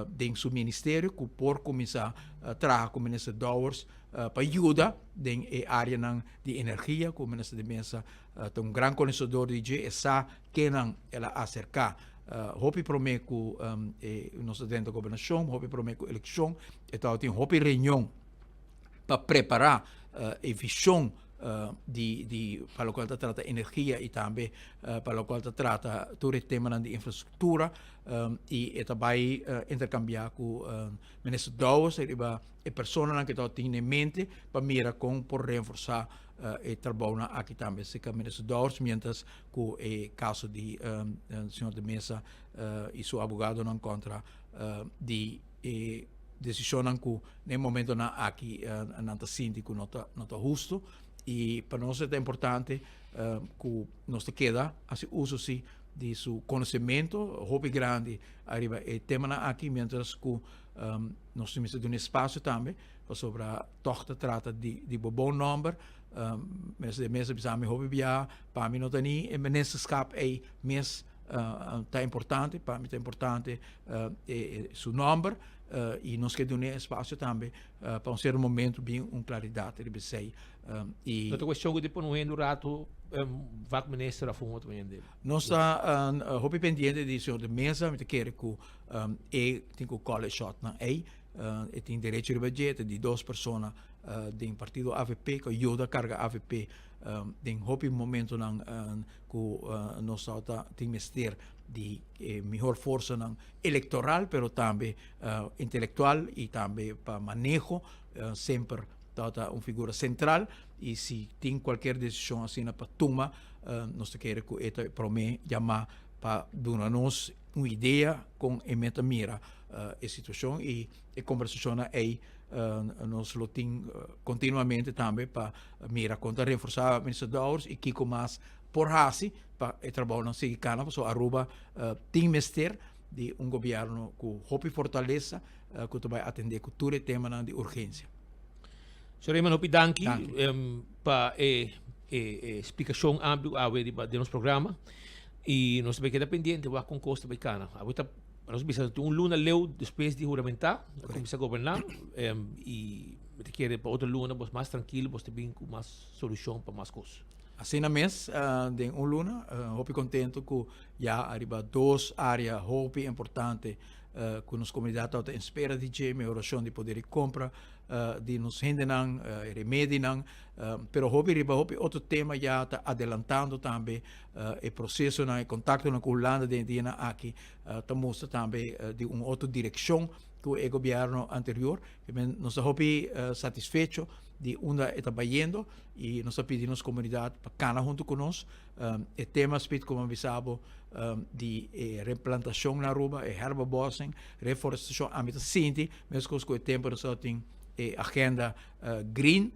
den su ministerio cu por cuminsa traha cu minister Dowers pa yuda den e areanan di energia cu minister de Meza ta un gran conocedor di dje e sa kennan el a acerca hopi prome cu e nos ta drenta gobernacion hopi prome cu eleccion e tabatin hopi reunion pa prepara e vision. di di pa lokual ta trata energia i tambe pa lokual ta trata tur e temanan di infrastruktura i e ta bai interkambiá ku Minister Dowers riba e personanan ku ta tin den mente pa mira kon por reforsá e trabounan aki tambe serka Minister Dowers mientras ku e kaso di señor De Meza i su abogadonan kontra di e desishonnan ku na e momentonan aki nan ta sinti ku no ta no ta hustu i pa nos e ta importante ku nos ta keda hasi uso si di su konosementu hopi grandi ariba e temanan aki mientras ku nos tin mester duna espasio tambe pasobra tòg ta trata di di bo bon nòmber. Minister de Meza bisa mi hopi biaha pa mi no ta ni e ministerskap ei mes ta importante, pa mi ta importante su nòmber i nos ke dun'é espasio tambe pa un sierto momento bin un klaridat riba esei. I No ta kuestion ku ta pone un hende un ratu vak minister òf un otro hende? Nos ta hopi pendiente di señor de Meza, mi ta kere ku e tin ku call e shotnan ei, e tin derecho riba dje, e ta di dos persona den partido avp ku a yuda karga avp den hopi momentonan ku nos tabata tin mester di e mihor forsanan elektoral pero tambe intelektual i tambe pa maneho semper tabata un figura sentral i si tin kualkier desishon asina pa tuma nos ta kere ku e ta e prome yama pa duna nos un idea kon e meta mira e situashon i e kombersashonnan ei nos lo tin kontinuamente tambe pa mira kon ta reforsá Minister Dowers i kiko mas por hasi pa e trabounan sigui kana pasobra Aruba tin mester di un gobièrnu ku hopi fortalesa ku ta bai atendé ku tur e temanan di urgensia. Señor Eman hopi danki pa e splikashon amplio awe riba den nos programa i nos ta bai keda pendiente wak kon kos ta bai kana. Awe ta nos bisa tin un luna leu despues di huramentá a kuminsá goberná i mi ta kere pa otro luna bos mas trankil bos ta bin ku mas solushon pa mas kos. Asina mes den un luna hopi contento cu ya ariba dos area hopi importante cu nos comunidad tabata en spera di dje, mehoracion di poder di compra di nos hendenan, e remedinan, pero hopi riba hopi otro tema ya ta adelantando tambe e procesonan, e contactonan cu Hulanda den e dianan aki ta mustra tambe di un otro direccion cu e gobierno anterior. Nos ta hopi satisfecho di unda e ta bayendo y nos ta pidi nos comunidad pa cana hunto cu nos. E tema spit como a bisa bo di e replantacion na Aruba, e herbebossing, reforestacion, ami ta sinti mescos cu e tempo nos tabatin e agenda green,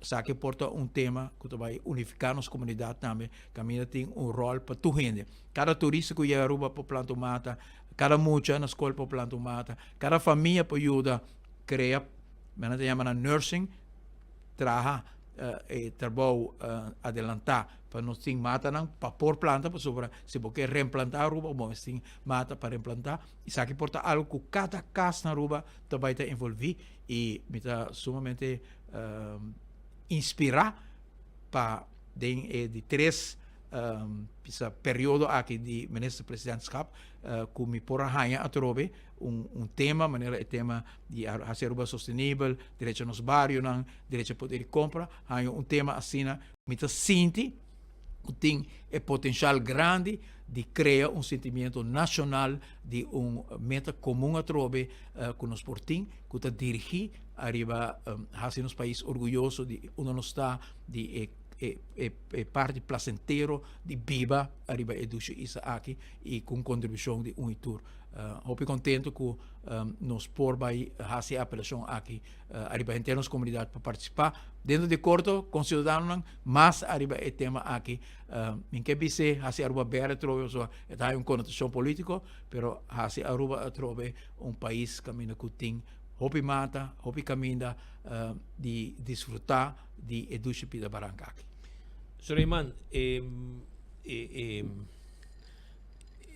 esaki por ta un tema cu ta bay unifica nos comunidad tambe, caminda tin un rol pa tur hende. Cada turista cu yega Aruba por planta un mata, cada mucha na scol por planta un mata, cada famia por yuda crea, men ta yama nan nursing, traha e trabou adelantá pa nos tin matanan pa por planta pasobra si bo ke reemplantá Aruba bo mester tin mata pa reemplantá. Esaki por ta algo ku kada kas na Aruba ta bai ta envolví i mi ta sumamente inspirá pa den e di tres bisa periodo aki di minister presidentschap ku mi por a haña atrobe un un tema manera e tema di hasi Aruba sostenibel, derecho nos barionan, derecho poder di compra, haña un tema asina mi ta sinti ku tin e potencial grandi di crea un sentimiento nacional di un meta comun atrobe ku nos por tin ku ta dirigi ariba hasi nos pais orguyoso di unda nos ta di e e e parti placentero di biba ariba e dushi isla aki i ku un kontribushon di un i tur. Hopi kontento ku nos por bai hasi e apelashon aki ariba henter nos komunidat pa partisipá dentro di korto kon siudadanonan mas ariba e tema aki. Mi ke bis'é hasi Aruba bèrdè atrobe pasobra e ta hay un konotashon polítiko, pero hasi Aruba atrobe un pais kaminda ku tin hopi mata, hopi kaminda di disfrutá di e dushi pida baranka aki. Suleiman, e e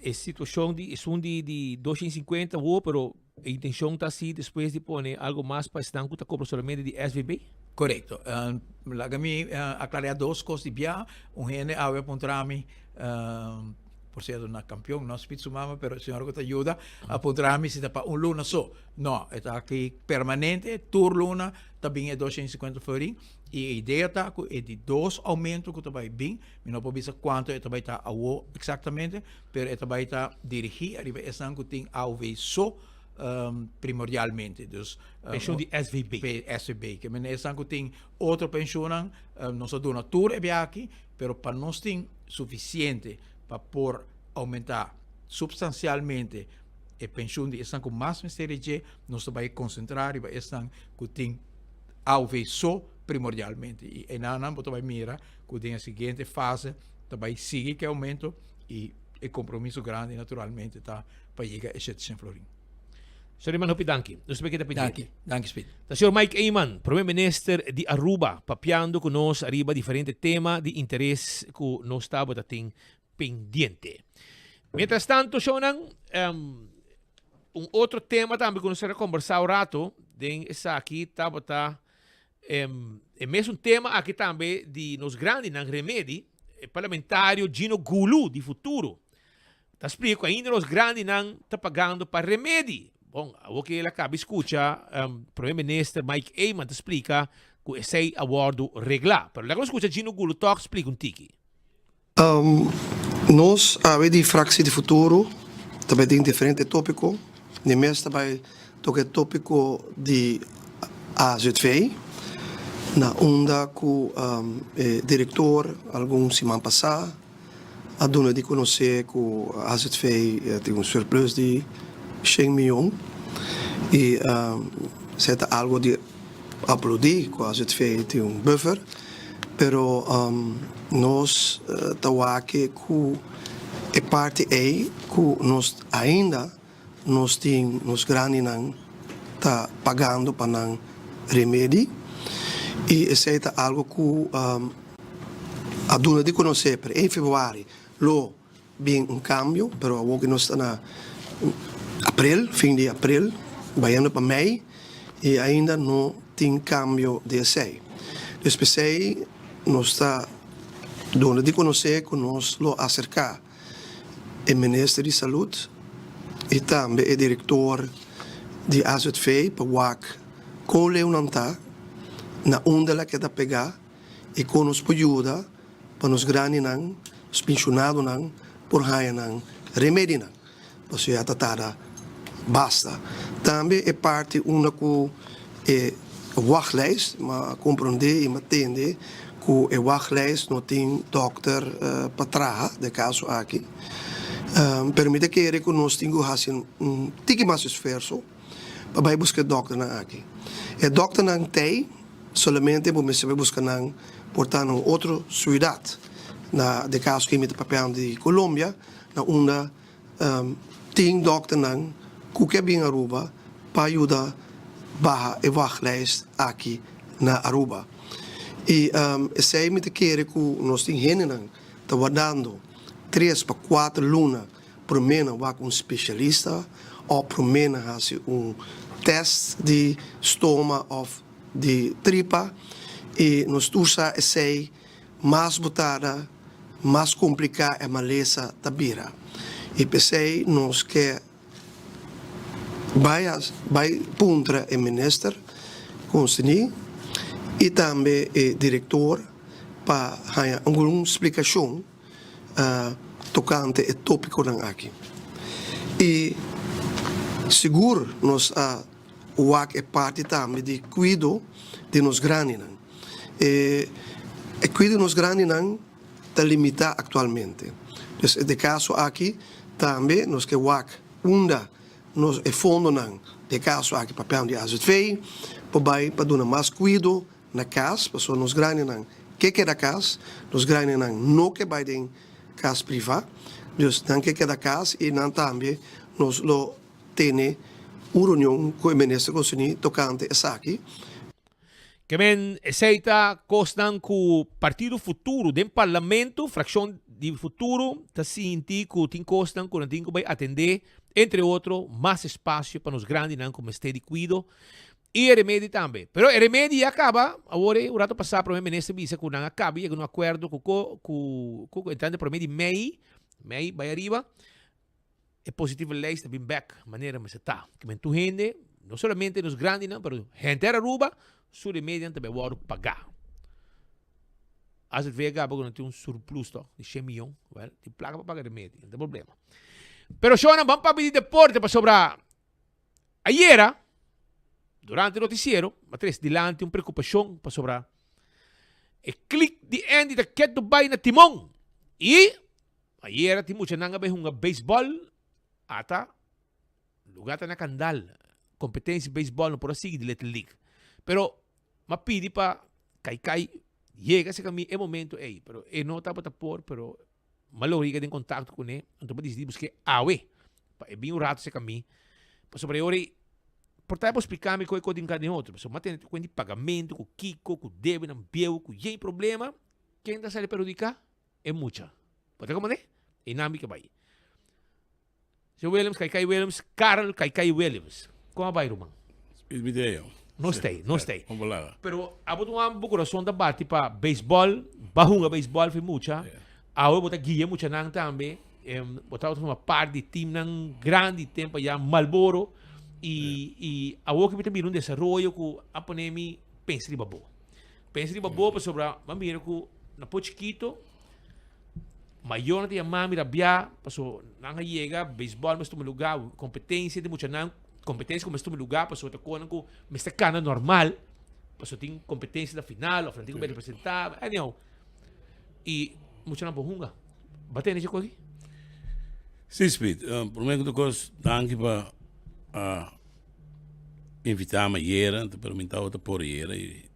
e situacion di esun di di 250 wo pero e intencion ta si despues di pone algo mas pa esnan cu ta cobra solamente di SVB? Correcto. Laga mi aclaria dos cos di bia. Un hende awe a puntra mi. Por cierto, na campeon, no Speed su mama, pero señora cu ta yuda, a puntra mi si ta pa un luna so. No, e ta aki permanente, tur luna ta bin e 250 florin. Y e idea ta cu e di dos aumento cu ta bay bin, mi no por bisa cuanto e ta bay ta awo exactamente, pero e ta bay ta dirigi ariba esnan cu tin AOV so primordialmente. Dus, Pensioen di SVB. SVB. Ke men esnan cu tin otro pensioennan, nos a duna tur e biaha aki, pero pa nos tin suficiente pa por aumenta substancialmente e pensioen di esnan cu mas mester di dje, nos ta bay concentra riba esnan cu tin AOV so primordialmente. Y enanan bo ta bay mira cu den e siguiente fase ta bay sigui cu e aumento y e compromiso grandi naturalmente ta pa yega e 700 florin. Señor Eman hopi danki. Nos ta keda pendiente. Danki, danki Speed. Ta señor Mike Eman, Prome Minister di Aruba, papiando cu nos ariba diferente tema di interes cu nos tabata tin pendiente. Mientras tanto, shownan, un otro tema tambe cu nos a combersa un rato den esaki tabata e mesun tema aki tambe di nos grandinan remedi, e parlamentario Gino Goeloe di Futuro. Ta splika ku ainda nos grandinan ta pagando pa remedi. Bon, awor ku el a kaba di skucha Prome Minister Mike Eman ta splika ku esei a wòrdu reglá. Pero laga nos skucha Gino Goeloe tòg splika un tiki. Nos awe di Fractie di Futuro ta bai den diferente tópiko. Di mes ta bai toka e tópiko di AZV, na unda ku e direktor algun siman pasá a duna di konosé ku AZV tin un surplus di shen mion i esei ta algu di aplaudí ku AZV tin un buffer, pero nos ta wak ku e parti ei ku nos ainda nos tin nos grandinan ta pagando pa nan remedi y esey ta algo cu a duna di conoce pero en februari lo bin un cambio pero awor cu nos ta na april fin di april bayendo pa mei y ainda no tin cambio di esey. Dus p'esey nos ta duna di conoce cu nos lo acerca. E minister di Salud y tambe e director di AZV pa wak con leu nan ta, na unda la keda pega y con nos por yuda pa nos grandinan, nos pensionadonan por haya nan remedinan. Pasobra ya ta tarda basta. Tambe e parti unda cu e wachtlijst, m'a comprende y m'a tende cu e wachtlijst no tin dokter pa traha den caso aki. Pero mi ta kere cu nos tin cu haci un tiki mas esfuerso pa bay busca e dokternan aki. E dokternan t'ey, solamente bo mester bay busca nan por ta na un otro ciudad. Na den caso aki mi ta papiando di Colombia, na unda Tin dokternan ku ke bin Aruba pa yuda baha e wachtlijst aki na Aruba. I esei mi ta kere ku nos tin hendenan ta wardando tres pa kuater luna promé nan wak un spesialista òf promé nan hasi un tèst di stoma òf di tripa i nos tur sa esei Mas bo tarda, mas kompliká e malesa ta bira. I p'esei nos ke bai bai puntra e minister konserní i tambe e direktor pa haña algun splikashon tokante e tópikonan aki. I sigur nos a wak e parti tambe di kuido di nos grandinan. E e kuido di nos grandinan ta limitá aktualmente. Dus e kaso aki tambe nos ke wak unda nos e fondonan, den e kaso aki papiando di azv, por bai pa duna mas kuido na kas, pasobra nos grandinan ke keda kas, nos grandinan no ke bai den kas privá, dus nan ke keda kas i nan tambe nos lo tene un reunion ku e minister konserní tokante esaki. Ke men esei ta kosnan ku Partido Futuro den Parlamento, frakshon di Futuro ta sinti ku tin kosnan ku nan tin ku bai atendé, entre otro mas espasio pa nos grandinan ku mester di kuido i e remedi tambe. Pero e remedi ya kaba, awor e un rato pasá Prome Minister bisa ku nan a kaba yega un akuerdo ku ku ku entrante prome di mei. Mei bai ariba, e positieve lijst ta bin bek manera mester ta. Ke men tur hende, no solamente nos grandinan, pero henter Aruba, su remedinan ta bai wòrdu pagá. AZV a gaba ku nan tin un surplus tòg di shen miyon. Wèl, tin plaka pa paga remedi, no ta problema. Pero shownan, ban papia di deporte pasobra ayera, durante noticiero, a trese dilanti un preokupashon pasobra e klik di Andy ta ketu bai na timon i Ayera tin muchanan a bay hunga beisbol ata lugar ta na Kandal. Competencia beisbol no por a sigui di Little League. Pero m'a pidi pa Kaikai yega cerca mi e momento ey, pero e no tabata por, pero m'a logra yega den contacto cune, anto m'a dicidi busque awe pa e bin un rato cerca mi, pasobra e ora ey por ta e por splica mi cu e cos tin den otro, pasobra m'a tene cuenta di pagamento cu kico, cu debenan bieu, cu yen problema, ken ta sali perhudica? E mucha. Bo ta komprendé? E nan mi ke bai. Señor Williams, Kaikai Williams, Karel Kaikai Williams. Kon a bai, ruman? Speed mi deo. No stay, no stay. Kon bolada. Pero abo ta un amo bo kurason ta bati pa beisbòl, ba hunga beisbòl fi mucha. Awe bo ta guia muchanan tambe. Bo tabata forma part di teamnan grandi tempo allá Marlboro. I, i awo ke mi ta mira un desaroyo ku a pone mi pensa riba bo. Pensa riba bo pasobra bo a mira ku na por chikito mayornan ta yama mi rabia paso nan a yega beisbòl mester tuma lugá kompetensia di muchanan kompetensia ku mester tuma lugá pasobra ta konan ku mester kana normal pasobra tin kompetensia na final òf nan tin ku bai representá anyhow i muchanan por hunga bo a tende esei koki? Si Speed, prome ku tur kos danki pa a invitá mi ayera, anto pero mi tabata por ayera y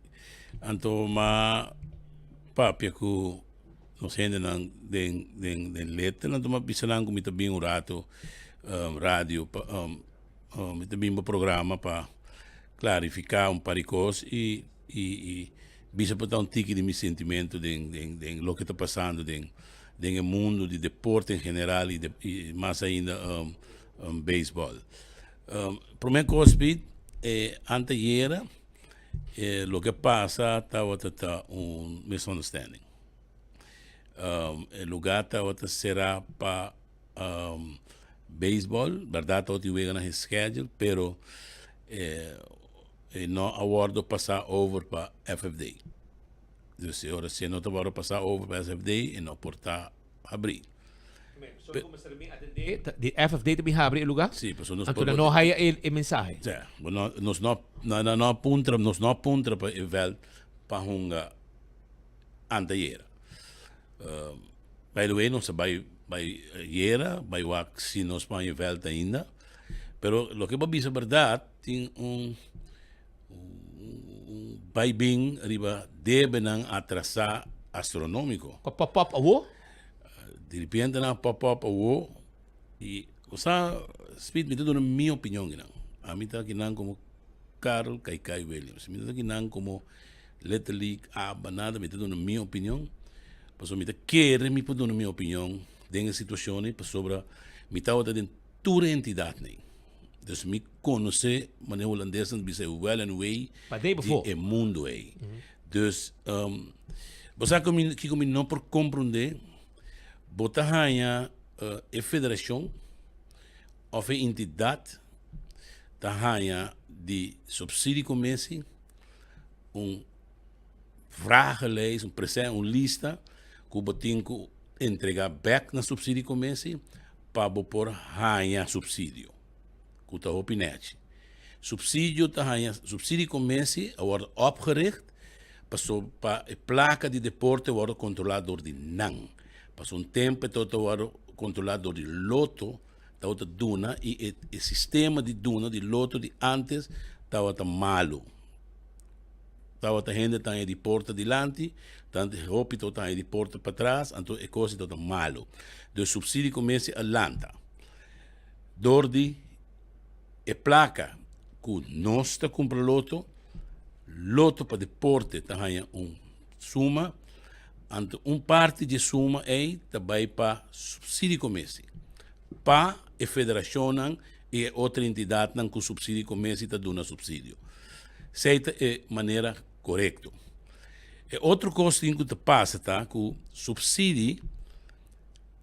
anto m'a papia ku nos hendenan den den den letra anto m'a bisa nan ku mi ta bin un rato radio pa mi ta bin pa programa pa klarifiká un par di kos y y y bisa por ta un tiki di mi sentimento den den den loke ta pasando den den e mundo di deporte en general y y mas ainda beisbòl. Prome kos Piet, e antayera e loke a pasa tabata ta un misunderstanding. E lugar tabata sera pa beisbòl, bèrdat tabatin wega na e schedule, pero e no a wòrdu pasá over pa FFD. Dus e ora si e no ta wòrdu pasá over pa SFD e no por ta habrí. Di FFD ta bin habri e lugar? Sí, pasobra nos Anto nan no haya e mensahe. Sí, bo no, nos no, nan no a puntra, nos no a puntra pa e veld pa hunga antayera. By the way, nos a bai bai ayera, bai wak si nos por haña e veld ainda. Pero loke bo a bisa berdad, tin un un bai bin riba debenan atrasá astronómiko. Ku a pop up awo? Di repente nan a pop up awo y bo sa Speed mi ta duna mi opinion kinan. Ami ta kinan komo Carl Kaikai Williams. Mi no ta kinan komo Little League, Abba, nada. Mi ta duna mi opinion pasobra mi ta kere mi por duna mi opinion den e situacion ei pasobra mi tabata den tur e entidadnan ei. Dus mi konosé manera hulandesnan ta bisa e wel en wee di e mundu ei. Dus bo sa ku mi kiko mi no por komprondé, bo ta haña e federashon òf e entidat ta haña di supsidio ku mesi un vragenlijst, un present, un lista ku bo tin ku entregá bèk na supsidio ku mesi pa bo por haña supsidio, ku ta hopi nèchi. Supsidio ta haña, supsidio komesi a wòrdu opgericht paso pa e plaka di deporte wòrdu kontrolá dor di nan. Paso un tempu e tabata wòrdu kontrolá dor di loto tabata duna i e e sistema di duna di loto di ántes tabata malu. Tabata hende ta haña di porta dilanti, tantu hopi tabata haña di porta patras, anto e kos tabata malu. Dus supsidio komesi a lanta dor di e plaka ku nos ta kumpra loto, loto pa deporte ta haña un suma, anto un parti di e suma ei ta bai pa supsidio komesi, pa e federashonnan i e otro entidatnan ku supsidio komesi ta duna supsidio. Esei ta e manera korekto. E otro kos tin ku ta pasa ta ku supsidi.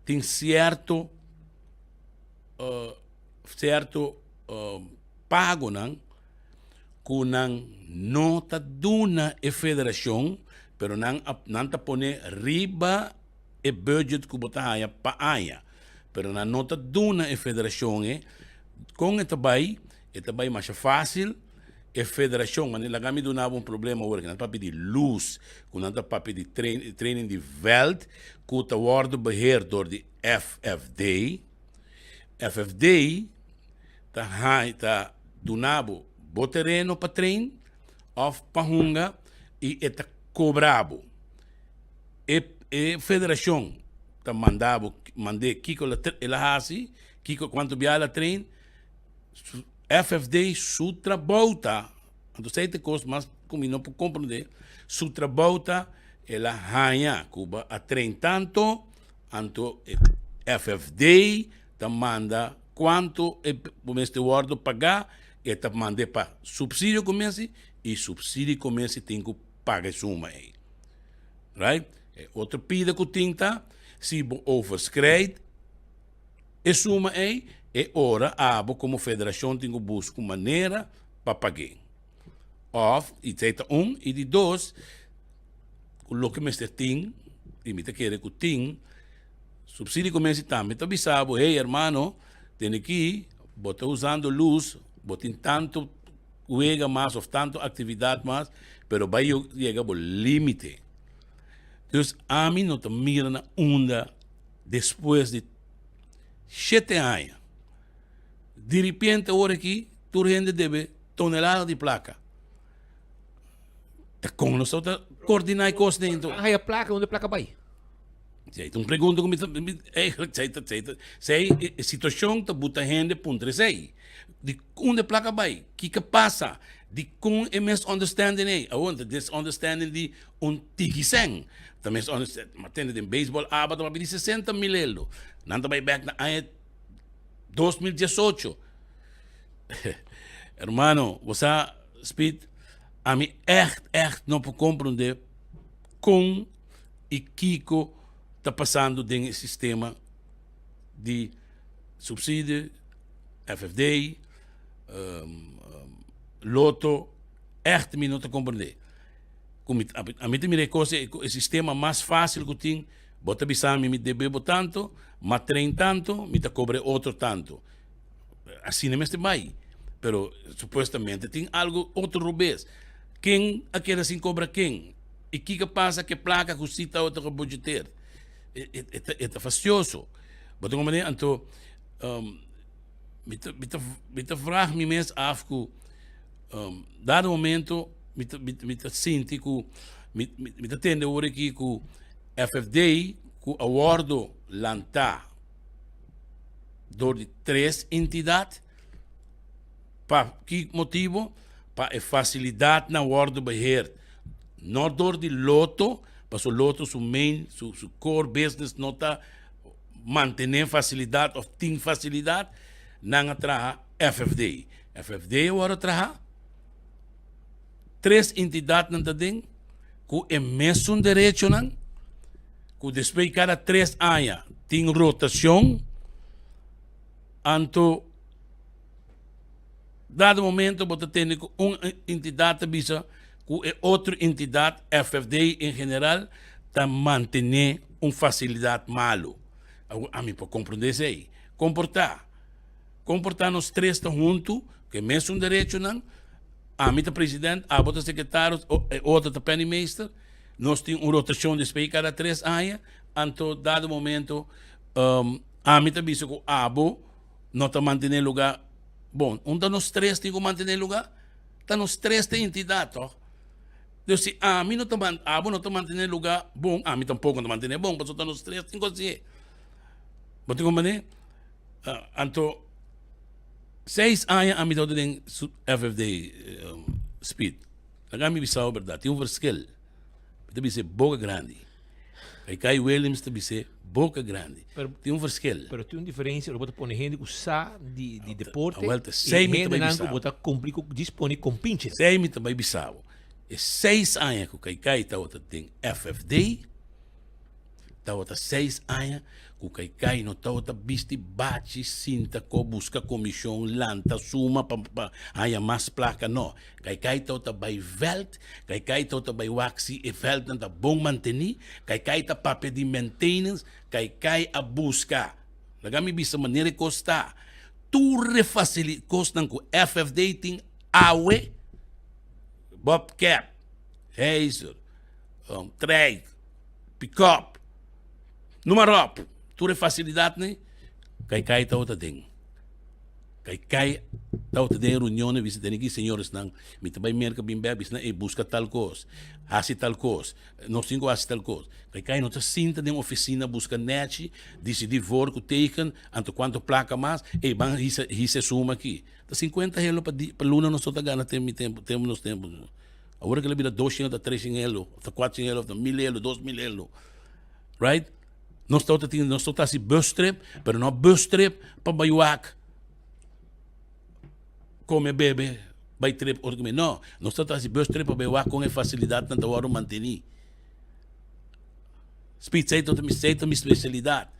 Tin sierto uh, sierto uh, pagonan ku nan no ta duna e federashon, pero nan a, nan ta pone riba e budget ku bo ta haña pa aña. Pero nan no ta duna e federashon e. Kon e ta bai? E ta bai masha fásil. E federashon, mane laga mi duna bo un problema awor, ku nan ta papia di lus, ku nan ta papia di train, training di vèlt, ku ta wòrdu beheer dor di FFD. FFD ta haña, ta duna bo bo tereno pa train òf pa hunga i e ta kobra bo. E e federashon ta manda bo, mand'é kiko el a hasi, kiko kuantu biaha el a train. FFD su trabou ta, anto esei ta e kos mas ku mi no por komprendé, su trabou ta el a haña ku bo a train tanto, anto e FFD ta manda kuantu e bo mester wòrdu pagá, e ta mand'é pa supsidio kumins'i i supsidio kumins'i tin ku paga e suma ei. Right? E otro pida ku tin ta si bo overschrijdt E suma ei, e ora abo komo federashon tin ku buska un manera pa pag'é. Òf, i esei ta un, i di dos, ku loke mester tin, i mi ta kere ku tin, supsidio komensi tambe ta bisa bo, hey hermano, tene aki, bo ta usando lus, bo tin tantu wega mas òf tantu aktividat mas, pero bai yega bo límite. Dus ami no ta mira na unda. Despues di shete aña, diripiente ora aki tur hende debe tonelada di plaka. Ta kon nos ta koordiná e kos dentro? Nan haya plaka, unda e plaka bai? Esei ta un pregunta ku mi ta, eigenlijk esei ta, esei ta, esei e situashon ta buta hende puntra esei. Di unda e plaka bai? Kiko pasa? Dikon e misunderstanding ei? Awor ta misunderstanding di un tiki sèn. Ta misunderstanding, ma tende den beisbòl aba ta papia di sesenta mil eldo. Nan ta bai bèk na aña 2018. Hermano, bo sa, Speed, ami ègt, ègt no por komprondé kon i kiko ta pasando den e sistema di supsidio, FFD, Lotto, echt mi no ta comprende. Ku mi, a mi ta mira e kos, e sistema mas fácil ku tin, bo ta bisa mi mi debe bo tanto, m'a train tanto, mi ta kobra e otro tanto. Asina mester bai. Pero supuestamente tin algo otro robes. Ken a keda sin kobra ken? I kiko pasa ku e plaka ku si tabata gebudgeteerd? E ta fastioso. Bo ta comprende? Anto Mi ta, mi ta, mi ta vraag mi mes af ku um, dado momento mi ta, mi, mi ta sinti ku mi, mi, mi ta tende ora aki ku FFD ku a wordo lantá door di tres entidat pa ki motibo? Pa e fasilidatnan wordo beheerd no door di Lotto, paso Lotto su main, su, su core business no ta mantené fasilidat òf tin fasilidat, nan a traha FFD. FFD awor a traha tres entidatnan ta den ku e mesun derechonan, ku despues kada tres aña tin rotashon, anto dado momento bo ta tende ku un entidat ta bisa ku e otro entidat, FFD en general, ta mantené un fasilidat malu. Awor ami por komprondé esei. Komportá. Komportá nos tres ta huntu, ku e mesun derechonan. Ami ta president, abo ta sekretario, e otro ta penningmeester. Nos tin un rotashon despues di kada tres aña. Anto dado momento ami ta bisa ku abo no ta mantené lugá bon. Unda nos tres tin ku mantené lugá? Ta nos tres ta entidat tòg. Dus si ami no ta man, abo no ta mantené lugá bon, ami tampoko no ta mantené bon, pasobra ta nos tres tin ku hasié. Bo ta komprendé? Anto, seis aña ami tabata den FFD Speed. Laga mi bisa bo bèrdat, tin un verschil. Mi ta bis'é boka grandi. Kai Williams ta bis'é boka grandi. Tin un verschil. Pero tin un diferensia ora bo ta pone hende ku sa di di deporte Awel ta i sei mi ta bai hendenan bisa ku bo bo. ta kumpli ku djis pone kompinche. Sei mi ta bai bisa bo. E seis aña ku Kaikai tabata den FFD, tabata seis aña ku. Ku Kaikai no tabata bisti bachi sinta ko buska komishon lanta suma pa pa haña mas plaka no. Kaikai tabata bai vèlt, Kaikai tabata bai wak si e vèltnan ta bon mantení, Kaikai ta papia di maintenance, Kaikai a buska. Laga mi bisa manera e kos ta. Tur e fasili kosnan ku FFD tin awe, bobcat, heizer, trek, pickup, Numa ròp, tur e fasilidatnan, Kaikai tabata den. Kaikai tabata den e reunionnan, bisa tene ki señoresnan, mi ta bai Merka bin bèk, bisa nan, ey, buska tal kos, hasi tal kos, nos tin ku hasi tal kos. Kaikai no ta sinta den ofisina buska nèchi, disidí voor ku teken, anto kuantu plaka mas, ey, ban hisa hisa e suma aki. Ta sinkuenta helo pa di pa luna nos ta gana ten mi tempu, tempu nos tempu. Awor ke lo bira doshen òf ta treshen helo, òf ta kuatshen helo, òf ta mil helo, 2000 helo. Right? Nos tabata tin, nos tabata hasi bus trip, pero no bus trip pa bai wak, come, bebe, bai trip otro kaminda. No, nos tabata hasi bus trip pa bai wak kon e fasilidatnan ta wòrdu mantení. Speed, esei tabata mi, esei ta mi spesialidat.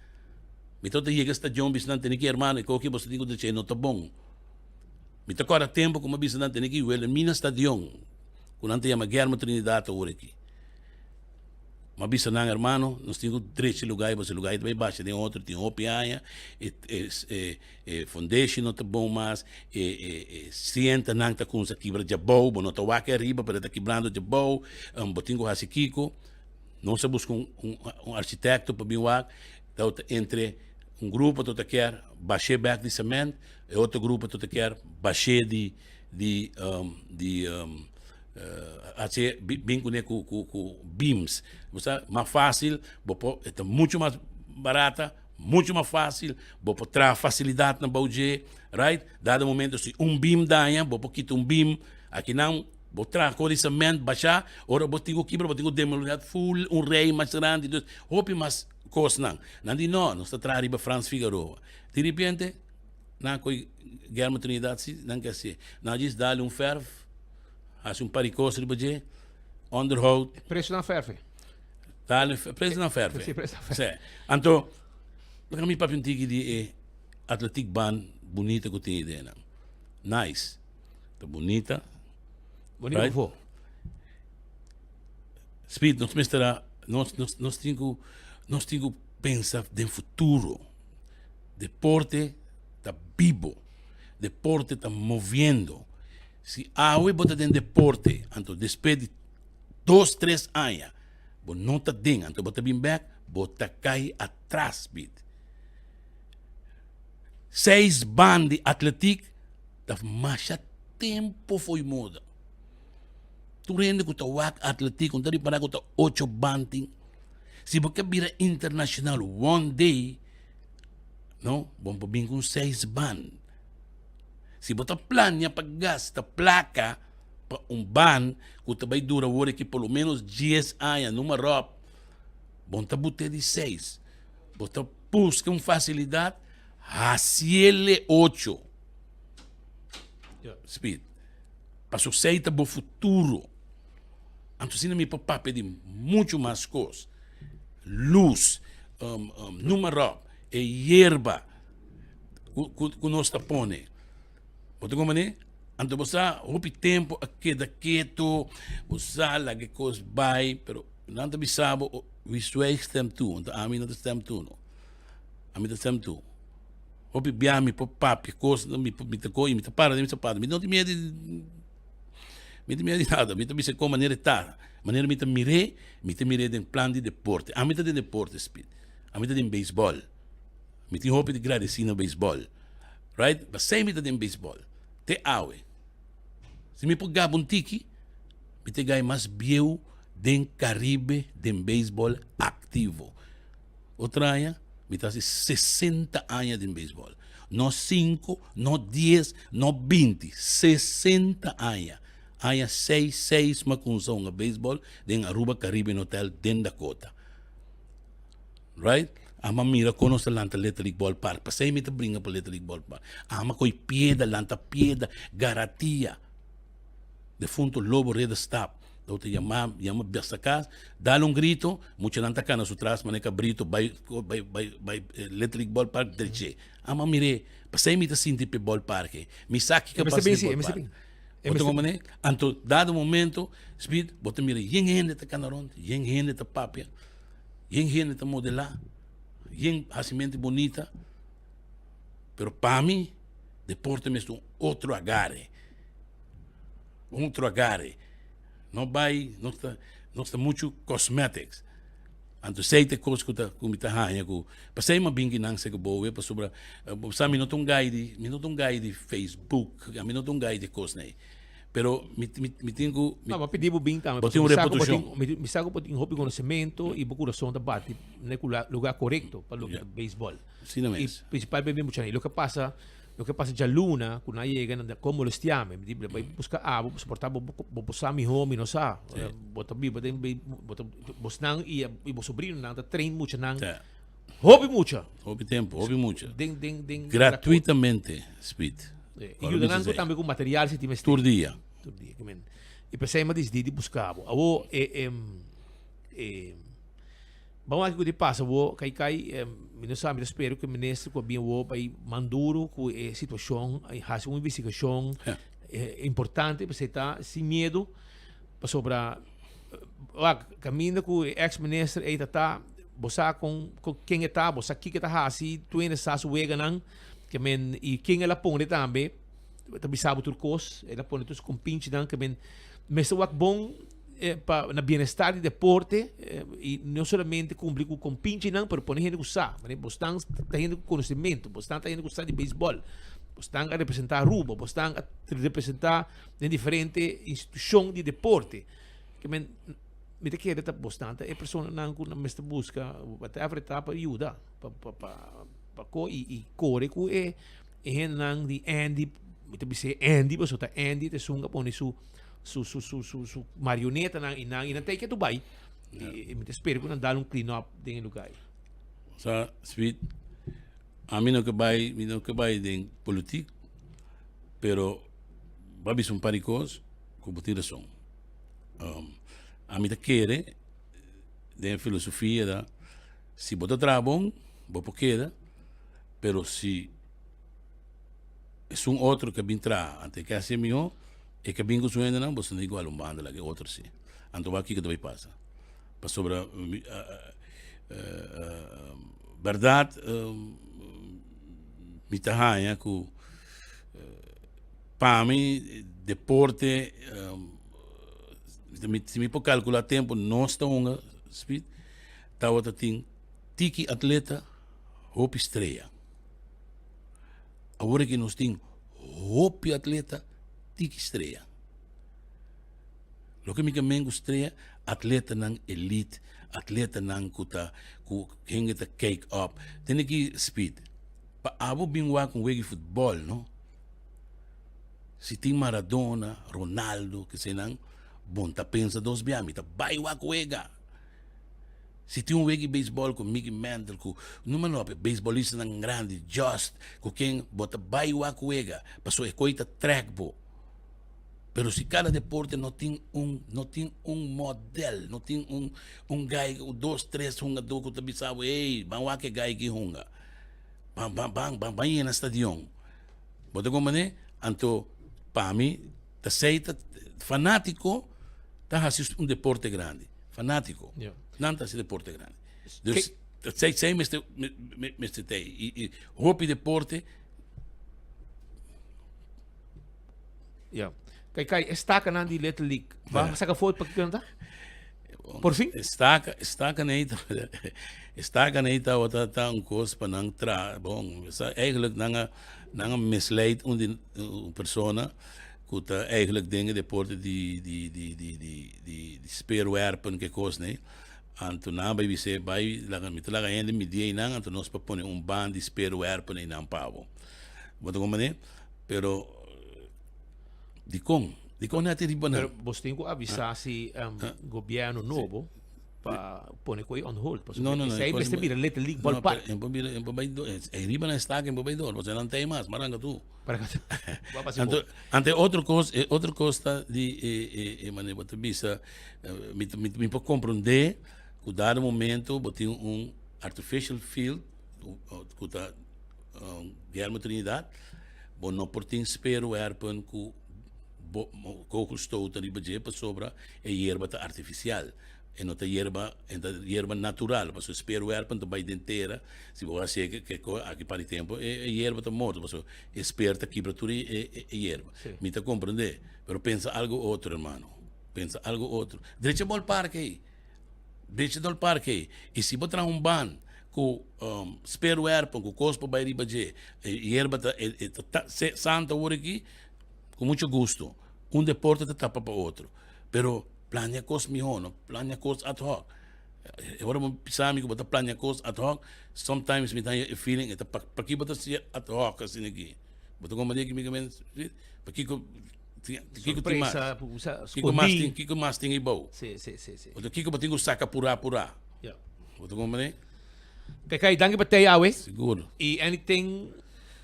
Mi tabata yega stadion bisa nan tene ki hermano e koki boso tin ku drecha e no ta bon. Mi ta kòrda tempu ku mi a bisa nan tene ki Wilhelmina stadion ku nan ta yama Guillermo Trinidad awor aki. M'a bisa nan, Hermano, nos tin ku drecha e lugá ei, pasobra e lugá ei ta bai basha den otro, tin hopi aña, e e e foundation no ta bon mas, e e e sientanan ta kumsa kibra djabou, bo no ta wak ariba pero e ta kibrando djabou, bo tin ku hasi kiko. Nos a buska un un un architekto pa bin wak, ta entre un grupo ta kier bash'é bèk di sement, e otro grupo ta kier bash'é di di di Haci bin cune cu cu beams. Bo sa mas facil bo por e ta mucho mas barata, mucho mas facil, bo por traha facilidadnan bou dje, right? Dado momento si un beam daña bo por kita un beam, akinan bo traha cu di cement basha, ora bo tin cu kibra bo tin cu demolea full un rey mas grandi, dus hopi mas cosnan. Nan di no, nos ta traha riba Frans Figaroa. Diripiente Nan koe Guillermo Trinidad si nan ke hasié. Nan djis dal un fèrf, hasi un par di kos riba dje, onderhoud. Preso nan fèrf. Dal un preso nan fèrf. Si, preso nan fèrf. Si. Anto, laga mi papia un tiki di e atletiek baan bunita ku tin idea nan. Nice. Ta bunita. Bunita Right? pafó. Speed, nos mester a, nos, nos, nos tin ku, nos tin ku pensa den futuro. Deporte ta bibo. Deporte ta moviendo. Si awe bo ta den deporte, anto despues di dos, tres aña bo no ta den, anto bo ta bin bek, bo ta kai atras bit. Seis ban di atletiek ta masha tempo fo'i moda. Tur hende ku ta wak atletiek, ku ta ripara ku ta ocho ban tin. Si bo ke bira internacional one day, no, bo por bin ku un seis ban. Si bo ta plania pa gasta plaka pa un ban ku ta bai dura awor aki por lo menos dies aña, numa ròp, bo no ta bute di seis. Bo ta buska un fasilidat, hasiele ocho. Speed. Pasobra esei ta bo futuro. Anto asina mi por papia di mucho mas kos. Lus, numa ròp, e yerba ku nos ta pone. Bo ta komprende? Anto bo sa hopi tempu a keda ketu, bo sa laga e kos bai, pero nan ta bisa bo, wie zwijgt stemt toe. Anto ami no ta stem toe no. Ami ta stem toe. Hopi bia mi por papia kos, mi ta kohe, mi ta para den mi sapato. Mi no tin miedu di. Mi ta mira di nada, mi ta bisa kon manera e ta. Manera mi ta mir'é, mi ta mir'é den plan di deporte. Ami ta den deporte, Speed. Ami ta den beisbòl. Mi tin hopi di gradesí na beisbòl. Right? Pasei mi ta den beisbòl. Te awe. Si mi por gaba un tiki, mi ta e gai mas bieu den Karibe den beisbòl aktivo. Otro aña mi ta hasi 60 aña den beisbòl. No sinku, no dies, no 20, 60 aña. Aña seis seis mi a kumsa hunga beisbòl den Aruba Caribbean Hotel den Dakota. Right? Ami a mira kon nos ta lanta Little League Ballpark. Pasei mi ta bringa pa Little League Ballpark. Ami a kohe piedra, lanta piedra, garatia. Defunto Lobo Ridderstap. Dou ta yama, yama besta cas, dal un grito, muchanan ta cana su tras mane cabrito bay bay bay bay Little League Ballpark dreche. Ama mire, pasey mi ta sinti p'e ballpark ei. Mi sa kiko E mester pasa bin den si, e mester ballpark. bin. E Bo ta mester comprende? Anto dado momento, Speed, bo ta mira yen hende ta cana rond, yen hende ta papia, yen hende ta modela, yen hacimente bonita. Pero pa mi, deporte mester un otro agare. Un otro agare. No bai, nos ta, nos ta mucho cosmetics. Anto esei ta e kos ku ta ku mi ta haña ku pasei mi a bin kinan seki bowe pasobra bo sa mi no ta un gai di mi no ta un gai di Facebook mi no ta un gai di kosnan ei pero mi mi mi tin ku No, mi a pidi bo bin tambe bo tin un pasobra mi sa ku bo reputacion. tin mi sa ku bo tin hopi konosementu i bo kurason ta bati na e lugar korekto pa loke ta beisbòl. Asina I mes. prinsipalmente muchanan. I loke a pasa Loke pasa djaluna ku nan yega nan ta kon molestiá mi. Mi di bai buska abo pasobra por ta bo bo sa mihó mi no sa. Bo ta biba den bo ta bosnan i bo sobrinonan ta train muchanan hopi mucha. Hopi tempu, hopi mucha. Den den den Gratuitamente, Speed. I yuda nan tambe ku material si tin mester. Tur dia. Tur dia. I p'esei mi a disidí di buska abo. Awor e e. Ban wak kiko ta pasa awor, kai kai, mi no sa, mi ta spera ku e minister ku a bin awor bai man duro ku e situashon, hasi un investigashon importante pasobra ta sin miedu, pasobra wak kaminda ku e ex minister ei ta ta, bo sa kon ken e ta, bo sa kiko e ta hasi, tur hende sa su weganan, ke men i ken el a pone tambe ta bisa bo tur kos, el a pone tur su kompinchinan ke men mester wak bon. pa na bienestar di deporte y no solamente cumpli cu compinchinan pero pone hende cu sa. Mane bosnan ta hende cu conocimento, bosnan ta hende cu sa di baseball, bosnan a representa Aruba, bosnan a representa den diferente institucion di deporte. Ke men mi ta kere ta bosnan ta e personanan cu nan mester busca whatever e ta pa yuda pa pa pa pa co y y core cu e e hendenan di Andy, mi ta bisa Andy pasobra ta Andy ta esun cu a pone su su su su su su marionetanan y nan y nan take to bai. Y, y mi ta spera ku nan dal un clean up den e lugar. Sa, Sweet, a mi no ke bai, mi no ke bai den politiek, pero ba bisa un par di kos ku bo tin rason. Um, a mi ta kere den filosofia da si bo ta traha bon, bo por keda, pero si esun otro ke bin traha ante ke hasi mihó, E ke bin ku su hendenan, boso no igual un banda laga e otro si. Anto wak kiko ta bai pasa. Pasobra bèrdat mi ta haña ku pa mi deporte si mi por kalkulá tempu nos ta hunga speed tabata tin tiki atleta hopi strea. Awor aki nos tin hopi atleta tiki strea. Loke mi ke men ku strea, atletanan elite, atletanan ku ta ku hende ta kijk op. Tene ki speed. Pa abo bin wak un wega di futbòl no, si tin Maradona, Ronaldo, kesenan, bon ta pensa dos bia, mi ta bai wak wega. Si tin un wega di beisbòl ku Mickey Mantle, ku numa lope, beisbòlistanan grandi, Just, ku ken bo ta bai wak wega, pasobra e koi ta trèk bo. Pero si kada deporte no tin un, no tin un modèl, no tin un un gai, dos, tres hungadó ku ta bisa bo, ey, ban wak e gai aki hunga. Ban, ban, ban, ban, ban yena stadion. Bo ta komprendé? Anto, pa mi, ta esei ta fanátiko ta hasi un deporte grandi. Fanátiko. Nan ta hasi deporte grandi. Dus esei esei mester mester ta ei. I hopi deporte. Ya. Kai kai e stakanan di Little League. Ba saka foto pa kiko nan ta? Por fin? E staka, e staka nei ta, e staka nei tabata ta un kos pa nan tra, bon, sa eigenlijk nan a nan a misleid un di un persona ku ta eigenlijk den e deporte di di di di di di di speerwerpen ke kos nei. Anto nan a bai bis'é bai laga mi ta laga hende midi einan anto nos por pone un band di speerwerpen einan pa bo. Bo ta komprendé? Pero dikon? Dikon nan a tin riba nan? Pero bos tin ku avisá si gobièrnu nobo. pa pone koe on hold. Pasobra No, no, no. esei mester bira Little League No, ballpark. pero en por bira, en por bai door. E riba na estaca en por bai door, pasobra nan tei mas, maranga tu. Maranga tu. Bo a pasa Anto, bo. ante otro cos, e otro cos ta di e e e manera bo ta bisa, mi ta mi mi por comprende cu dado momento bo tin un artificial field cu ta Guillermo Trinidad, bo no por tin speerwerpen cu bo kogelstoten riba dje pasobra e yerba ta artificial. E no ta yerba, e ta yerba natural, pasobra speerwerpen ta bai den tera, si bo hasi e ke ko aki par di tempo e yerba ta morto pasobra e speer ta kibra tur e yerba. Mi ta comprende, pero pensa algo otro hermano, pensa algo otro. Drecha bolpark ei, drecha dolpark ei, y si bo traha un ban ku speerwerpen ku kos pa bai riba dje, e yerba ta e ta santa awor aki, ku mucho gusto, un deporte ta tapa pa otro, pero Plania kos mihó, no plania kos ad hoc. E ora bo bisa mi ku bo ta plania kos ad hoc, sometimes mi ta haña e feeling e ta pakiko bo ta hasié ad hoc asina aki? Bo ta komprendé ki mi ke men? Pakiko kiko tin mas? Kiko mas tin kiko mas tin eibou? Bo kiko bo tin ku saka purá purá? Bo ta komprendé? Kei, danki pa tei awe. Sigur. I anything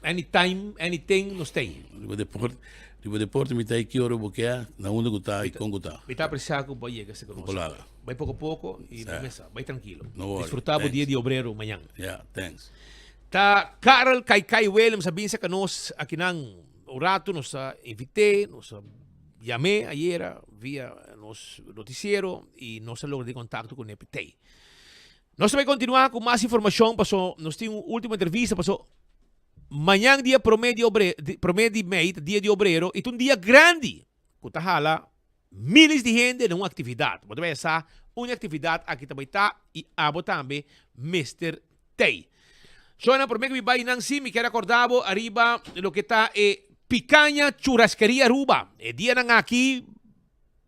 Anytime, anything, nos ta ei. Riba deporte, riba deporte mi ta ei ki ora bo ke, na unda ku ta i kon ku ta. Mi ta apresiá ku bo a yega serka nos. Bo laga. Bai poko poko i bo mesa. Bai trankilo. No worry. Disfrutá bo dia di obrero mañan. Ya, thanks. Ta Karel Kaikai Williams a bin serka nos akinan un ratu. Nos a invit'é, nos a yam'é ayera via nos notisiero i nos a logra den kontakto kuné p'tei. Nos ta bai kontinuá ku mas informashon paso nos tin un último entrevista paso mañan dia promé di obre promé di mei ta dia di obrero i ta un dia grandi ku ta hala miles di hende na un aktividat. Bo ta bai sa un aktividat aki ta bai ta i abo tambe mester tei. Shona promé ku mi bai nan si mi kier akorda bo ariba loke ta e Picaña Churrascaria Aruba. E dianan aki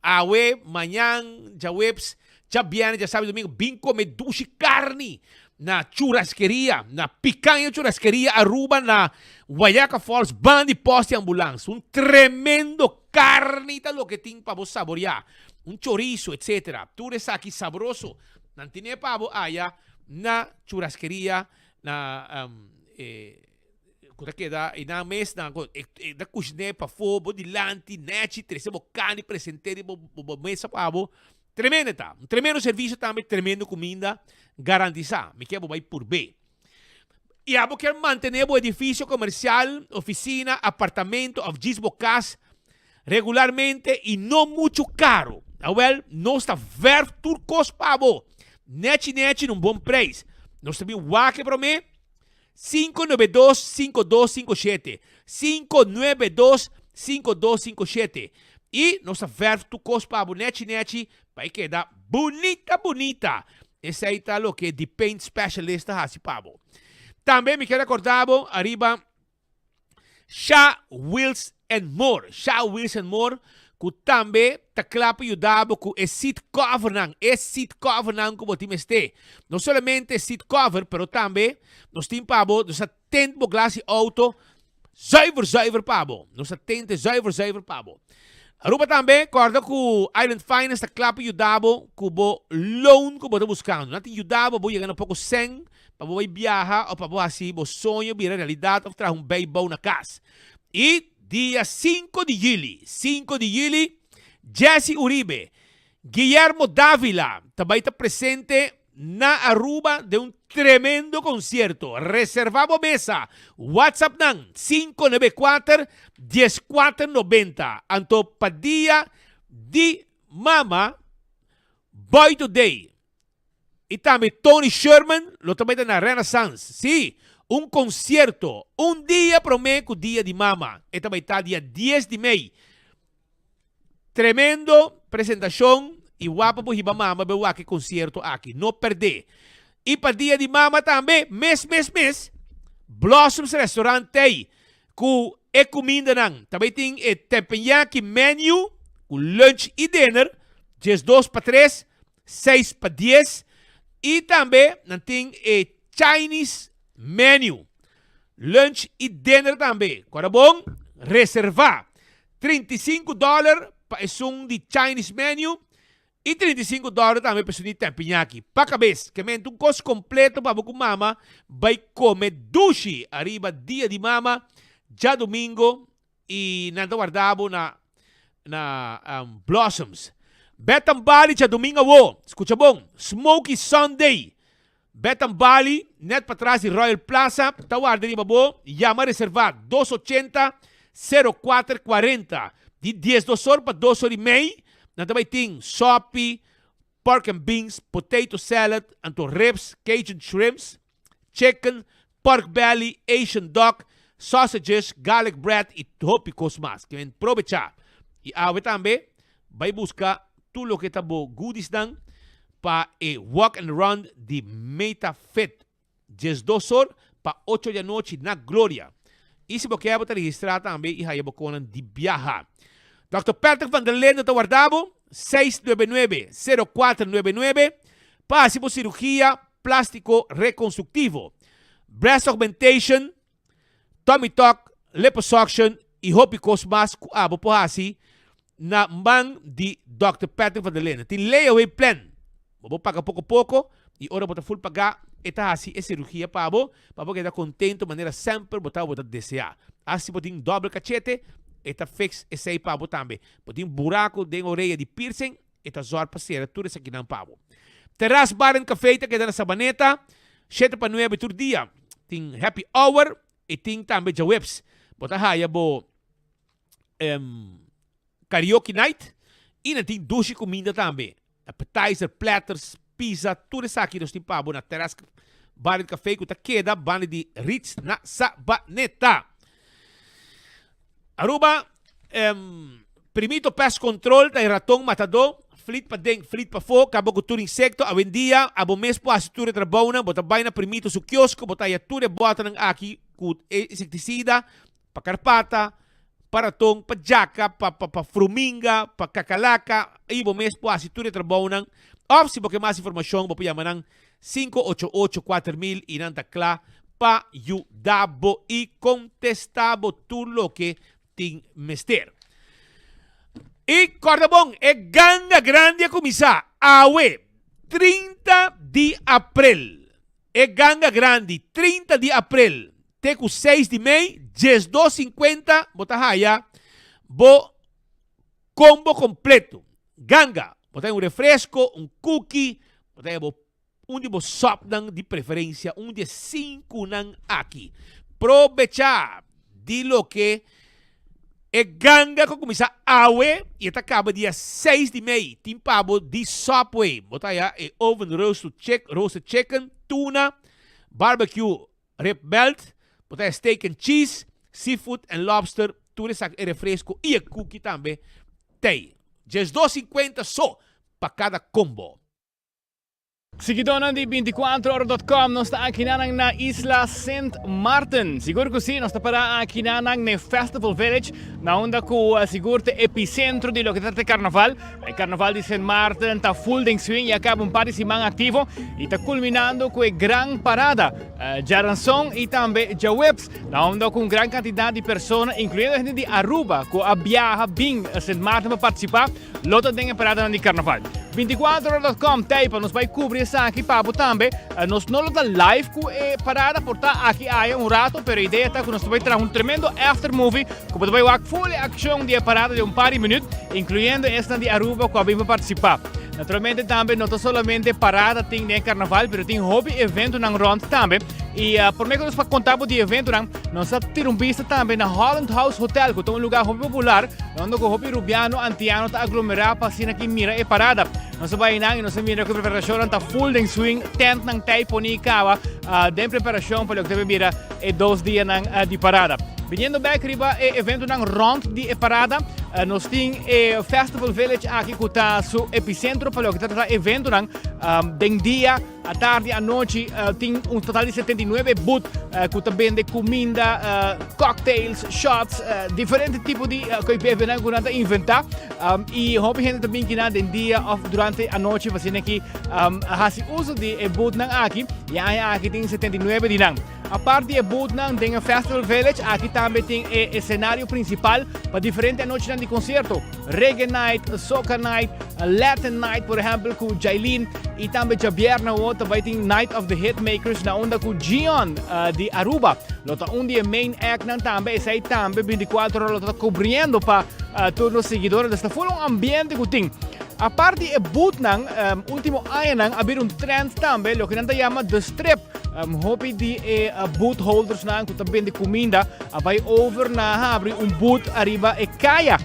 Awe, mañan, djaweps, djabièrnè, djasabi, domingo, bin kome dushi karni na Churrasqueria, na Picaña Churrasqueria Aruba na Wayaca Falls, banda di post di ambulans. Un tremendo karni ta loke tin pa bo saboreá. Un chorizo, etcetera. Tur esaki sabroso nan tine pa bo aya na Churrasqueria na e. Ku ta keda i nan mes nan ku e ta kushiné pafó bo dilanti nèchi trese bo kani present'é riba bo bo mesa pa bo. Tremendo e ta. Un tremendo servisio tambe, tremendo kuminda garantisá. Mi ke bo bai purb'é. I abo kier mantené bo edifisio komersial, ofisina, apartamento òf djis bo kas regularmente i no muchu karu. Awèl, nos ta vèrf tur kos pa bo nèchi nèchi na un bon preis. Nos ta bin wak e promé. 592 5257 592 5257 I nos ta verf tur kos pa bo nechi nechi pa e keda bunita bunita. Esei ta loke di Paint Specialist ta hasi pa bo. Tambe mi kier rekorda bo ariba Sha Wheels and More, Sha Wheels and More ku tambe ta kla pa yuda bo ku e seat covernan, e seat covernan ku bo tin mester. No solamente seat cover, pero tambe nos tin pa bo, nos ta tint bo glas di auto zuiver zuiver pa bo. Nos ta tint e zuiver zuiver pa bo. Aruba tambe, kòrda ku Island Finance ta kla pa yuda bo ku bo loan ku bo ta buskando. Nan ta yuda bo bo yega na poko sèn pa bo bai biaha òf pa bo hasi bo soño bira realidat òf traha un beibou na kas. I dia sinku di juli, sinku di juli, Jesse Uribe, Guillermo Davila ta bai ta presente na Aruba den un tremendo concierto. Reserva bo mesa. WhatsApp nan 594 1490. Anto pa dia di mama Boy Today I tambe Tony Sherman lo ta bai ta na Renaissance. Sí, un concierto un dia prome cu Dia di Mama. E ta bai ta dia dies di mei. Tremendo presentacion y wak pa bo hiba mama bai wak e concierto aki. No perde. Y pa Dia di Mama tambe, mes mes mes, Blossoms Restaurant tey cu e cumindanan. Ta bai tin e teppanyaki menu cu lunch y dinner, 12 pa tres. 6 pa 10 y tambe nan tin e Chinese menu, lunch y dinner tambe. Cu ora bon reserva 35 dollar pa esun di Chinese menu. I 35 dòler tambe pa esun di teppanyaki. Pa kabes, ke mente un kos kompleto pa bo ku mama bai kome dushi ariba dia di mama djadumingo i nan ta warda bo na na Blossoms. Beth and Bali djadumingo awo, skucha bon, Smoky Sunday. Beth and Bali, net patras di Royal Plaza, ta warda riba bo, yama reserva 280 04 40. Di 12 or pa 2 or i mei, nan ta bai tin sopi, pork and beans, potato salad, anto ribs, Cajun shrimps, chicken, pork belly, Asian dog, sausages, garlic bread i hopi kos mas. Ke men probecha. I awe tambe, bai buska tur loke ta bo goodiesnan pa e walk and run di Meta Fit. 12 or pa 8 di anochi na Gloria. I si bo ke bo ta registrá tambe i haya bo konan di biaha. Dòkter Patrick van der Linden ta warda bo, 699 0499, pa hasi bo sirugia plástiko rekonstruktivo, breast augmentation, tummy tuck, liposuction i hopi kos mas ku abo por hasi na man di Dòkter Patrick van der Linden. Tin layaway plan, bo por paga poko poko i ora bo ta ful pagá e ta hasi e sirugia pa bo, pa bo keda kontento manera semper bo tabata deseá. Asi bo tin dòbel kachete, e ta fix esei pa bo tambe. Bo tin buraku den orea di piercing, E ta zòrg pa sera tur esakinan pa bo. Terras Bar and Café ta keda na Sabaneta, shete pa nuebe tur dia. Tin happy hour y tin tambe djaweps. Bo ta haya bo karaoke night y nan tin dushi cuminda tambe. Appetizer, platters, pizza, tur esaki nos tin pa bo na Terras Bar and Café cu ta keda banda di Ritz na Sabaneta. Aruba, Primito Pest Control ta e raton matadó, flit paden, flit pafó, kaba ku tur insekto. Awendia abo mes por hasi tur e trabounan. Bo ta bai na Primito su kiosko, bo ta haya tur e bòternan aki ku e insektisida pa karpata, pa raton, pa djaka, pa pa pa fruminga, pa kakalaka, i bo mes por hasi tur e trabounan. Òf si bo ke mas informashon bo por yama nan 588 4000 i nan ta kla pa yuda bo i kontestá bo tur loke tin mester. I kòrda bon, e ganga grandi a kuminsá awe, 30 di aprel. E ganga grandi, 30 di aprel te ku 6 di mei, 12 sinkuenta bo ta haya bo Combo completo. Ganga, bo ta un refresco, un cookie, bo ta bo un di bo sopnan di preferencia, un di e cinconan aki. Probecha di loke e ganga cu cuminsa awe y e ta caba dia 6 di mei. Tin pa bo di Subway. Bo ta haya e oven roasted chick, roasted chicken, tuna, barbecue Rib melt, bo ta e steak and cheese, seafood and lobster, tur esaki e refresco y e cookie tambe t'ey. 12 cincuenta so pa cada combo. Siguidónan di 24ora.com, nos ta aki nan na Isla Sint Maarten. Sigur ku si, nos ta para aki nan na Festival Village, na unda ku sigur ta epicentro di loke ta trata karnaval. E Carnaval di Sint Maarten ta full den swing y a caba un par di siman activo y ta culminando cu e gran parada djaranson y tambe djaweps na unda cu un gran cantidad di persona incluyendo hende di Aruba cu a biaha bin Sint Maarten pa participa lo ta den e paradanan di Carnaval. 24ora.com t'ey pa nos bay cubri esaki pa bo tambe. Nos no lo ta live cu e parada por ta aki aya un rato pero e idea ta cu nos ta bay traha un tremendo after movie Ku bo ta bai wak ful e akshon di e parada di un par di minüt, inkluyendo esnan di Aruba ku a bin pa partisipá. Naturalmente tambe no ta solamente parada tin den e karnaval, pero tin hopi eventonan rònt tambe. I promé ku nos pa konta bo di eventonan, nos a tira un bista tambe na Holland House Hotel, ku ta un lugá hopi popular, unda ku hopi rubiano antiano ta aglomerá pa asina ki mira e parada. Nos a bai einan i nos a mira ku e preparashonnan ta ful den swing, tèntnan ta ei poni kaba den preparashon pa loke ta bai bira e dos dianan di parada. Biniendo bek riba e eventonan rond di e parada, nos tin e Festival Village aki ku ta su epicentro pa loke ta trata eventonan den dia, atardi, anochi. Tin un total di 79 booth ku ta bende kuminda, cocktails, shots, diferente tipo di koe bebenan ku nan ta inventa. I hopi hende ta bin kinan den dia of durante anochi pa asina ki hasi uso di e boothnan aki. E aña aki tin 79 di nan. Apart di e boothnan den e Festival Village, aki tambe tin e escenario principal pa diferente anochinan di concierto. Reggae Night, Soca Night, Latin Night, por ehempel cu Jailin, y tambe djabièrnè awo ta bay tin Night of the Hitmakers na unda cu Gion di Aruba lo ta un di e main actnan tambe. Esey tambe 24 ora lo ta cubriendo pa tur nos siguidornan. Entonces ta full un ambiente cu tin. Apart di e bootnan, ultimo añanan a bira un trend tambe loke nan ta yama The Strip. Hopi di e boot holdersnan cu ta bende cuminda a bay over na habri un boot ariba e caya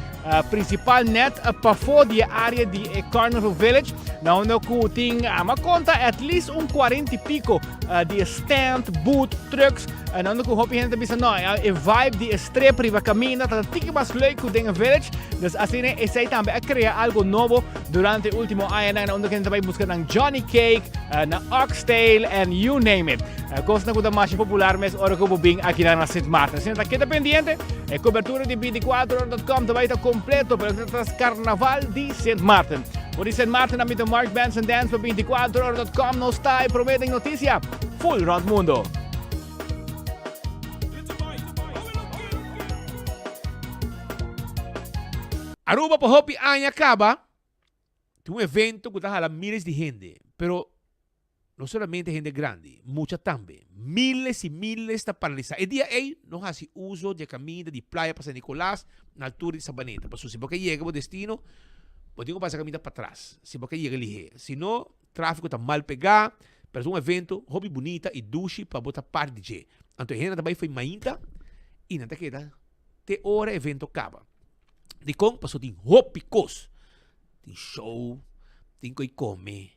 principal net pafo di e area di e Carnival Village, na unda cu tin, ama conta, at least un cuarenta y pico di e stand, boot, trucks, na unda cu hopi hende ta bisa no, e vibe di e strip riba caminda ta tiki mas leuk cu den e village. Dus asina esey tambe a crea algo nobo durante e ultimo añanan, na unda cu hende ta bay busca nan Johnny Cake, na oxtail and you name it. Cosnan cu ta masha popular mes ora cu bo bin aki na Sint Maarten. Asina ta keda pendiente, e cobertura di 24ora.com ta bay ta completo pa loke ta tras Carnaval di Sint Maarten. For di Sint Maarten ami ta Mark Benson Dance pa 24ora.com. Nos ta e prome den noticia full rond mundo. Aruba pa hopi aña caba tin un evento cu ta hala miles di hende, pero no solamente hende grandi, mucha tambe. Miles y miles ta paralisa. E dia ey no haci uzo di e caminda di playa pa San Nicolas na altura di Sabaneta, pasobra si bo ke yega bo destino, bo tin cu pasa caminda patras, si bo ke yega lihe. Si no, trafico ta mal pega, pero ta un evento hopi bunita y dushi pa bo ta parti di dje. Anto e hende ta bay fo'i mainta y nan ta keda te ora e evento caba. Dikon? Pasobra tin hopi kos. Tin show, tin ku kome,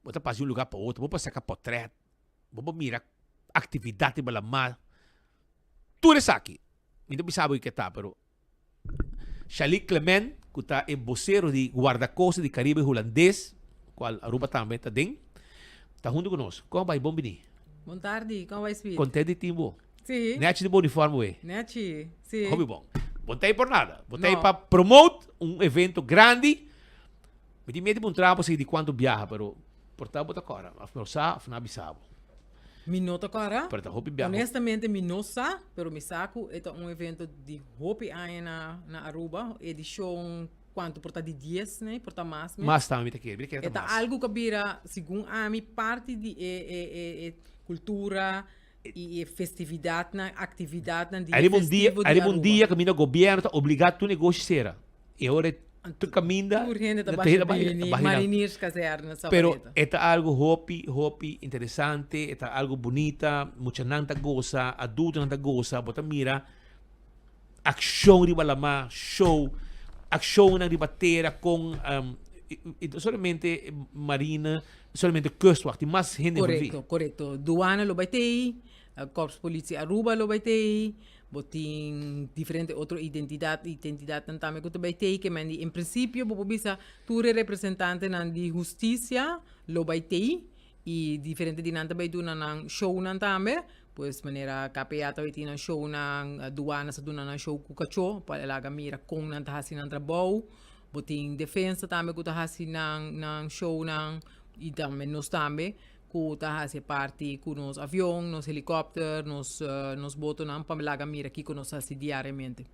bo ta pasa di un lugar pa otro, bo por saka portret, bo por mira aktividat riba lamar. Tur esaki, mi no bisa bo ke ta, pero Shalik Clement, ku ta e bosero di Guardacosta di Caribe Hulandes, kual Aruba tambe ta den, ta huntu ku nos. Kon bai? Bon bini. Bon tardi, kon bai Speed? Kontent di tin bo. Sí. Nechi di bo uniforme we. Nechi, sí. Hopi bon. Bo ta ei por nada. Bo ta ei pa promote un evento grandi. Mi tin miedo di puntra bo si di cuanto biaha, pero por ta bo ta cora. Of no sa, of no a bisa bo. Mi no ta cora. Pero ta hopi biaha. Honestamente mi no sa, pero mi sa cu e ta un evento di hopi aña na, na Aruba. Edicion cuanto por ta di dies, ne? Por ta mas mes. Mas tambe mi ta kere. Mi ta kere ta mas. E ta algo cu a bira, segun ami, parti di e, e, e, e cultura I e festividatnan, aktividatnan di e Ariba un dia, festivo di ariba un Aruba. dia kaminda gobièrnu ta obligá tur negoshi sera. E ora e tur kaminda Tur hende ta tur basha hende ta bini baha hinan. Marinierskazerne Pero Savaneta. e ta algu hopi, hopi interesante, e ta algu bunita, muchanan ta gosa, adultonan ta gosa, bo ta mira akshon riba lamá, show, akshonnan riba tera kon, i no solamente marina, Solamente kustwacht, tin mas hende envolví. Korekto, korekto. Duana lo bai tei, Korps Politie Aruba lo bai tei, bo tin diferente otro identidat, identidatnan tambe ku ta bai tei, ke men di en prinsipio bo por bisa tur e representantenan di hustisia lo bai tei i diferente di nan ta bai duna nan shownan tambe, pues manera KPA ta bai tin nan shownan, Duana sa duna nan show ku kachó pa laga mira kon nan ta hasi nan trabou. Bo tin defensa tambe ku ta hasi nan nan shownan i tambe nos tambe ku ta hasi parti ku nos avion, nos helikòpter, nos nos botonan pa laga mira kiko nos ta hasi diariamente.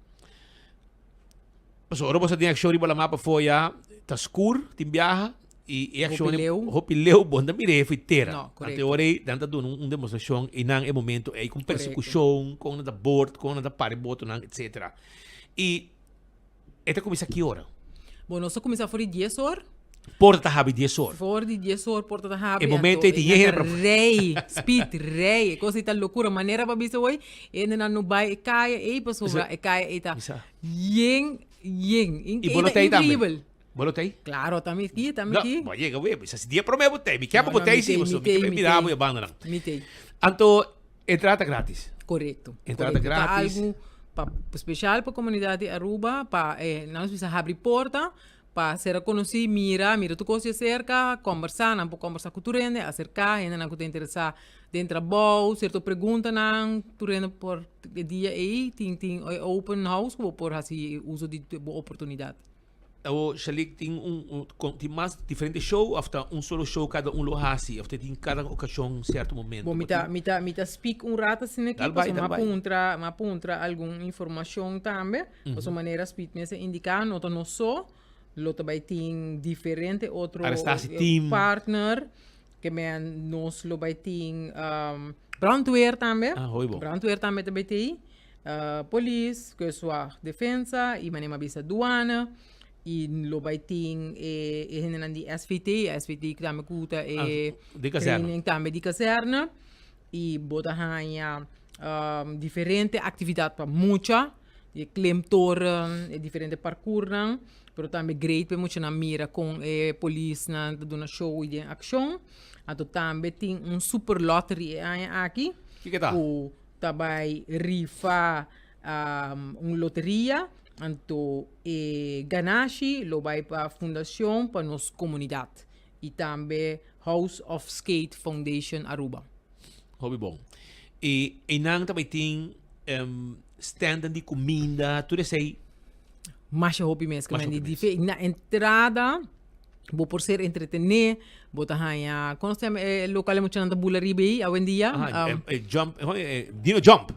Pasobra ora bo sa den akshon riba lamá pafó ya ta skur, tin biaha i e akshon Hopi leu. hopi leu bo no ta mira e for tera. No, Anto korekto. e ora ei nan ta duna un demostrashon i nan e momento ei kon persekushon, kon nan ta bort, kon nan ta para e botonan etsetera. I E ta kuminsá ki ora? Bon, nos ta kuminsá for di dies or. Porta ta habri dies or. For di dies or porta ta habri. E momento ei tin yen hende pa. Rei, speed, rei. E kos ei ta lokura. Manera pa bisa hoy, hendenan no bai e kaya ei pasobra e kaya ei ta yen, yen. I bo lo ta ei tambe? Bo lo ta ei? Klaro, ta mi aki, ta mi aki. No, bo a yega web. Sa si dia promé bo ta ei. Mi ke pa bo ta ei si, pasobra mi ke mira bo e bandanan. Mi ta ei. Anto, Entrada ta gratis. Korekto. Entrada Korekto. gratis. Ta algu pa spesial pa komunidat di Aruba, pa eh, nan nos bisa habri porta, pa sera konosí, mira, mira tur kos di aserka, kombersá, nan por kombersá ku tur hende, aserká hendenan ku ta interesá den trabou, sierto preguntanan, tur hende por e dia ei tin tin e open house ku bo por hasi uso di bo oportunidat. Awo Shalik tin un tin mas diferente show of ta un solo show kada un lo hasi of ta tin kada okashon sierto momento? Bo mi ta mi ta mi ta speak un rato asina aki Dal bai, pasobra dal m'a bai. puntra m'a puntra algun informashon tambe pasobra manera Speed mes a indiká no ta nos so lo ta bai tin diferente otro Arrestatie team. partner ke men nos lo bai tin brandweer tambe Ah, hoy bo. brandweer tambe ta bai tin. Polis, Kustwacht, Defensa y manera mi a bisa Douane y lo bay tin e e hendenan di SVT, SVT tambe cu ta e Di kazerne. training tambe di kazerne y bo ta haya diferente actividad pa mucha, e klimtoren, e diferente parkournan, pero tambe great pa e muchanan mira con e polisnan ta duna show y den accion. Anto tambe tin un super lottery e aña aki. Kiko ta? Cu Ta bai rifa un loteria, anto e ganashi lo bai pa Fundacion pa nos Comunidad y tambe House of Skate Foundation Aruba. Hopi bon. Y eynan ta bai tin standnan di cuminda, tur esey? Masha hopi mes. Masha hopi mes. Na entrada Bo por ser entretené, bo ta haña, kono se llama e lokal e muchanan ta bula riba ei awendia? Aha, e, e jump, e, Dino Jump.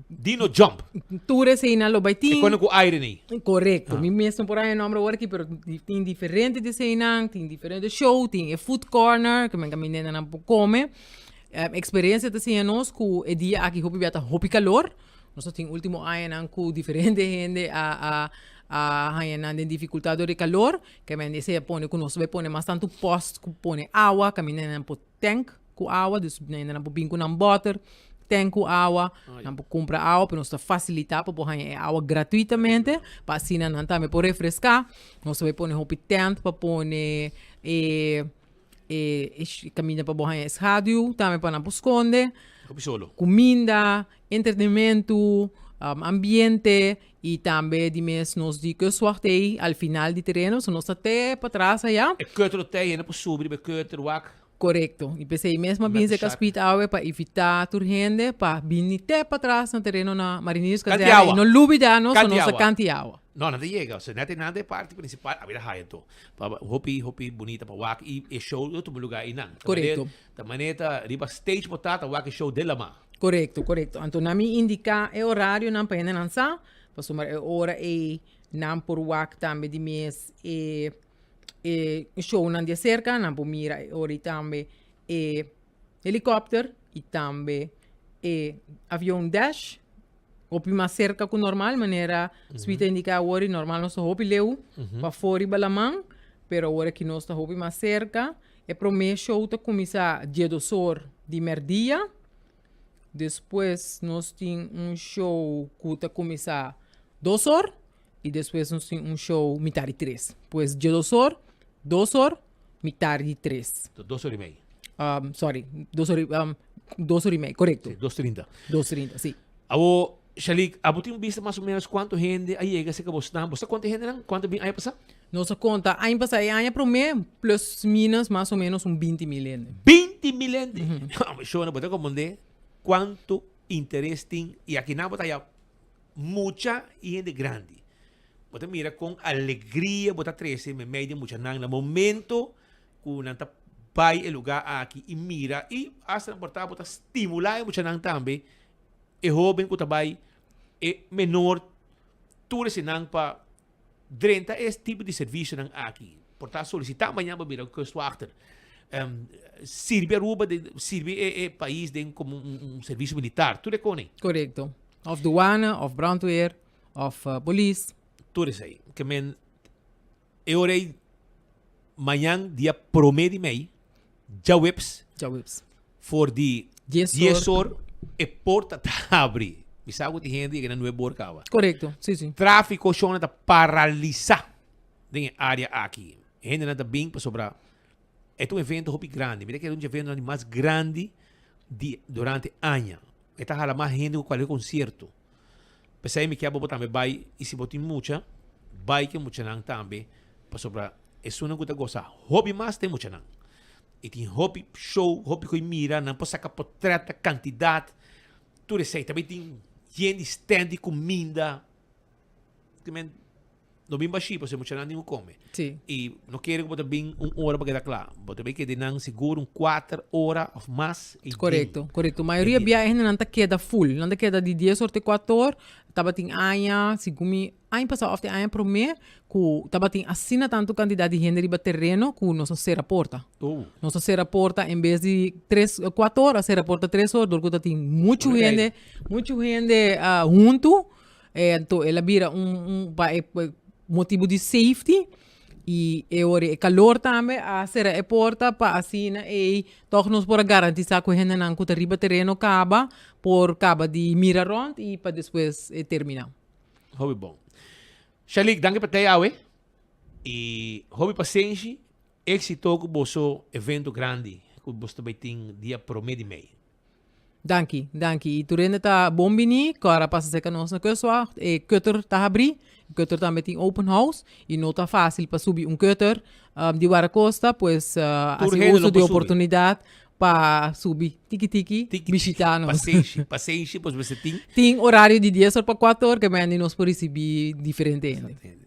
Dino Jump. Tur eseinan lo bai tin. E kone ku aire nei. Korekto. Mi mes no por haña e nomber awor aki, pero tin diferente di eseinan, tin diferente show, tin e food corner, ku men kaminda hendenan por kome. Eksperensia ta siña nos ku e dia aki hopi bia ta hopi kalor. Nos a tin ultimo añanan ku diferente hende a a a haña nan den difikultat dor di kalor. Ke men esei a pone ku nos ta bai pone mas tantu post ku pone awa, kaminda nan por tank ku awa, dus nan por bin ku nan bòter, tank ku awa, nan por kumpra awa, pero nos ta fasilitá pa por haña e awa gratuitamente, pa asina nan tambe por refreská. Nos ta bai pone hopi tent pa pone e e kaminda pa bo haña e schaduw, tambe pa nan por skonde. Hopi solo. Kuminda, entretenimentu, ambiente y tambe di mes nos di kustwacht ey al final di tereno, so nos ta te patras aya. E keuter lo tey hende por subi riba e keuter wak. Korekto. Y p'esey mes m'a bin serka Speed awe pa invita tur hende pa bini te patras na tereno na Mariniers Kazerne y no lubida nos, so nos ta kanti awa. No, nan ta yega. Osea, net einan ta e parti principal. A bira haya anto. Pa hopi, hopi bunita pa wak y e show lo tuma lugar einan. Korekto. Ta manera ta riba stage bo ta, ta wak e show den lama. Korekto, korekto. Anto nan mi indiká e orarionan pa hendenan sa, pasobra e ora ei nan por wak tambe di mes e e shownan di aserka, nan por mira e ora ei tambe e helikòpter i tambe e avion Dash, hopi mas serka ku normal, manera Sweet a indiká awor, i normal nos ta hopi leu pafó riba laman, pero awor aki nos ta hopi mas serka. E promé show ta kuminsá diedosor di mèrdia. Despues nos tin un show ku ta kuminsá dosor i despues nos tin un show mitar di tres. Pues diedosor, dosor, mitar di tres. Dosor i mei. Sorry, dosor i, dosor i mei, korekto. Sí, 2:30. 2:30, sí. Awo, Shalik, abo tin un bista mas o menos kuantu hende a yega serka bos nan? Bo sa kuantu hendenan? Kuantu bin aña pasá? Nos a konta aña pasá i aña promé, plus minus mas o menos un 20 mil hende. 20 mil hende! Shona, bo ta komprendé kuantu interes tin i akinan bo ta haya mucha i hende grandi. Bo ta mira kon alegria bo ta trese meimei di muchanan na momento ku nan ta bai e lugá aki i mira i asta nan por ta bo ta stimulá e muchanan tambe, e hóben ku ta bai, e menor, tur esenan pa Drenta es tipo di servicionan aki. Por ta solicita mañana pa bira un kustwachter. Sirbi Aruba, den, sirbi e, e pais den como un, un servicio militar. Tur e kone. Correcto. Of douane, of brandweer, of uh, polis. Tur esei. Ke men, e ora ei, mañan dia prome di mei, djaweps. Djaweps. For di Dies dies or. or e porta ta habri. Mi sa ku tin hende yega na nuebe or kaba. Korekto, si, si. Tráfiko shona ta paralisá den e área aki. E hendenan ta bin pasobra e ta un evento hopi grandi. Mi ta kere un di eventonan di mas grandi di durante aña. E ta hala mas hende ku kualke konsierto. P'esei mi kier bo bo tambe bai i si bo tin mucha, bai ku e muchanan tambe pasobra esunnan ku ta gosa hopi mas ta e muchanan. I tin hopi show, hopi ku mira, nan por saka potret na kantidat, tur esei. Tambe tin yen di stand di kuminda. Ki men. No bin bashí pasobra muchanan tin ku kome. Sí. I no kere ku bo ta bin un ora pa keda kla. Bo ta bin keda nan sigur un kuater ora òf mas i bin. Korekto, korekto. Mayoria bia e hendenan ta keda full. Nan ta keda di dies or te kuater or. Tabatin aña, segun mi, aña pasá òf te aña promé, ku tabatin asina tantu kantidat di hende riba tereno ku nos a sera porta. Nos a sera porta en bes di tres, kuater or, a sera porta tres or dor ku tatin muchu hende, muchu hende huntu. Anto el a bira un un pa e motibu di safety i e ora e kalor tambe a sera e porta pa asina ei tòg nos por a garantisá ku e hendenan ku ta riba tereno kaba por kaba di mira rònt i pa despues e terminá. Hopi bon. Shalik, danki pa tei awe i hopi pasenshi, éksito ku boso evento grandi ku boso ta bai tin dia promé di mei. Danki, danki. I tur hende ta bon bini, ku ora pasa serka nos na Kustwacht. E kutter ta habrí, e kutter tambe tin open house i no ta fásil pa subi un kutter di Warakosta, pues Tur hasi hende uso lo di por subi. oportunidat pa subi tiki tiki bishitá nos. Pasenshi, pasenshi, pues mester tin. Tin orario di dies or pa kuater or, ke mende nos por risibí diferente hende.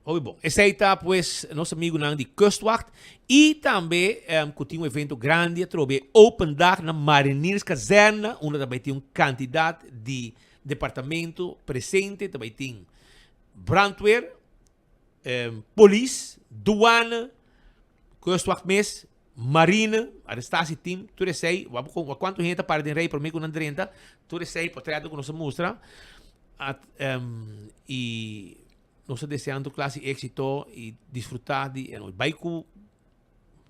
Hopi bon. Esei ta pues nos amigunan di Kustwacht y tambe cu tin un evento grandi atrobe Open Dag na Marinierskazerne unda ta bay tin un cantidad di departamento presente, ta bay tin brandweer, polis, douane, Kustwacht mes, marine, arrestatie team, tur esei, wak cuanto hende ta para den rij prome cu nan drenta, tur esei portretnan cu nos a mustra y Nos ta deseando tur clase di éxito y disfruta di e nochi. Bai cu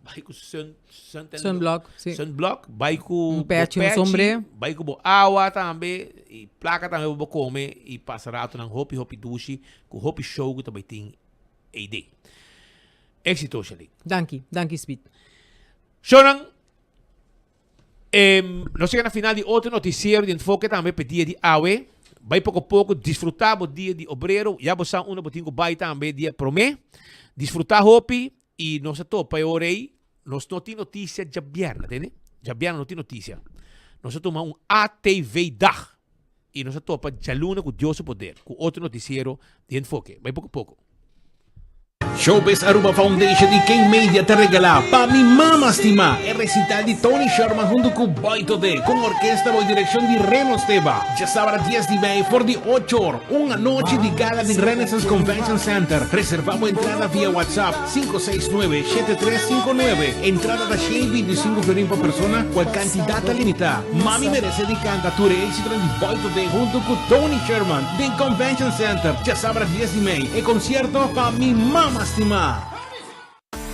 bai cu sun sun Sunblock, sí. Sunblock, bai cu Un pechi, un sombré. Bai cu bo awa tambe y placa tambe pa bo come y pasa ratonan hopi hopi dushi cu hopi show cu ta bai tin eyden. Éxito, Shalik. Danki, danki Speed. Shownan, Nos yega na final di otro noticiero di Enfoke tambe p'e dia di awe. Bai poco poco disfruta bo dia di obrero. Ya bo sa unda bo tin cu bai tambe dia prome. Disfruta hopi y nos a topa e ora ey. Nos no tin noticia djabièrnè, tende? Djabièrnè no tin noticia. Nos a tuma un ATV dag y nos a topa djaluna cu Dios su poder cu otro noticiero di Enfoke. Bai poco poco. Showbiz Aruba Foundation y King Media ta regala Pa Mi Mama Stima e recital di Tony Sherman hunto cu Boy Todé con orkesta boy direccion di Reno Steba. Djasabra dies di mei for di ocho or, un anochi di gala den Renaissance Convention Center. Reserva bo entrada via WhatsApp 569 7359. Entrada ta 125 florin pa persona, cual cantidad ta limita. Mami merece di canta tur e éxitonan di Boy Todé hunto cu Tony Sherman den Convention Center djasabra dies di mei. E concierto pa mi mama stima.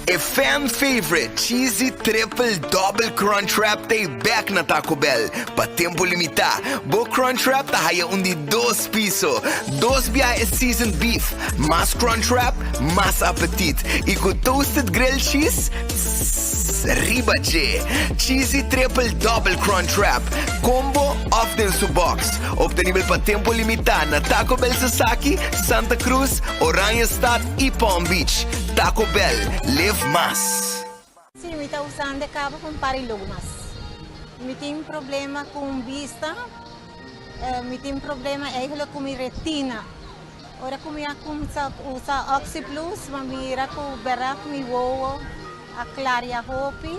E fan favorite Cheesy Triple Double Crunch Wrap ta e bek na Taco Bell pa tempo limitá. Bo Crunch Wrap ta haya un di dos piso, dos biaha e seasoned beef, mas Crunch Wrap, mas apetit, i ku toasted grilled cheese, tss, riba dje. Cheesy Triple Double Crunch Wrap, combo òf den su box. Obtenibel pa tempo limitá na Taco Bell Sasaki, Santa Cruz, Oranjestad i Palm Beach. Taco Bell, live mas! Sí, mi ta usando e caba pa un par di logo mas. Mi tin problema cu bista, mi tin problema eigenlijk cu mi retina. Ora cu mi a cuminsa usa Oxyplus, mi a mira cu berdad mi wowo a claria hopi.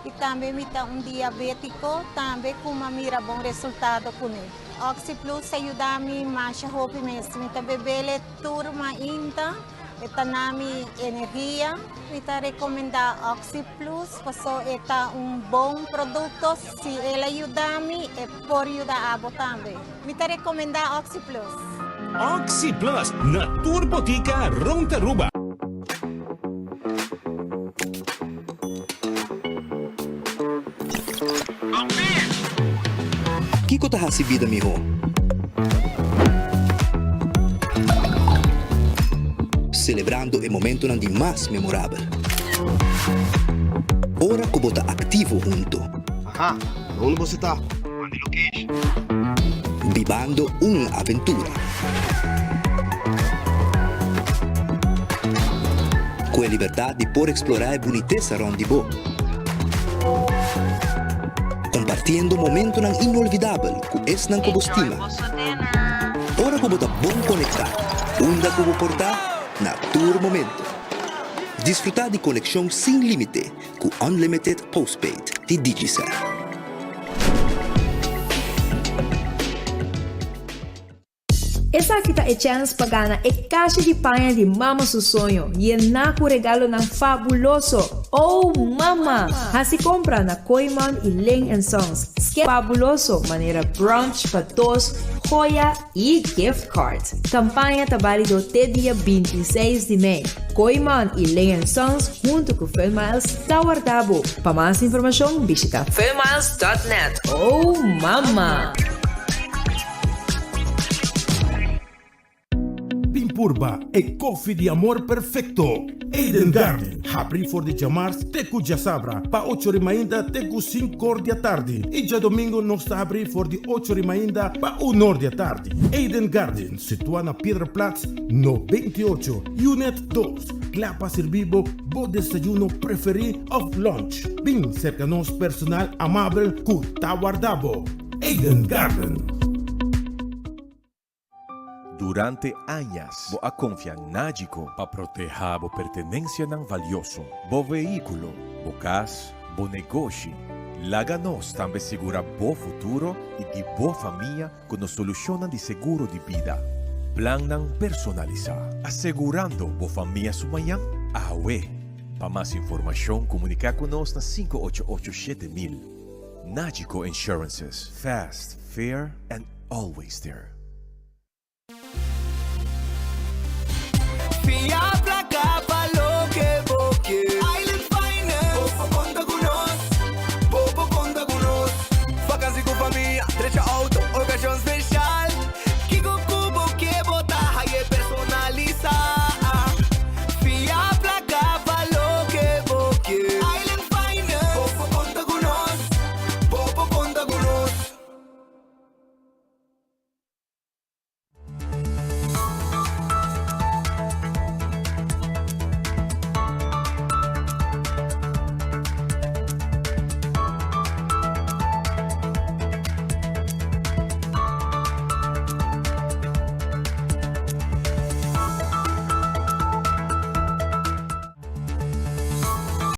I tambe mi ta un diabétiko, tambe ku mi a mira bon resultado kuné. Oxyplus a yuda mi masha hopi mes. Mi ta bebele tur mainta, e ta na mi energia. Mi ta rekomendá Oxyplus paso e ta un bon produkto. Si el a yuda mi, e por yuda abo tambe. Mi ta rekomendá Oxyplus. Oxyplus na tur botika rond Aruba. Kiko ta hasi bida mihó? Selebrando e momentonan di mas memorabel. Ora ku bo ta aktivo hunto. Aha, na unda boso ta? Manda e location. Bibando un aventura. Ku e libertat di por eksplorá e bunitesa rònt di bo. Kompartiendo momentonan inolvidabel ku esnan ku bo stima. Ora ku bo ta bon konektá, unda ku bo por ta. na tur momento. Disfrutá di konekshon sin límite ku Unlimited Postpaid di Digicel. Esaki ta e chèns pa gana e kashi di paña di mama su soño yená ku regalonan fabuloso! Oh mama! Hasi kompra na Kooyman i Ling and Sons. Ske fabuloso manera brunch pa dos, joya i gift card. Kampaña ta bálido te dia 26 di mei. Kooyman i Ling and Sons huntu ku Fun Miles ta warda bo. Pa mas informashon bishita funmiles.net. Oh mama! Bin purba e koffie di amor perfecto. Eden Garden, habri for di djamars te ku djasabra pa ocho ri mainta te ku sinkor di atardi i djadomingo nos ta habri for di ocho ri mainta pa unor di atardi. Eden Garden, situa na Piedraplaats no 28, Unit dos, kla pa sirbi bo bo desayuno preferi of lunch. Bin serka nos personal amabel ku ta warda bo. Eden Garden. Durante añas bo a konfia Nagico pa protehá bo pertenensianan valioso, bo vehíkulo, bo kas, bo negoshi. Laga nos tambe sigurá bo futuro i di bo famia ku nos solushonnan di seguro di bida. Plannan personalisá, asegurando bo famia su mañan awe. Pa mas informashon komuniká ku nos na 588 7000. Nagico Insurances, fast, fair and always there. Fia.